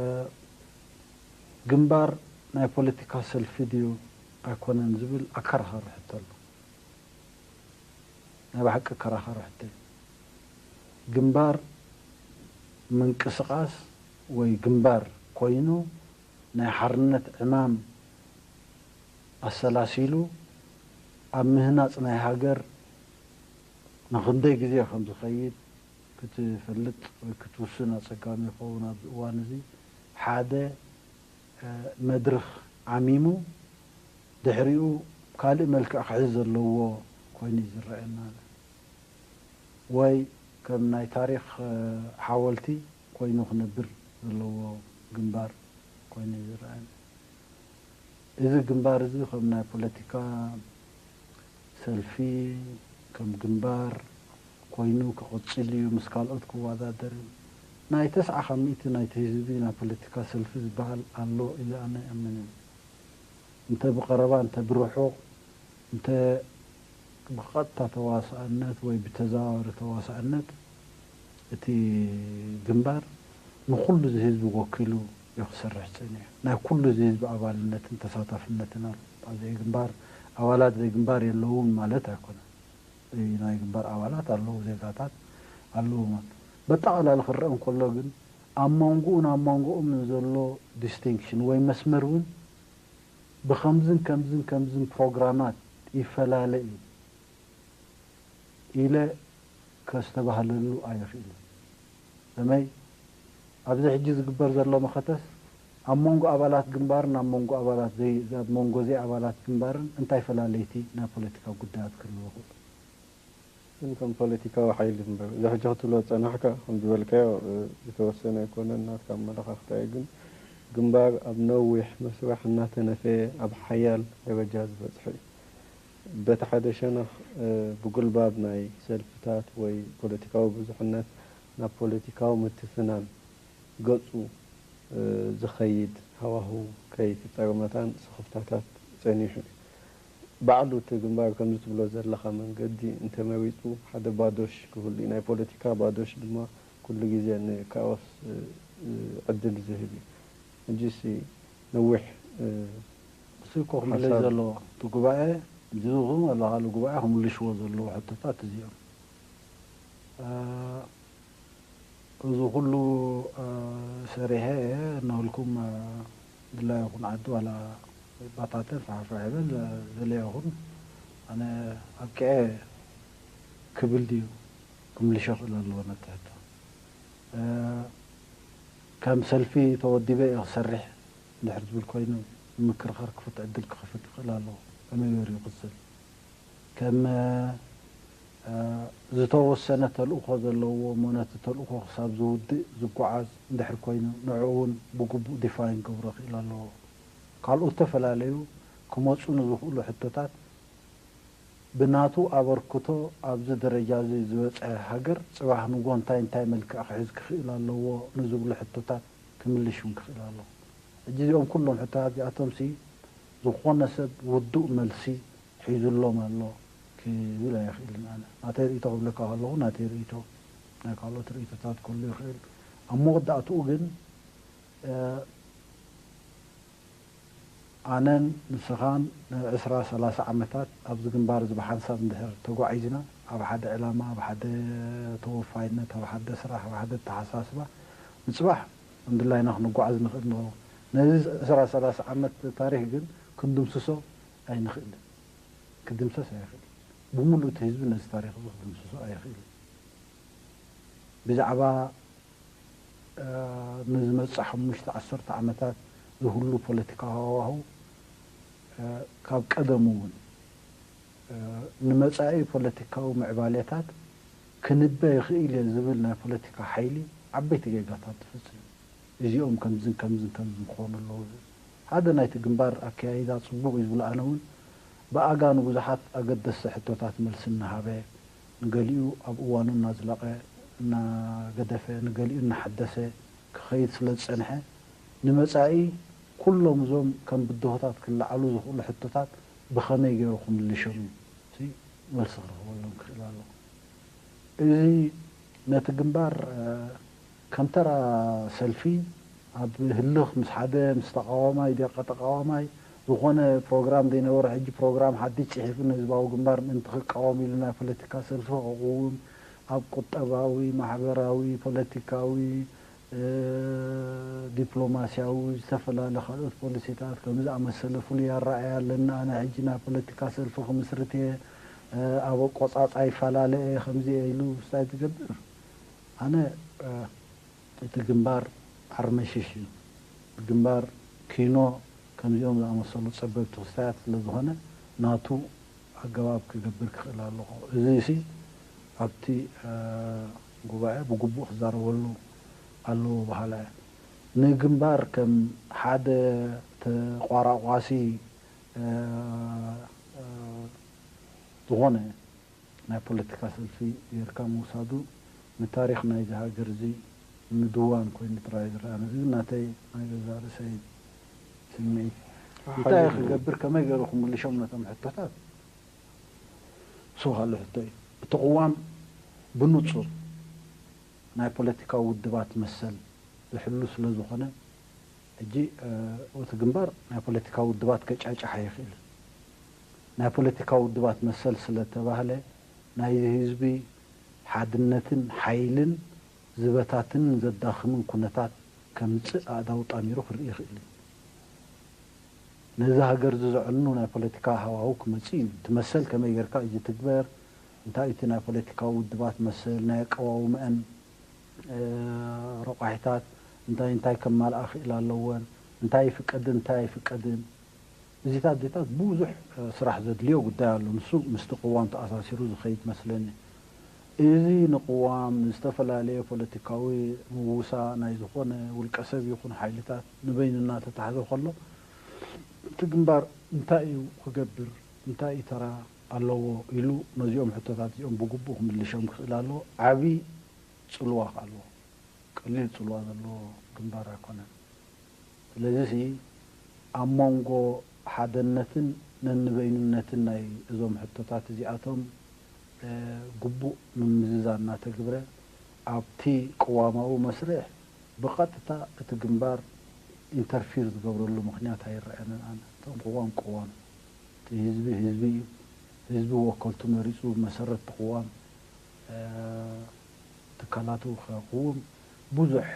ግንባር ናይ ፖለቲካ ሰልፊ ድዩ ኣይኮነን ዝብል ኣከራኻሪ ሕቶ ኣሎ። ናይ ብሓቂ ኣከራኻሪ ሕቶ እዩ። ግንባር ምንቅስቓስ ወይ ግንባር ኮይኑ ናይ ሓርነት ዕማም ኣሰላሲሉ ኣብ ምህናጽ ናይ ሃገር ንኽንደይ ግዜ ከም ዝኸይድ ክትፈልጥ ወይ ክትውስን ኣጸጋሚ ይኸውን። ኣብዚ እዋን እዚ ሓደ፣ እ፣ መድርኽ ዓሚሙ ድሕሪኡ ካልእ መልክዕ ክሕዝ ዘለዎ ኮይኑ እዩ ዝረኣየና። ወይ ከም ናይ ታሪኽ ሓወልቲ ኮይኑ ክነብር ዘለዎ ግንባር ኮይኑ እዩ ዝረኣየኒ። እዚ ግንባር እዚ ከም ናይ ፖለቲካ ሰልፊ፣ ከም ግንባር ኮይኑ ክቕጽል እዩ፣ ምስ ካልኦት ክወዳደር እዩ። ናይ ተስዓ ካብ ሚእቲ ናይቲ ህዝቢ ናይ ፖለቲካ ሰልፊ ዝበሃል ኣሎ ኢለ ኣነ ኣይኣምንን። እንተ ብቐረባ እንተ ብርሑቕ እንተ ብቐጥታ ተዋሳእነት ወይ ብተዘዋዋሪ ተዋሳእነት እቲ ግንባር ንኹሉ እዚ ህዝቢ ወኪሉ እዩ ክሰርሕ ጸኒሑ። ናይ ኩሉ እዚ ህዝቢ ኣባልነትን ተሳታፍነትን ኣሎ። ኣብ ዘይግንባር ኣባላት ዘይግንባር የለውን ማለት ኣይኮነን። ናይ ግንባር ኣባላት ኣለዉ፣ ዜጋታት ኣለዉ ማለት። በጠቓላሊ ክረአ እንከሎ ግን ኣብ መንጎኡን ኣብ መንጎኦም ዘሎ ዲስቲንክሽን ወይ መስመር እውን ብኸምዝን ከምዝን ከምዝን ፕሮግራማት ይፈላለ እዩ ኢለ ከስተባህለሉ ኣይኽእልን። ከመይ ኣብዚ ሕጂ ዝግበር ዘሎ መኸተስ ኣብ መንጎ ኣባላት ግንባርን ኣብ መንጎ ኣባላት ዘይ ኣብ መንጎ ዘይኣባላት ግንባርን እንታይ ፈላለይቲ ናይ ፖለቲካ ጉዳያት ክህልዉ ይኽእሉ? ግን ከም ፖለቲካዊ ሓይሊ እምበር እዚ ሕጂ ክትብሎ ዝጸናሕካ ከም ዝበልካዮ ዝተወሰነ ኣይኮነን ናትካ ኣመለኻኽታ እዩ። ግን ግንባር ኣብ ነዊሕ መስርሕ እናተነፈየ ኣብ ሓያል ደረጃ ዝበጽሐ እዩ። በቲ ሓደ ሸነኽ ብጉልባብ ናይ ሰልፍታት ወይ ፖለቲካዊ ብዙሕነት ናብ ፖለቲካዊ ምትፍናን ገጹ ዝኸይድ ሃዋህው ከይፍጠር መታን ስኽፍታታት ጸኒሑ እዩ። ባዕሉ እቲ ግንባር ከምዚ ትብሎ ዘለኻ መንገዲ እንተመሪጹ ሓደ ባዶሽ ክህሉ እዩ። ናይ ፖለቲካ ባዶሽ ድማ ኩሉ ግዜ ንካኦስ ዕድል ዝህብ እዩ። ሕጂሲ ነዊሕ እሱ እኮ ክምለስ ዘለዎ እቲ ጉባኤ እዚ ይኹን ዋላ ካልእ ጉባኤ ክምልሽዎ ዘለዎ ሕቶታት እዚኦም እዚ ኩሉ ሰሪሐ እየ እናበልኩም ድላዩ ይኹን ዓዲ ዋላ ይባታተን ፋሕፋሕ ይበል ዘለ ይኹን ኣነ ኣብቂዐ ክብል ድዩ ክምልሾ ክእል ኣለዎ ነቲ ሕቶ። ከም ሰልፊ ተወዲበ እየ ክሰርሕ እንድሕር ዝብል ኮይኑ ንምክርኻር ክፍት ዕድል ክኸፍት ይኽእል ኣለዎ። ከመይ ገይሩ ይቕጽል? ከም ዝተወሰነ ተልእኾ ዘለዎ እሞ ነቲ ተልእኾ ክሳብ ዝውድእ ዝጓዓዝ እንድሕር ኮይኑ ንዕኡ እውን ብግቡእ ዲፋይን ክገብሮ ክእል ኣለዎ። ካልኦት ዝተፈላለዩ ክመፁ ንዝኽእሉ ሕቶታት ብናቱ ኣበርክቶ ኣብዚ ደረጃ እዚ ዝበፅሐ ሃገር ፅባሕ ንጎ እንታይ እንታይ መልክዕ ክሕዝ ክኽእል ኣለዎ ንዝብሉ ሕቶታት ክምልሽ እውን ክኽእል ኣለዎ። ሕጂ እዚኦም ኩሎም ሕቶታት እዚኣቶም ሲ ዝኾነ ሰብ ውዱእ መልሲ ሒዙሎም ኣሎ ክብል ኣይኽእልን። ኣነ ናተይ ርእይቶ ክብለካ ከለኹ ናተይ ርእይቶ ናይ ካልኦት ርእይቶታት ክህሉ ይኽእል። ኣብ መወዳእትኡ ግን ኣነን ንስኻን ንዕስራ ሰላሳ ዓመታት ኣብዚ ግንባር እዚ ብሓንሳብ እንድሕር ተጓዒዝና ኣብ ሓደ ዕላማ፣ ኣብ ሓደ ተወፋይነት፣ ኣብ ሓደ ስራሕ፣ ኣብ ሓደ ኣተሓሳስባ ንፅባሕ እንድላይና ክንጓዓዝ ንኽእል ንኸውን። ነዚ ዕስራ ሰላሳ ዓመት ታሪክ ግን ክንድምስሶ ኣይንኽእልን። ክድምሰስ ኣይኽእልን። ብምሉእ እቲ ህዝቢ ነዚ ታሪክ እዚ ክድምስሶ ኣይኽእልን። ብዛዕባ ንዝመፅእ ሓሙሽተ ዓሰርተ ዓመታት ዝህሉ ፖለቲካዊ ሃዋህው ካብ ቀደሙ እውን ንመፃኢ ፖለቲካዊ ምዕባሌታት ክንበ ይኽእል እየ ዝብል ናይ ፖለቲካ ሓይሊ ዓበይቲ ጌጋታት ዝፍፅም እዩ። እዚኦም ከምዝን ከምዝን ከምዝን ክኾኑ ኣለዎ ዝብል ሓደ ናይቲ ግንባር ኣከያይዳ ፅቡቕ እዩ ዝብሎ ኣነ እውን ብኣጋ ንብዙሓት ኣገደስቲ ሕቶታት መልሲ እናሃበ ንገሊኡ ኣብ እዋኑ እናዝለቐ እናገደፈ ንገሊኡ እናሓደሰ ክኸይድ ስለ ዝፀንሐ ንመፃኢ ኩሎም እዞም ከም ብድሆታት ክለዓሉ ዝኽእሉ ሕቶታት ብኸመይ ገይሩ ክምልሾም እዩ መልሲ ክረኽበሎም ክኽእል ኣለዎ። እዚ ነቲ ግንባር ከም ተራ ሰልፊ ኣብ ህልኽ ምስ ሓደ ምስ ተቃዋማይ ድያ ተቃዋማይ ዝኾነ ፕሮግራም ዘይነበሮ ሕጂ ፕሮግራም ሓድሽ ፅሒፉ ንህዝባዊ ግንባር ምእንቲ ክቃወም ኢሉ ናይ ፖለቲካ ሰልፊ ከቕውም ኣብ ቁጠባዊ፣ ማሕበራዊ፣ ፖለቲካዊ፣ ዲፕሎማስያዊ ዝተፈላለ ካልኦት ፖሊሲታት ከምዚ ኣመሰለ ፍሉይ ኣረኣእያ ኣለኒ ኣነ ሕጂ ናይ ፖለቲካ ሰልፊ ክምስርት እየ ኣብ ኣቆፃፃ ይፈላለ እየ ከምዚ እየ ኢሉ ስታይ ትገብር ኣነ እቲ ግንባር ዓርመሽሽ እዩ ግንባር ኪኖ ከምዚኦም ዝኣመሰሉ ጸበብቲ ክስታያት ስለ ዝኾነ ናቱ ኣገባብ ክገብር ክኽእል ኣለኹ። እዚ ሲ ኣብቲ ጉባኤ ብግቡእ ክዛረበሉ ኣለዎ በሃላይ። ንግንባር ከም ሓደ ተቋራቋሲ ዝኾነ ናይ ፖለቲካ ሰልፊ ጌርካ ምውሳዱ ንታሪኽ ናይዚ ሃገር እዚ ምድዋን ኮይኑ ጥራይ ዝረኣ። እዚ ግን ናተይ ናይ ገዛእ ርእሰይ ስምዒት። እንታይ ክገብር፣ ከመይ ገይሩ ክምልሾም ነቶም ሕቶታት? ስብሃሉ ሕቶ እዩ። እቲ ቅዋም ብንጹር ናይ ፖለቲካዊ ውድባት መሰል ዝሕሉ ስለ ዝኾነ፣ ሕጂ እቲ ግንባር ናይ ፖለቲካዊ ውድባት ከጫጭሕ ኣይኽእልን። ናይ ፖለቲካዊ ውድባት መሰል ስለ ተባህለ ናይዚ ህዝቢ ሓድነትን ሓይልን ዝበታትንን ዘዳኽምን ኩነታት ከምጽእ ኣእዳው ጣሚሩ ክርኢ ይኽእል እዩ። ነዚ ሃገር እዚ ዘዕኑ ናይ ፖለቲካ ሃዋሁ ክመጽእ እዩ። እቲ መሰል ከመይ ጌርካ እዩ ዝትግበር? እንታይ እቲ ናይ ፖለቲካዊ ውድባት መሰል፣ ናይ ኣቀዋውመአን ረቋሒታት እንታይ እንታይ ከማልኣ ክእል ኣለወን፣ እንታይ ይፍቀድን እንታይ ኣይፍቀድን፣ እዚታት ዚታት ብዙሕ ስራሕ ዘድልዮ ጉዳይ ኣሎ። ንሱ ምስቲ ቅዋም ተኣሳሲሩ ዝኸይድ መስለኒ። እዚ ንቅዋም፣ ንዝተፈላለየ ፖለቲካዊ ምውሳ ናይ ዝኾነ ውልቀ ሰብ ይኹን ሓይልታት ንበይኑ እናተታሕዘ ከሎ፣ እቲ ግንባር እንታይ እዩ ክገብር፣ እንታይ እዩ ተራ ኣለዎ ኢሉ ነዚኦም ሕቶታት እዚኦም ብግቡእ ክምልሾም ክኽእል ኣለዎ። ዓብዪ ጽልዋ ከ ኣለዎ። ቀሊል ጽልዋ ዘለዎ ግንባር ኣይኮነን። ስለዚ ሲ ኣብ መንጎ ሓደነትን ነንበይኑነትን ናይ እዞም ሕቶታት እዚኣቶም ግቡእ ምምዝዛን እናተግብረ ኣብቲ ቅዋማዊ መስርሕ ብቐጥታ እቲ ግንባር ኢንተርፊር ዝገብረሉ ምኽንያት ኣይረኣየንን። ኣነ እቶም ቅዋም ቅዋም እቲ ህዝቢ ህዝቢ እዩ። ህዝቢ ወከልቱ መሪፁ ብመሰረት እቲ ቅዋም ትካላቱ ከቅውም ብዙሕ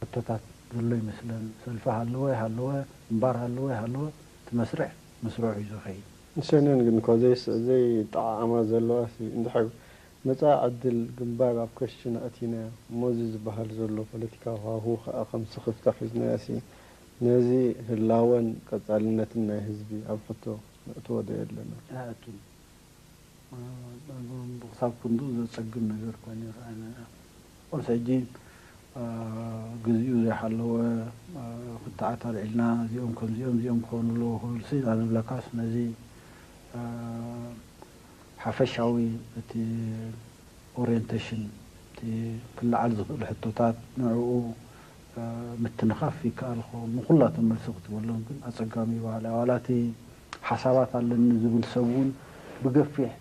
ሕቶታት ዘሎ ይመስለን። ሰልፊ ሃለወ ሃለወ፣ ግንባር ሃለወ ሃለወ፣ እቲ መስርሕ ምስርዑ እዩ ዝኸይድ። ንሰነን ግን እኮ ዘይስ-፣ ዘይጠዓዓማ ዘለዋ ሲ-፣ እንድሕር መጻኢ ዕድል ግንባር ኣብ ከሽን ኣእቲናዮ እሞ፣ እዚ ዝበሃል ዘሎ ፖለቲካዊ ሃዋሁ ከኣ ከም ስኽፍታ ሒዝናዮ ሲ፣ ነዚ ህላወን ቀጻልነትን ናይ ህዝቢ ኣብ ሕቶ ነእትዎ ዶ የለና? ኣእቱን። ክሳብ ክንዱ ዘጸግም ነገር ኮይኑ ይረኣየና። ኦርስ ሕጂ፣ አ፣ ግዜኡ ዘይሓለወ፣ አ፣ ክትዓት ኣልዒልና፣ እዚኦም ከምዚኦም፣ እዚኦም ክኾኑ ኣለዎ ክብል ሲ፣ ንብለካስ ነዚ፣ አ፣ ሓፈሻዊ እቲ ኦሪየንቴሽን፣ እቲ ክለዓል ዝኽእል ሕቶታት፣ ንዕኡ፣ አ፣ ምትንኻፍ ይከኣል ኾ-፣ ንኹላቶም መልሲ ክትበሎም ግን ኣጸጋሚ እዩ በሃላይ። ዋላ እቲ ሓሳባት ኣለኒ ዝብል ሰብ እውን ብገፊሕ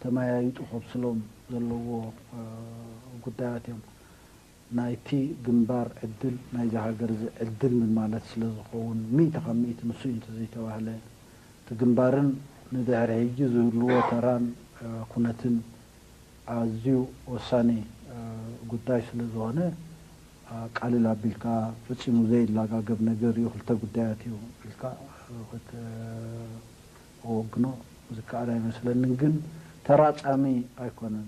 ተመያይጡ ከብስሎም ዘለዎ፣ አ፣ ጉዳያት እዮም። ናይቲ ግንባር ዕድል፣ ናይዚ ሃገር እዚ ዕድል ምን ማለት ስለ ዝኸውን፣ ሚእቲ ካብ ሚእቲ ንሱ እዩ እንተዘይተባህለ፣ እቲ ግንባርን ንድሕሪ ሕጂ ዝህልዎ ተራን፣ አ፣ ኩነትን ኣዝዩ ወሳኒ፣ አ፣ ጉዳይ ስለ ዝኾነ፣ አ፣ ቃልል ኣቢልካ ፈጺሙ ዘይላጋገብ ነገር እዩ፣ ክልተ ጉዳያት እዩ ኢልካ፣ አ፣ ክት-፣ ወግኖ ዝከኣል ኣይመስለንን። ግን ተራጻሚ ኣይኮነን።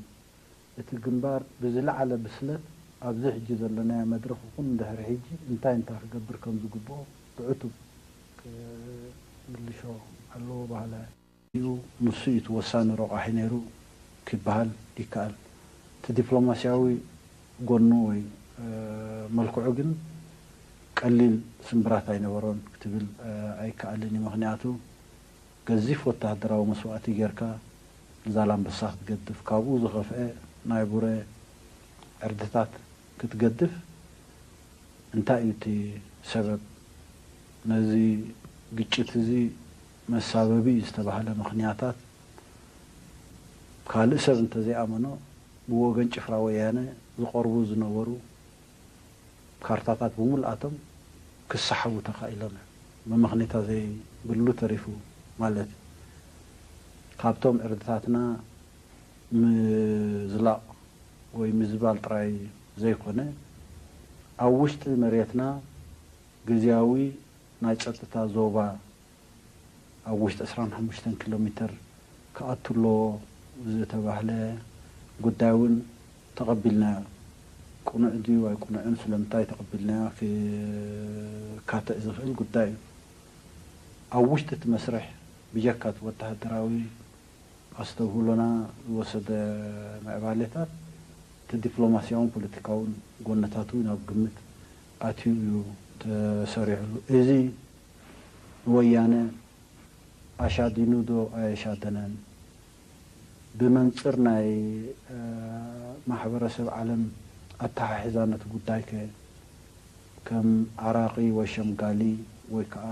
እቲ ግንባር ብዝለዓለ ብስለት ኣብዚ ሕጂ ዘለናዮ መድረኽ ይኹን ድሕሪ ሕጂ እንታይ እንታይ ክገብር ከም ዝግብኦ ብዕቱብ ክምልሾ ኣለዎ በሃላይ እየ። ንሱ እዩ እቲ ወሳኒ ረቋሒ ነይሩ ክበሃል ይከኣል። እቲ ዲፕሎማስያዊ ጎኑ ወይ፣ እ፣ መልክዑ ግን ቀሊል ስምብራት ኣይነበሮን ክትብል፣ እ፣ ኣይከኣልን እዩ። ምኽንያቱ ገዚፍ ወተሃደራዊ መስዋእቲ ጌርካ ንዛላምበሳ ክትገድፍ፣ ካብኡ ዝኸፍአ ናይ ቡሬ ዕርድታት ክትገድፍ እንታይ እዩ እቲ ሰበብ? ነዚ ግጭት እዚ መሳበቢ እዩ ዝተባህለ ምኽንያታት ካልእ ሰብ እንተዘይኣመኖ ብወገን ጭፍራ ወያነ ዝቐርቡ ዝነበሩ ካርታታት ብምልኣቶም ክሰሓቡ ተኻኢሎም እዮም። መመኽነይታ ዘይብሉ ተሪፉ ማለት እዩ። ካብቶም ዕርድታትና ምዝላቕ ወይ ምዝባል ጥራይ ዘይኮነ፣ ኣብ ውሽጢ መሬትና ግዝያዊ ናይ ጸጥታ ዞባ ኣብ ውሽጢ ዕስራን ሓሙሽተን ኪሎ ሜትር ክኣቱ ኣለዎ ዝተባህለ ጉዳይ እውን ተቐቢልናዮ። ቅኑዕ ድዩ ኣይቅኑዕን ስለምንታይ ተቐቢልናዮ ክካተዕ ዝኽእል ጉዳይ እዩ። ኣብ ውሽጢ እቲ መስርሕ ብጀካ እቲ ወተሃደራዊ ኣስተብህሎና ዝወሰደ ምዕባሌታት እቲ ዲፕሎማስያውን ፖለቲካውን ጎነታቱ ናብ ግምት ኣትዩ እዩ ተሰሪዕሉ። እዚ ንወያነ ኣሻዲኑ ዶ ኣየሻደነን? ብመንጽር ናይ ማሕበረሰብ ዓለም ኣተሓሕዛ ነቲ ጉዳይ ከ ከም ዓራቒ ወይ ሸምጋሊ ወይ ከዓ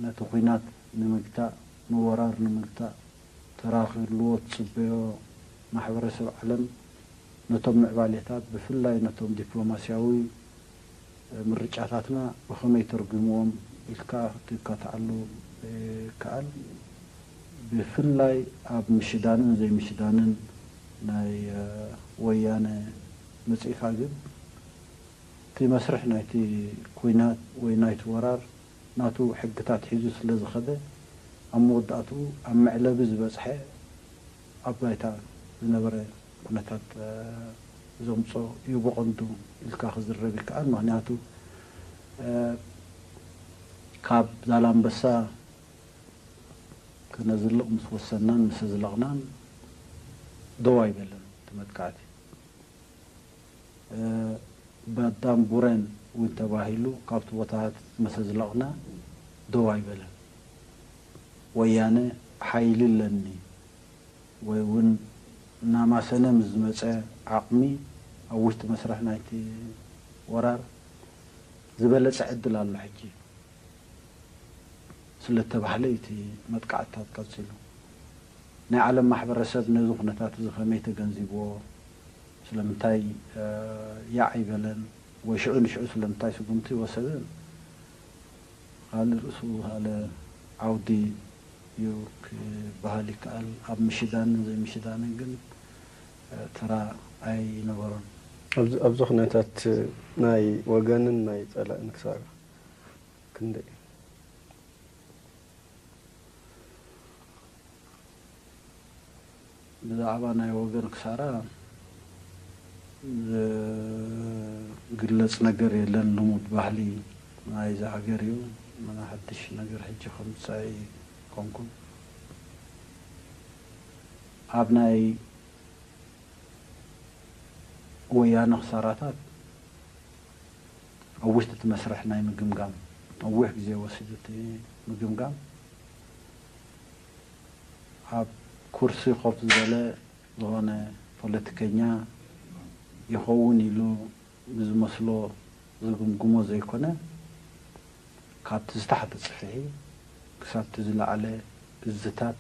ነቲ ኹናት ንምግታእ፣ ንወራር ንምግታእ ተራ ክህልዎ ትጽበዮ ማሕበረሰብ ዓለም ነቶም ምዕባሌታት ብፍላይ ነቶም ዲፕሎማስያዊ ምርጫታትና ብኸመይ ተርጉምዎም ኢልካ ክትካትዓሉ ይከኣል። ብፍላይ ኣብ ምሽዳንን ዘይምሽዳንን ናይ ወያነ መጺእካ ግን እቲ መስርሕ ናይቲ ኲናት ወይ ናይቲ ወራር ናቱ ሕግታት ሒዙ ስለ ዝኸደ ኣብ መወዳእትኡ ኣብ መዕለቢ ዝበጽሐ ኣብ ባይታ ዝነበረ ኩነታት ዘምጾ እዩ ብቐንዱ ኢልካ ክዝረብ ይከኣል። ምኽንያቱ ካብ ዛላምበሳ ክነዝልቕ ምስ ወሰናን ምስ ኣዝለቕናን ደው ኣይበለን እቲ መጥቃዕቲ። ባዳም ቡረን እውን ተባሂሉ ካብቲ ቦታታት ምስ ኣዝለቕና ደው ኣይበለን። ወያነ ሓይሊ ኣለኒ ወይ እውን እናማሰነ ምስ ዝመፀ ዓቕሚ ኣብ ውሽጢ መስርሕ ናይቲ ወራር ዝበለፀ ዕድል ኣሎ ሕጂ ስለተባህለ እቲ መጥቃዕትታት ቀፂሉ። ናይ ዓለም ማሕበረሰብ ነዚ ኩነታት እዚ ከመይ ተገንዚብዎ? ስለምንታይ ያዕ ኣይበለን? ወይ ሽዑ ንሽዑ ስለምንታይ ስጉምቲ ወሰደ? ካልእ ርእሱ ካልእ ዓውዲ እዩ ክበሃል ይከኣል። ኣብ ምሽዳንን ዘይምሽዳንን ግን ተራ ኣይነበሮን። ኣብዚ ኩነታት ናይ ወገንን ናይ ጸላእን ክሳራ ክንደይ? ብዛዕባ ናይ ወገን ክሳራ ዝግለጽ ነገር የለን። ልሙድ ባህሊ ናይዚ ሃገር እዩ። ምና ሓድሽ ነገር ሕጂ ከምጽእ ኣይኮንኩን። ኣብ ናይ ወያነ ክሳራታት ኣብ ውሽጢ እቲ መስርሕ ናይ ምግምጋም ነዊሕ ግዜ ወሲዱ እቲ ምግምጋም ኣብ ኩርሲ ኮፍ ዝበለ ዝኾነ ፖለቲከኛ ይኸውን ኢሉ ብዝመስሎ ዝግምግሞ ዘይኮነ ካብቲ ዝታሕተ ጽፍሒ ክሳብቲ ዝለዓለ እዝታት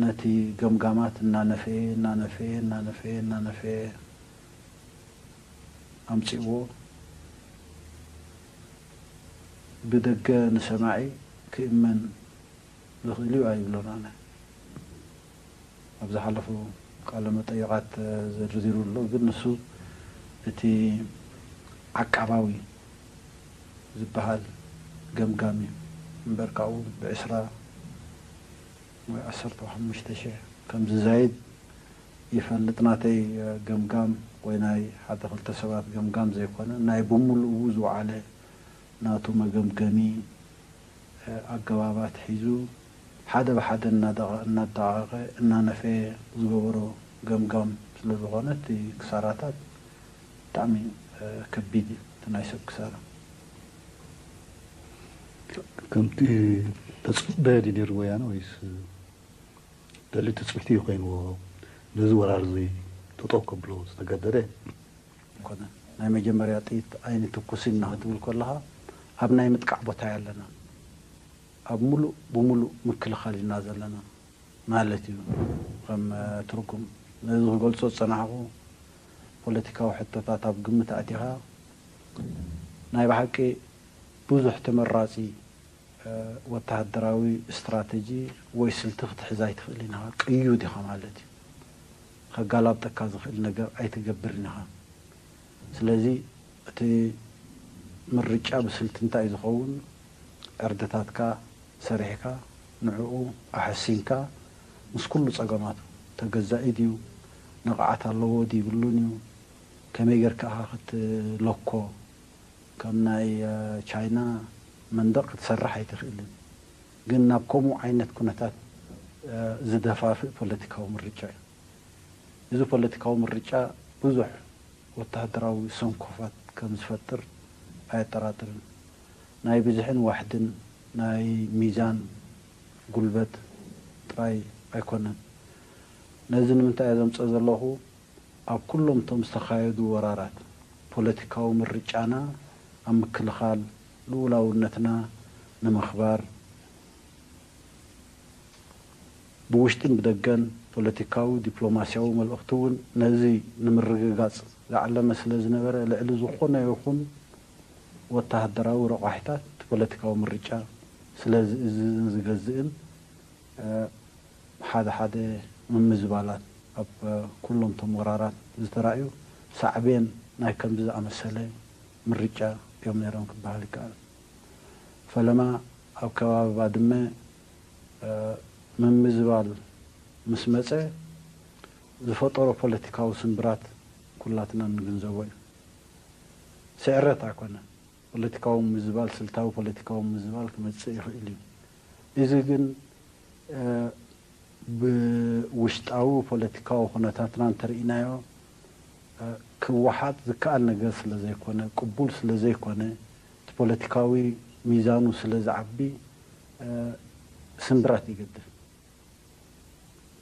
ነቲ ገምጋማት እናነፈየ እናነፈየ እናነፈየ እናነፈየ ኣምጺእዎ ብደገ ንሰማዒ ክእመን ዝኽእል እዩ ኣይብሎን ኣነ። ኣብ ዝሓለፉ ቃለ መጠይቓት ዘርዚሩ ኣሎ፣ ግን ንሱ እቲ ዓቃባዊ ዝበሃል ገምጋም እዩ እምበር ካብኡ ብዕስራ ወይ ዓሰርተ ሓሙሽተ ሽሕ ከም ዝዛይድ ይፈልጥ። ናተይ ገምጋም ወይ ናይ ሓደ ክልተ ሰባት ገምጋም ዘይኮነ ናይ ብምሉኡ ዝወዓለ ናቱ መገምገሚ ኣገባባት ሒዙ ሓደ ብሓደ እናደቓቐ እናነፈየ ዝገበሮ ገምጋም ስለ ዝኾነ እቲ ክሳራታት ብጣዕሚ ከቢድ እዩ እቲ ናይ ሰብ ክሳራ። ከምቲ ተፅበ ድዩ ነይሩ ወያነ ወይስ ደልዩ ትፅቢት እዩ ኮይንዎ ነዚ ወራር እዚ ጠጠው ከብሎ ዝተገደደ? ኣይኮነን። ናይ መጀመርያ ጥይት ኣይንትኩስን ኢና ክትብል ከለኻ ኣብ ናይ ምጥቃዕ ቦታ ኣለና። ኣብ ሙሉእ ብሙሉእ ምክልኻል ኢና ዘለና ማለት እዩ ከም ትርጉም። ነዚ ክገልፆ ዝፀናሕኹ ፖለቲካዊ ሕቶታት ኣብ ግምት ኣእቲኻ ናይ ብሓቂ ብዙሕ ተመራፂ ወተሃደራዊ ስትራተጂ ወይ ስልቲ ክትሕዝ ኣይትኽእልን ኢኻ። ቅዩድ ኢኻ ማለት እዩ። ከጋላብጠካ ዝኽእል ነገር ኣይትገብርን ኢኻ። ስለዚ እቲ ምርጫ ብስልቲ እንታይ እዩ ዝኸውን? ዕርድታትካ ሰሪሕካ ንዕኡ ኣሐሲንካ ምስ ኩሉ ጸገማቱ ተገዛኢ ድዩ ንቕዓት ኣለዎ ድይብሉን እዩ። ከመይ ጌርካ ኢኻ ክትለኮ? ከም ናይ ቻይና መንደቕ ክትሰርሕ ኣይትኽእልን። ግን ናብ ከምኡ ዓይነት ኩነታት ዝደፋፍእ ፖለቲካዊ ምርጫ እዩ። እዚ ፖለቲካዊ ምርጫ ብዙሕ ወተሃደራዊ ሰንኮፋት ከም ዝፈጥር ኣየጠራጥርን። ናይ ብዝሕን ዋሕድን ናይ ሚዛን ጉልበት ጥራይ ኣይኮነን። ነዚ ንምንታይ እየ ዘምጽኦ ዘለኹ? ኣብ ኩሎም እቶም ዝተኻየዱ ወራራት፣ ፖለቲካዊ ምርጫና ኣብ ምክልኻል ልኡላውነትና ንምኽባር፣ ብውሽጥን ብደገን ፖለቲካዊ፣ ዲፕሎማስያዊ መልእኽቲ እውን ነዚ ንምርግጋጽ ዝዓለመ ስለ ዝነበረ፣ ልዕሊ ዝኾነ ይኹን ወተሃደራዊ ረቋሒታት እቲ ፖለቲካዊ ምርጫ ስለ ዝእዝዝን ዝገዝእን፣ ሓደ ሓደ ምምዝባላት ኣብ ኩሎም እቶም ወራራት ዝተራእዩ ሳዕቤን ናይ ከምዚ ዝኣመሰለ ምርጫ እዮም ነይሮም ክበሃል ይከኣል። ፈለማ ኣብ ከባቢ ባድመ ምምዝባል ምስ መጸ ዝፈጠሮ ፖለቲካዊ ስምብራት ኩላትና ንግንዘቦ እዩ። ስዕረት ኣይኮነን። ፖለቲካዊ ምምዝባል፣ ስልታዊ ፖለቲካዊ ምምዝባል ክመጽእ ይኽእል እዩ። እዚ ግን ብውሽጣዊ ፖለቲካዊ ኩነታትና እንተርኢናዮ ክወሓጥ ዝከኣል ነገር ስለ ዘይኮነ፣ ቅቡል ስለ ዘይኮነ፣ እቲ ፖለቲካዊ ሚዛኑ ስለ ዝዓቢ ስምብራት ይገድፍ።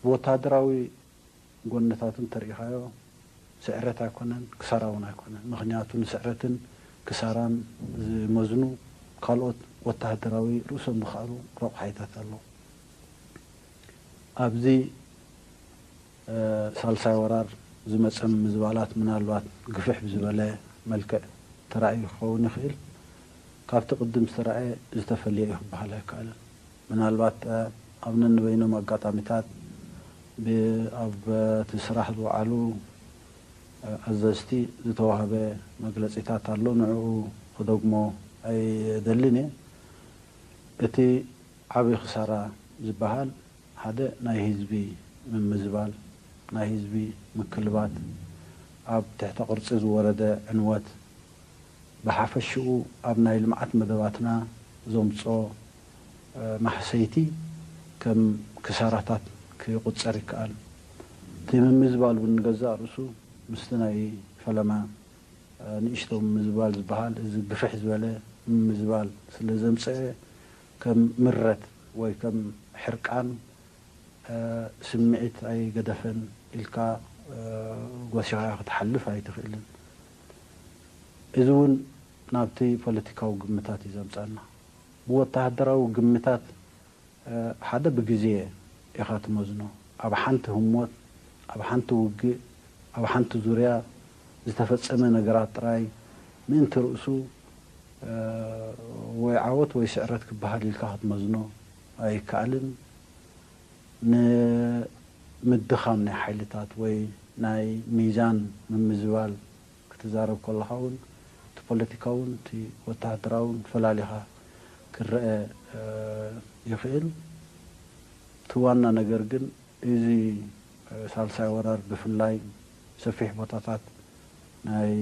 ብወተሃደራዊ ጎንታቱ እንተርኢኻዮ ስዕረት ኣይኮነን፣ ክሳራ እውን ኣይኮነን። ምኽንያቱ ንስዕረትን ክሳራን ዝመዝኑ ካልኦት ወተሃደራዊ ርእሶም ዝኸኣሉ ረቑሓይታት ኣለዉ። ኣብዚ ሳልሳይ ወራር ዝመጸ ምምዝባላት ምናልባት ግፍሕ ብዝበለ መልክዕ ተራእዩ ክኸውን ይኽእል። ካብቲ ቅድም ዝተራእየ ዝተፈልየ እዩ ክበሃል ኣይከኣልን። ምናልባት ኣብ ነንበይኖም ኣጋጣሚታት ኣብ እቲ ስራሕ ዝወዓሉ ኣዘዝቲ ዝተዋህበ መግለጺታት ኣሎ። ንዕኡ ክደግሞ ኣይደልን እየ። እቲ ዓብዪ ክሳራ ዝበሃል ሓደ ናይ ህዝቢ ምምዝባል፣ ናይ ህዝቢ ምክልባት፣ ኣብ ትሕተ ቅርጺ ዝወረደ ዕንወት፣ ብሓፈሽኡ ኣብ ናይ ልምዓት መደባትና ዘምጽኦ ማህሰይቲ ከም ክሳራታት ክቑጸር ይከኣል። እቲ ምምዝባል እውን ንገዛእ ርእሱ ምስቲ ናይ ፈለማ ንእሽቶ ምምዝባል ዝበሃል እዚ ግፍሕ ዝበለ ምምዝባል ስለ ዘምጸአ ከም ምረት ወይ ከም ሕርቃን ስምዒት ኣይገደፈን ኢልካ ጎሲኻዮ ክትሓልፍ ኣይትኽእልን። እዚ እውን ናብቲ ፖለቲካዊ ግምታት እዩ ዘምጸና። ብወተሃደራዊ ግምታት ሓደ ብግዜ ኢኻ ትመዝኖ። ኣብ ሓንቲ ህሞት፣ ኣብ ሓንቲ ውግእ፣ ኣብ ሓንቲ ዙርያ ዝተፈጸመ ነገራት ጥራይ ምእንቲ ርእሱ ወይ ዓወት ወይ ስዕረት ክበሃል ኢልካ ክትመዝኖ ኣይከኣልን። ንምድኻም ናይ ሓይልታት ወይ ናይ ሚዛን ምምዝባል ክትዛረብ ከለኻ እውን እቲ ፖለቲካውን እቲ ወተሃደራውን ፈላሊኻ ክረአ ይኽእል። እቲ ዋና ነገር ግን እዚ ሳልሳይ ወራር ብፍላይ ሰፊሕ ቦታታት ናይ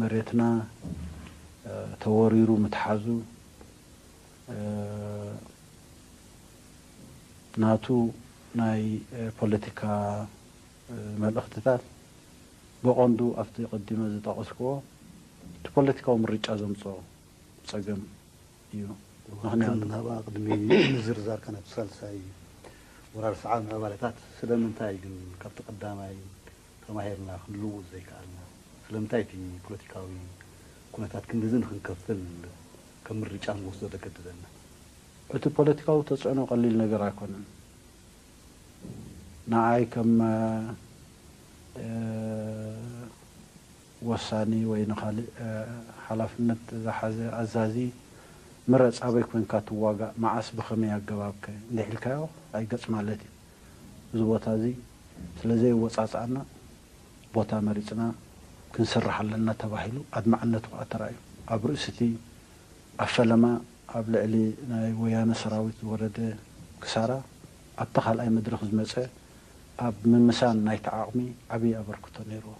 መሬትና ተወሪሩ ምትሓዙ ናቱ ናይ ፖለቲካ መልእኽትታት ብቐንዱ ኣብቲ ቀዲመ ዝጠቐስክዎ እቲ ፖለቲካዊ ምርጫ ዘምፅኦ ፀገም እዩ። ምክንያቱ ናብኣ ቅድሚ ምዝርዛርካ ናብቲ ሳልሳይ ወራር ሰዓብ ምዕባለታት ስለምንታይ ግን ካብቲ ቀዳማይ ተማሂርና ክንልውጥ ዘይከኣልና? ስለምንታይ እቲ ፖለቲካዊ ኩነታት ክንድዚ ንክንከፍል ከም ምርጫ ንወስዶ ዘገድደና? እቲ ፖለቲካዊ ተፅዕኖ ቀሊል ነገር ኣይኮነን። ንዓይ ከም ወሳኒ ወይ ንኻልእ ሓላፍነት ዝሓዘ ኣዛዚ ምረፅ ኣበይ ኮንካ ትዋጋእ፣ መዓስ፣ ብኸመይ ኣገባብ ከ እንድዒ ኢልካዮ ኣይገፅ ማለት እዩ። እዚ ቦታ እዚ ስለ ዘይወፃፅኣና ቦታ መሪፅና ክንሰርሕ ኣለና ተባሂሉ ኣድማዕነቱ ከዓ ተራእዩ። ኣብ ርእሲ እቲ ኣብ ፈለማ ኣብ ልዕሊ ናይ ወያነ ሰራዊት ዝወረደ ክሳራ ኣብቲ ካልኣይ መድረኽ ዝመፀ ኣብ ምምሳን ናይቲ ዓቕሚ ዓብዪ ኣበርክቶ ነይርዎ።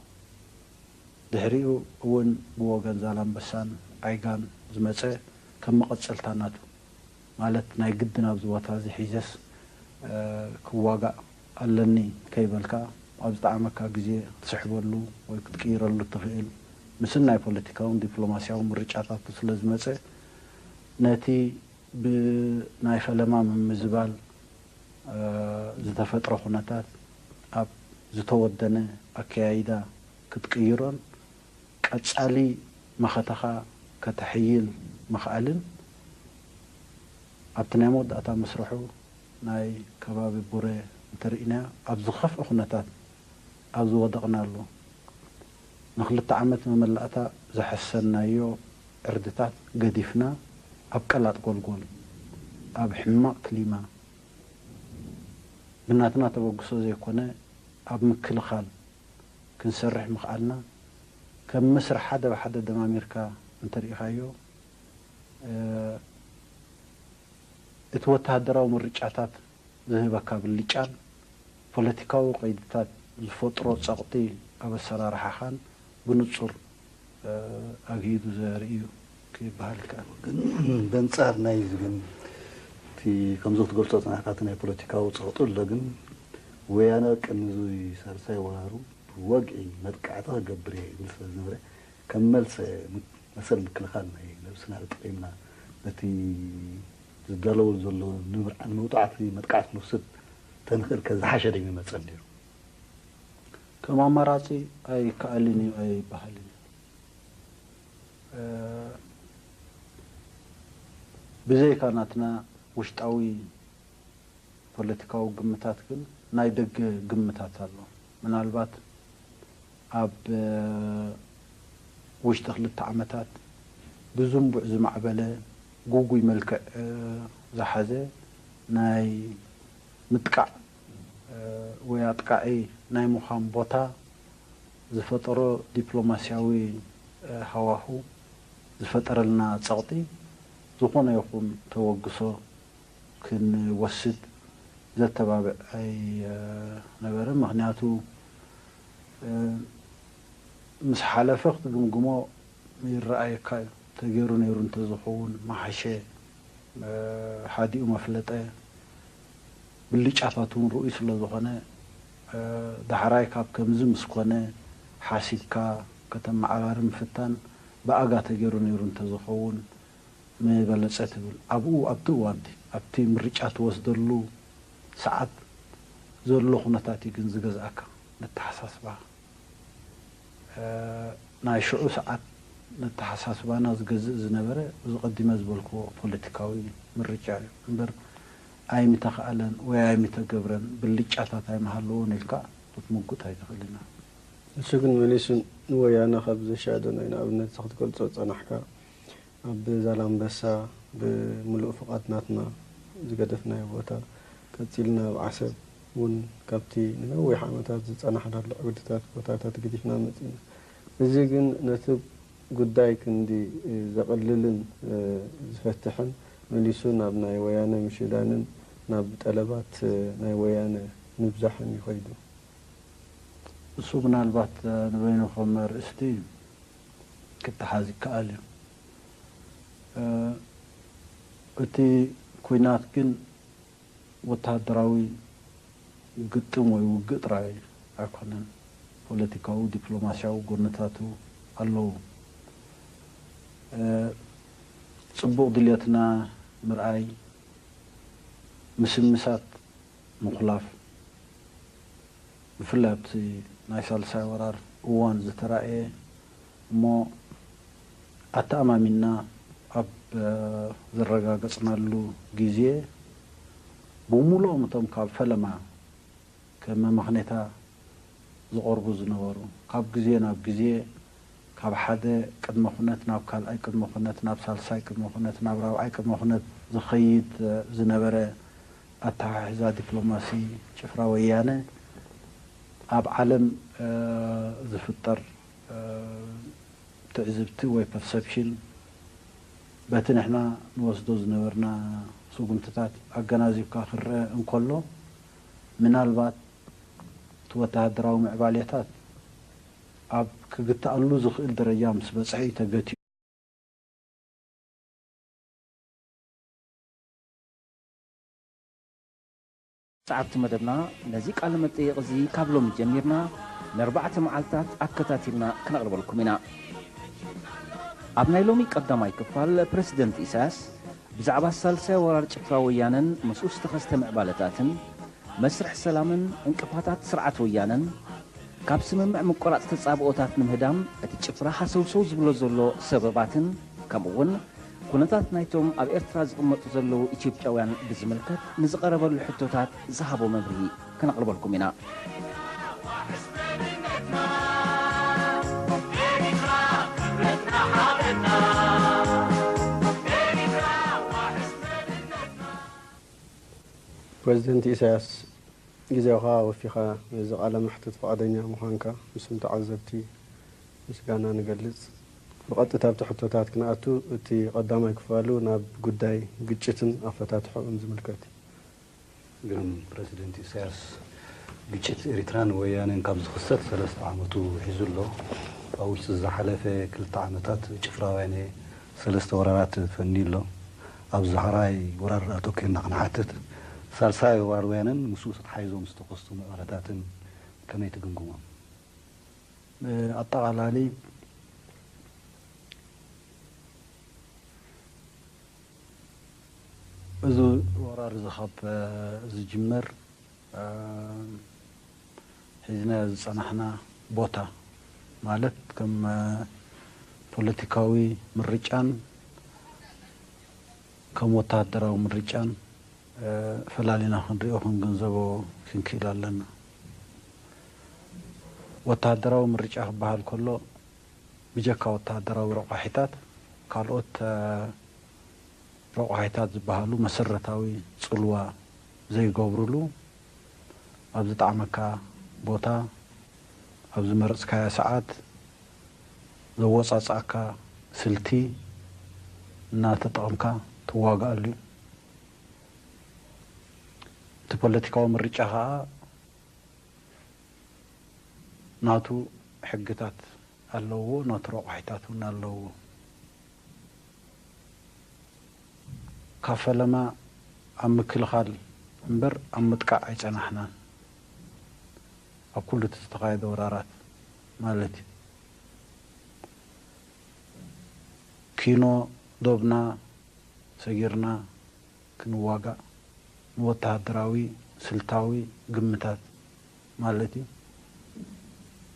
ድሕሪኡ እውን ብወገን ዛላምበሳን ዓይጋን ዝመጸ ከም መቐጸልታ ናቱ፣ ማለት ናይ ግድን ኣብዚ ቦታ እዚ ሒዘስ ክዋጋእ ኣለኒ ከይበልካ፣ ኣብ ዝጠዓመካ ግዜ ክትስሕበሉ ወይ ክትቅይረሉ እትኽእል፣ ምስናይ ፖለቲካውን ዲፕሎማስያውን ምርጫታቱ ስለ ዝመጸ፣ ነቲ ብናይ ፈለማ ምምዝባል ዝተፈጥረ ኩነታት ኣብ ዝተወደነ ኣከያይዳ ክትቅይሮን ቀጻሊ መኸተኻ ከተሕይል ምኽኣልን፣ ኣብቲ ናይ መወዳእታ መስርሑ ናይ ከባቢ ቡሬ እንተርኢናዮ፣ ኣብ ዝኸፍአ ኩነታት ኣብ ዝወደቕናሉ፣ ንክልተ ዓመት መመላእታ ዝሐሰናዮ ዕርድታት ገዲፍና፣ ኣብ ቀላጥ ጎልጎል፣ ኣብ ሕማቕ ክሊማ፣ ብናትና ተበግሶ ዘይኮነ፣ ኣብ ምክልኻል ክንሰርሕ ምኽኣልና፣ ከም መስርሕ ሓደ ብሓደ ደማሚርካ እንተርኢኻዮ፣ እቲ ወተሃደራዊ ምርጫታት ዝህበካ ብልጫን ፖለቲካዊ ቀይድታት ዝፈጥሮ ጸቕጢ ኣብ ኣሰራርሓኻን ብንጹር ኣግሂዱ ዘርኢ እዩ ክበሃል ይከኣል። ግን በንጻር ናይዚ ግን እቲ ከምዚ ክትገልጾ ዝጸናሕካ እቲ ናይ ፖለቲካዊ ጸቕጢ ኣሎ፣ ግን ወያነ ቅድሚ እዚ ሳልሳይ ወራሩ ብወግዒ መጥቃዕቲ ክገብር እየ ይብል ስለ ዝነበረ፣ ከም መልሰ መሰል ምክልኻል ናይ ነብስና ተጠቒምና ነቲ ዝዳለወሉ ዘሎ ንምብርዓን መውጣዕቲ መጥቃዕቲ ክንወስድ ተንኽእል ከ ዝሓሸ ዶ ይመጸን ነይሩ? ከም ኣማራጺ ኣይከኣልን እዩ ኣይበሃልን እዩ። ብዘይካ ናትና ውሽጣዊ ፖለቲካዊ ግምታት ግን ናይ ደገ ግምታት ኣሎ። ምናልባት ኣብ ውሽጢ ክልተ ዓመታት ብዝንቡዕ ዝማዕበለ ግጉይ መልክዕ ዝሓዘ ናይ ምጥቃዕ ወይ ኣጥቃዒ ናይ ምዃን ቦታ ዝፈጠሮ ዲፕሎማስያዊ ሃዋሁ ዝፈጠረልና ጸቕጢ ዝኾነ ይኹን ተበግሶ ክንወስድ ዘተባብዕ ኣይነበረን። ምኽንያቱ ምስ ሓለፈ ክትግምግሞ ይረኣየካ እዩ። ተገይሩ ነይሩ እንተዝኸውን ምሓሸ፣ ሓዲኡ መፍለጠ፣ ብልጫታት እውን ርኡይ ስለ ዝኾነ፣ ዳሕራይ ካብ ከምዚ ምስ ኮነ ሓሲብካ ከተመዓራሪ ምፍታን ብኣጋ ተገይሩ ነይሩ እንተዝኸውን ምበለጸ ትብል። ኣብኡ ኣብቲ እዋንቲ ኣብቲ ምርጫ ትወስደሉ ሰዓት ዘሎ ኩነታት እዩ ግን ዝገዝኣካ ነተሓሳስባኻ። ናይ ሽዑ ሰዓት ነተሓሳስባና ዝገዝእ ዝነበረ እዚ ቀዲመ ዝበልክዎ ፖለቲካዊ ምርጫ እዩ እምበር ኣይምተኻእለን ወይ ኣይምተገብረን ብልጫታት ኣይምሃለዎን ኢልካ ክትምጉት ኣይትኽእልን ኢኻ። ንሱ ግን መሊሱ ንወያነ ካብ ዘሻደኖ እዩ። ንኣብነት እዚ ክትገልጾ ዝጸናሕካ ኣብ ዛላምበሳ ብምሉእ ፍቓድ ናትና ዝገደፍናዮ ቦታ ቀጺልና ኣብ ዓሰብ እውን ካብቲ ንነዊሕ ዓመታት ዝጸናሕናሉ ዕግድታት ቦታታት ገዲፍና መጺእና። እዚ ግን ነቲ ጉዳይ ክንዲ ዘቕልልን ዝፈትሕን መሊሱ ናብ ናይ ወያነ ምሽዳንን ናብ ጠለባት ናይ ወያነ ምብዛሕን እዩ ከይዱ። እሱ ምናልባት ንበይኑ ከም ኣርእስቲ ክተሓዝ ይከኣል እዩ። እቲ ኲናት ግን ወተሃደራዊ ግጥም ወይ ውግእ ጥራይ ኣይኮነን። ፖለቲካዊ፣ ዲፕሎማስያዊ ጎንታቱ ኣለዎ። ጽቡቕ ድልየትና ምርኣይ፣ ምስምሳት ምኹላፍ፣ ብፍላይ ኣብቲ ናይ ሳልሳይ ወራር እዋን ዝተራእየ እሞ ኣተኣማሚንና ኣብ ዘረጋገጽናሉ ግዜ፣ ብምሉኦም እቶም ካብ ፈለማ ከም መመኽነይታ ዝቐርቡ ዝነበሩ፣ ካብ ግዜ ናብ ግዜ ካብ ሓደ ቅድመ ኩነት ናብ ካልኣይ ቅድመ ኩነት፣ ናብ ሳልሳይ ቅድመ ኩነት፣ ናብ ራብዓይ ቅድመ ኩነት ዝኸይድ ዝነበረ ኣተሓሕዛ ዲፕሎማሲ ጭፍራ ወያነ ኣብ ዓለም ዝፍጠር ትዕዝብቲ ወይ ፐርሰፕሽን በቲ ንሕና ንወስዶ ዝነበርና ስጉምትታት ኣገናዚብካ ክረአ እንከሎ፣ ምናልባት እቲ ወተሃደራዊ ምዕባሌታት ኣብ ክግትኣሉ ዝኽእል ደረጃ ምስ በጽሐ እዩ ተገትዩ። ሰዓብቲ መደብና፣ ነዚ ቃለ መጠይቕ እዚ ካብ ሎሚ ጀሚርና ንኣርባዕተ መዓልታት ኣከታቲልና ክነቕርበልኩም ኢና። ኣብ ናይ ሎሚ ቀዳማይ ክፋል፣ ፕረሲደንት ኢሳያስ ብዛዕባ ሳልሳይ ወራር ጭፍራ ወያነን ምስኡ ዝተኸስተ ምዕባለታትን፣ መስርሕ ሰላምን ዕንቅፋታት ስርዓት ወያነን፣ ካብ ስምምዕ ምቁራጽ ተጻብኦታት ንምህዳም እቲ ጭፍራ ሃሰውሰው ዝብሎ ዘሎ ሰበባትን፣ ከምኡ'ውን ኩነታት ናይቶም ኣብ ኤርትራ ዝቕመጡ ዘለዉ ኢትዮጵያውያን ብዝምልከት ንዝቐረበሉ ሕቶታት ዝሃቦ መብርሂ ከነቕርበልኩም ኢና። ፕረዚደንት ኢሳያስ፣ ግዜኻ ወፊኻ ነዚ ቃለ መሕትት ፍቓደኛ ምዃንካ ምስም ተዓዘብቲ ምስጋና ንገልጽ። ብቐጥታ ኣብቲ ሕቶታት ክንኣቱ፣ እቲ ቀዳማይ ክፋሉ ናብ ጉዳይ ግጭትን ኣፈታትሖኡን ዝምልከት እዩ። ግርም፣ ፕረሲደንት ኢሳያስ፣ ግጭት ኤሪትራን ወያኔን ካብ ዝኽሰት ሰለስተ ዓመቱ ሒዙ ኣሎ። ኣብ ውሽጢ ዝሓለፈ ክልተ ዓመታት ጭፍራ ወያኔ ሰለስተ ወራራት ፈንዩ ኣሎ። ኣብ ዛሕራይ ወራር ኣተኲርና ክንሓትት፣ ሳልሳይ ወራር ወያነን ምስኡ ተተሓሒዞም ዝተኸስቱ ምዕባለታትን ከመይ ትግምግሞም? ኣጠቓላሊ እዚ ወራር እዚ ካብ ዝጅመር፣ እ፣ ሒዝናዮ ዝጸናሕና ቦታ፣ ማለት ከም፣ እ፣ ፖለቲካዊ ምርጫን ከም ወተሃደራዊ ምርጫን፣ እ፣ ፈላሊና ክንሪኦ ክንግንዘቦ ክንክእል ኣለና። ወተሃደራዊ ምርጫ ክበሃል ከሎ፣ ብጀካ ወተሃደራዊ ረቋሒታት፣ ካልኦት፣ እ፣ ረቋሒታት ዝበሃሉ መሰረታዊ ጽልዋ ዘይገብሩሉ፣ ኣብ ዝጠዓመካ ቦታ፣ ኣብ ዝመረጽካዮ ሰዓት፣ ዘወጻጽኣካ ስልቲ እናተጠቐምካ ትዋግኣሉ እዩ። እቲ ፖለቲካዊ ምርጫ ኸኣ ናቱ ሕግታት ኣለዎ፣ ናቱ ረቋሒታት እውን ኣለዎ። ካብ ፈለማ ኣብ ምክልኻል እምበር ኣብ ምጥቃዕ ኣይጸናሕናን። ኣብ ኩሉ እቲ ዝተኻየደ ወራራት ማለት እዩ። ኪኖ ዶብና ሰጊርና ክንዋጋእ ንወተሃደራዊ ስልታዊ ግምታት ማለት እዩ፣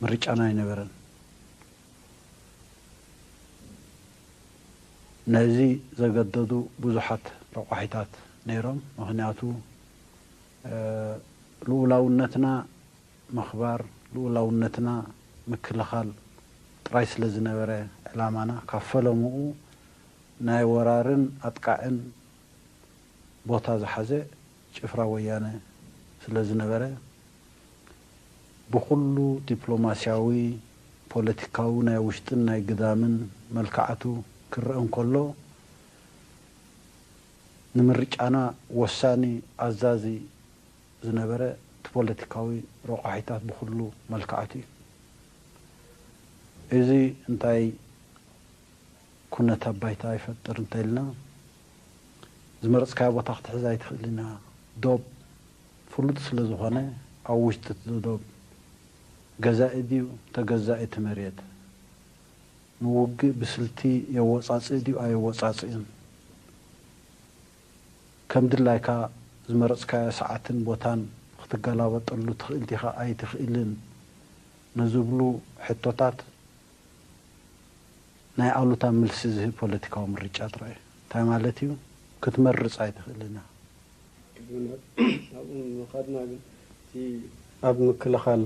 ምርጫና ኣይነበረን። ነዚ ዘገደዱ ብዙሓት ረቋሒታት ነይሮም። ምኽንያቱ፣ እ፣ ልኡላውነትና ምኽባር፣ ልኡላውነትና ምክልኻል ጥራይ ስለ ዝነበረ ዕላማና፣ ካብ ፈለምኡ ናይ ወራርን ኣጥቃዕን ቦታ ዝሓዘ ጭፍራ ወያነ ስለ ዝነበረ፣ ብኹሉ ዲፕሎማስያዊ፣ ፖለቲካዊ፣ ናይ ውሽጥን ናይ ግዳምን መልክዓቱ ክረአ እንከሎ፣ ንምርጫና ወሳኒ ኣዛዚ ዝነበረ እቲ ፖለቲካዊ ረቋሒታት ብኹሉ መልክዓቱ እዩ። እዚ እንታይ ኩነታት ባይታ ይፈጥር እንተኢልና፣ ዝመረጽካዮ ቦታ ክትሕዝ ኣይትኽእልን ኢኻ። ዶብ ፍሉጥ ስለ ዝኾነ፣ ኣብ ውሽጢ እቲ ዶብ ገዛኢ ድዩ ተገዛኢ እቲ መሬት፣ ንውግእ ብስልቲ የወጻጽእ ድዩ ኣየወጻጽእን፣ ከም ድላይካ ዝመረጽካዮ ሰዓትን ቦታን ክትገላበጠሉ ትኽእል ዲኻ ኣይትኽእልን ንዝብሉ ሕቶታት ናይ ኣሉታ መልሲ ዝህብ ፖለቲካዊ ምርጫ ጥራይ እዩ። እንታይ ማለት እዩ? ክትመርጽ ኣይትኽእልን ኢኻ። ኣብኡ ምኻድና ግን እቲ ኣብ ምክልኻል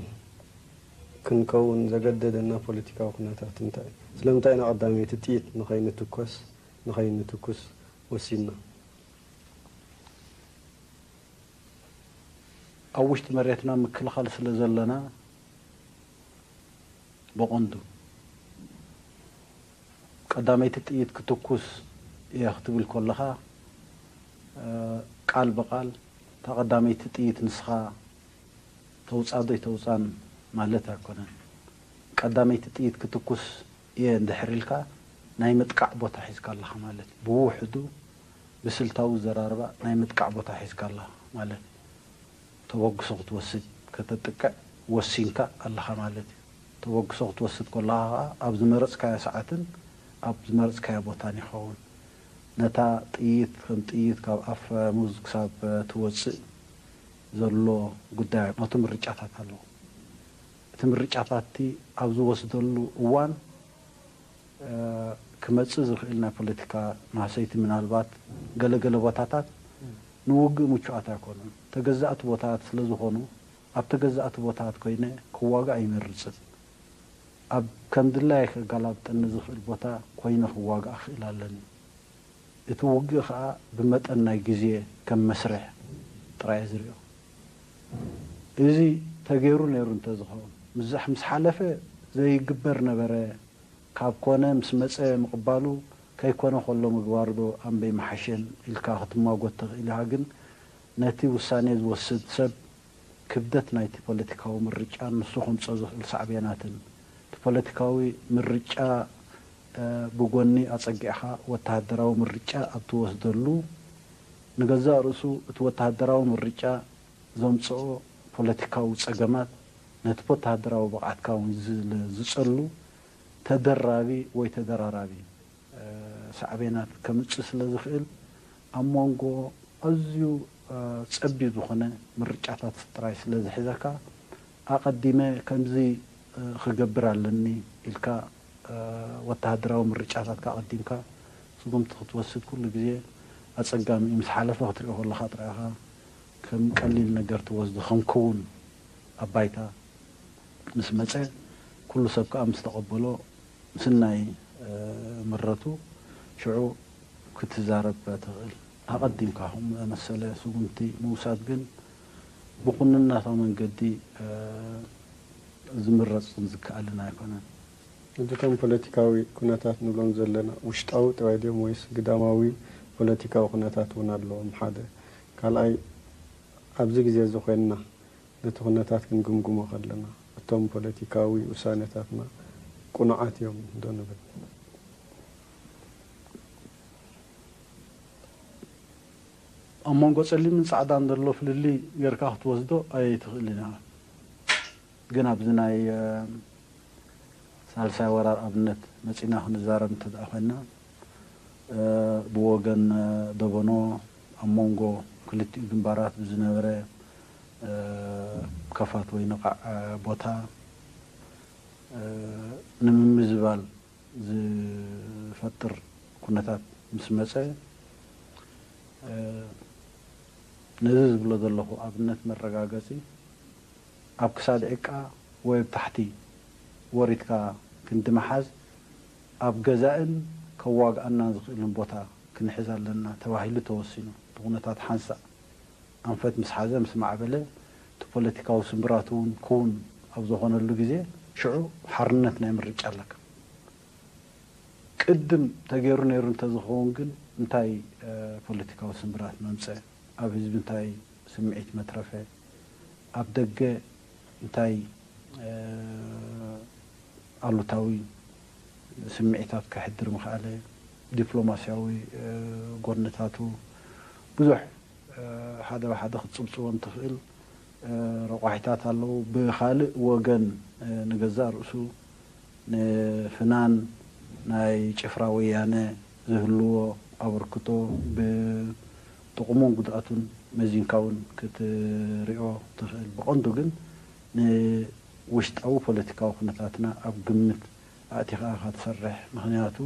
ክንከውን ዘገደደና ፖለቲካዊ ኩነታት እንታይ እዩ? ስለምንታይ ኢና ቀዳመይቲ ጥይት ንኸይንትኮስ፣ ንኸይንትኩስ ወሲንና? ኣብ ውሽጢ መሬትና ምክልኻል ስለ ዘለና፣ ብቐንዱ ቀዳመይቲ ጥይት ክትኩስ እየ ክትብል ከለኻ፣ እ፣ ቃል ብቓል እታ ቀዳመይቲ ጥይት ንስኻ ተውጻእ ዶ ኣይተውጻእን ማለት ኣይኮነን። ቀዳመይቲ ጥይት ክትኩስ እየ እንድሕር ኢልካ ናይ ምጥቃዕ ቦታ ሒዝካ ኣለኻ ማለት እዩ። ብውሕዱ ብስልታዊ ዘራርባ ናይ ምጥቃዕ ቦታ ሒዝካ ኣለኻ ማለት እዩ። ተበግሶ ክትወስድ ከተጥቅዕ ወሲንካ ኣለኻ ማለት እዩ። ተበግሶ ክትወስድ ከለኻ ኸኣ ኣብ ዝመረጽካዮ ሰዓትን ኣብ ዝመረጽካዮ ቦታን ይኸውን። ነታ ጥይት ከም ጥይት ካብ ኣፍ ሙዝ ክሳብ ትወጽእ ዘሎ ጉዳይ ናቱ ምርጫታት ኣለዎ። እቲ ምርጫታት እቲ ኣብ ዝወስደሉ እዋን ክመጽእ ዝኽእል ናይ ፖለቲካ ማህሰይቲ ምናልባት ገለ ገለ ቦታታት ንውግእ ምቹኣት ኣይኮኑን። ተገዛእቲ ቦታታት ስለ ዝኾኑ ኣብ ተገዛእቲ ቦታታት ኮይነ ክዋጋእ ኣይመርጽን። ኣብ ከም ድላይ ከጋላብጠኒ ዝኽእል ቦታ ኮይነ ክዋጋእ ክኽእል ኣለኒ። እቲ ውግእ ኸኣ ብመጠን ናይ ግዜ ከም መስርሕ ጥራይ እየ ዝሪኦ። እዚ ተገይሩ ነይሩ እንተዝኸውን፣ ምዛሕ ምስ ሓለፈ ዘይግበር ነበረ፣ ካብ ኮነ ምስ መጸ ምቕባሉ፣ ከይኮነ ከሎ ምግባሩ ዶ ኣምበይ መሓሸን ኢልካ ክትማጎት ትኽእል ኢኻ። ግን ነቲ ውሳኔ ዝወስድ ሰብ ክብደት ናይቲ ፖለቲካዊ ምርጫን ንሱ ከምጽኦ ዝኽእል ሳዕቤናትን፣ እቲ ፖለቲካዊ ምርጫ ብጎኒ ኣጸጊዕኻ ወተሃደራዊ ምርጫ ኣብ ትወስደሉ፣ ንገዛእ ርእሱ እቲ ወተሃደራዊ ምርጫ ዘምጽኦ ፖለቲካዊ ጸገማት ነቲ ወተሃደራዊ ብቕዓትካ እውን ዝጸሉ ተደራቢ ወይ ተደራራቢ ሳዕቤናት ከምጽእ ስለ ዝኽእል፣ ኣብ መንጎ ኣዝዩ ጸቢብ ዝኾነ ምርጫታት ጥራይ ስለ ዝሕዘካ፣ ኣቐዲመ ከምዚ ክገብር ኣለኒ ኢልካ ወተሃደራዊ ምርጫታትካ ኣቐዲምካ ስጉምቲ ክትወስድ ኩሉ ግዜ ኣጸጋሚ እዩ። ምስ ሓለፈ ክትሪኦ ከለኻ ጥራይ ኢኻ ከም ቀሊል ነገር ትወስዶ ከም ክውን ኣብ ባይታ ምስ መጸ፣ ኩሉ ሰብ ከኣ ምስ ተቐበሎ፣ ምስናይ ምረቱ ሽዑ ክትዛረብ ትኽእል። ኣቐዲምካ ከምኡ ዝኣመሰለ ስጉምቲ ምውሳድ ግን ብኩንነታዊ መንገዲ ዝምረጽን ዝከኣልን ኣይኮነን። እቶም ፖለቲካዊ ኩነታት ንብሎም ዘለና ውሽጣዊ ጥራይ ድዮም ወይስ ግዳማዊ ፖለቲካዊ ኩነታት እውን ኣለዎም? ሓደ። ካልኣይ፣ ኣብዚ ግዜ እዚ ኮይንና ነቲ ኩነታት ክንግምግሞ ከለና፣ እቶም ፖለቲካዊ ውሳኔታትና ቅኑዓት እዮም ዶ ንብል? ኣብ መንጎ ጸሊምን ጻዕዳን ዘሎ ፍልልይ ጌርካ ክትወስዶ ኣይትኽእልን ኢኻ። ግን ኣብዚ ናይ ሳልሳይ ወራር ኣብነት መጺና ክንዛረብ እንተ ደኣ ኮይና፣ ብወገን ደበኖ ኣብ መንጎ ክልቲኡ ግንባራት ብዝነበረ ከፋት ወይ ነቓዕ ቦታ ንምምዝባል ዝፈጥር ኩነታት ምስ መጸ፣ ነዚ ዝብሎ ዘለኹ ኣብነት መረጋገጺ ኣብ ክሳድ ዕቃ ወይ ኣብ ታሕቲ ወሪድካ ክንዲ ምሓዝ ኣብ ገዛእን ከዋግኣናን ዝኽእልን ቦታ ክንሕዝ ኣለና ተባሂሉ ተወሲኑ። እቲ ኩነታት ሓንሳእ ኣንፈት ምስ ሓዘ፣ ምስ ማዕበለ፣ እቲ ፖለቲካዊ ስምብራት እውን ክውን ኣብ ዝኾነሉ ግዜ፣ ሽዑ ሓርነት ናይ ምርጫ ኣለካ። ቅድም ተገይሩ ነይሩ እንተዝኸውን ግን እንታይ ፖለቲካዊ ስምብራት መምፀ? ኣብ ህዝቢ እንታይ ስምዒት መትረፈ? ኣብ ደገ እንታይ ኣሉታዊ ስምዒታት ከሕድር ምኽኣለ? ዲፕሎማስያዊ ጎንታቱ ብዙሕ ሓደ ብሓደ ክትጽብጽቦም ትኽእል ረቋሒታት ኣለዉ። ብኻልእ ወገን ንገዛእ ርእሱ ንፍናን ናይ ጭፍራ ወያነ ዝህልዎ ኣበርክቶ ብጥቕሙን ጉድኣቱን መዚንካ እውን ክትሪኦ ትኽእል። ብቐንዱ ግን ንውሽጣዊ ፖለቲካዊ ኩነታትና ኣብ ግምት ኣእቲኻ ኢኻ ትሰርሕ። ምኽንያቱ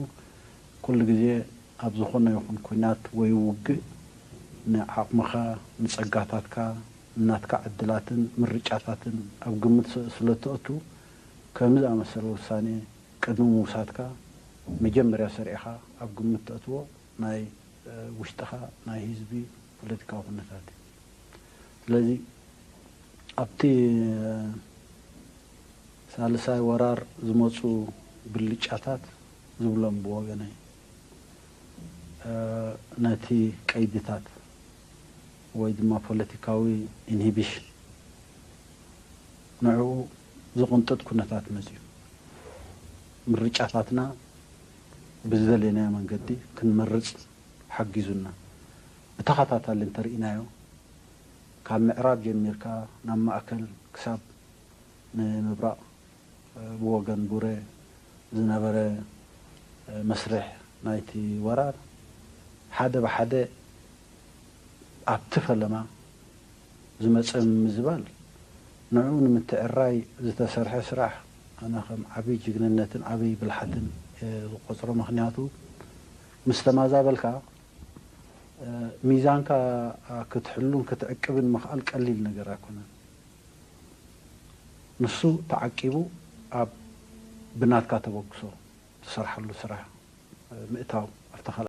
ኩሉ ግዜ ኣብ ዝኾነ ይኹን ኲናት ወይ ውግእ ንዓቕምኻ፣ ንጸጋታትካ፣ ንናትካ ዕድላትን ምርጫታትን ኣብ ግምት ስለ እተእቱ፣ ከምዚ ዝኣመሰለ ውሳኔ ቅድሚ ምውሳድካ መጀመርያ ሰሪዕኻ ኣብ ግምት ተእትዎ ናይ ውሽጥኻ ናይ ህዝቢ ፖለቲካዊ ኩነታት እዩ። ስለዚ ኣብቲ ሳልሳይ ወራር ዝመፁ ብልጫታት ዝብሎም ብወገነይ ነቲ ቀይድታት ወይ ድማ ፖለቲካዊ ኢንሂቢሽን ንዕኡ ዝቕንጥጥ ኩነታት መፅዩ። ምርጫታትና ብዝደለናዮ መንገዲ ክንመርፅ ሓጊዙና። ብተኸታታሊ እንተርኢናዮ፣ ካብ ምዕራብ ጀሚርካ ናብ ማእከል ክሳብ ንምብራቕ፣ ብወገን ቡሬ ዝነበረ መስርሕ ናይቲ ወራር ሓደ ብሓደ ኣብቲ ፈለማ ዝመፀ ምዝባል፣ ንዕኡ ንምትዕራይ ዝተሰርሐ ስራሕ ኣነ ከም ዓብዪ ጅግንነትን ዓብዪ ብልሓትን እየ ዝቆፅሮ። ምኽንያቱ ምስ ተማዛበልካ፣ ሚዛንካ ክትሕሉን ክትዕቅብን ምኽኣል ቀሊል ነገር ኣይኮነን። ንሱ ተዓቂቡ ኣብ ብናትካ ተበግሶ ትሰርሓሉ ስራሕ ምእታው ኣብቲ ካልኣይ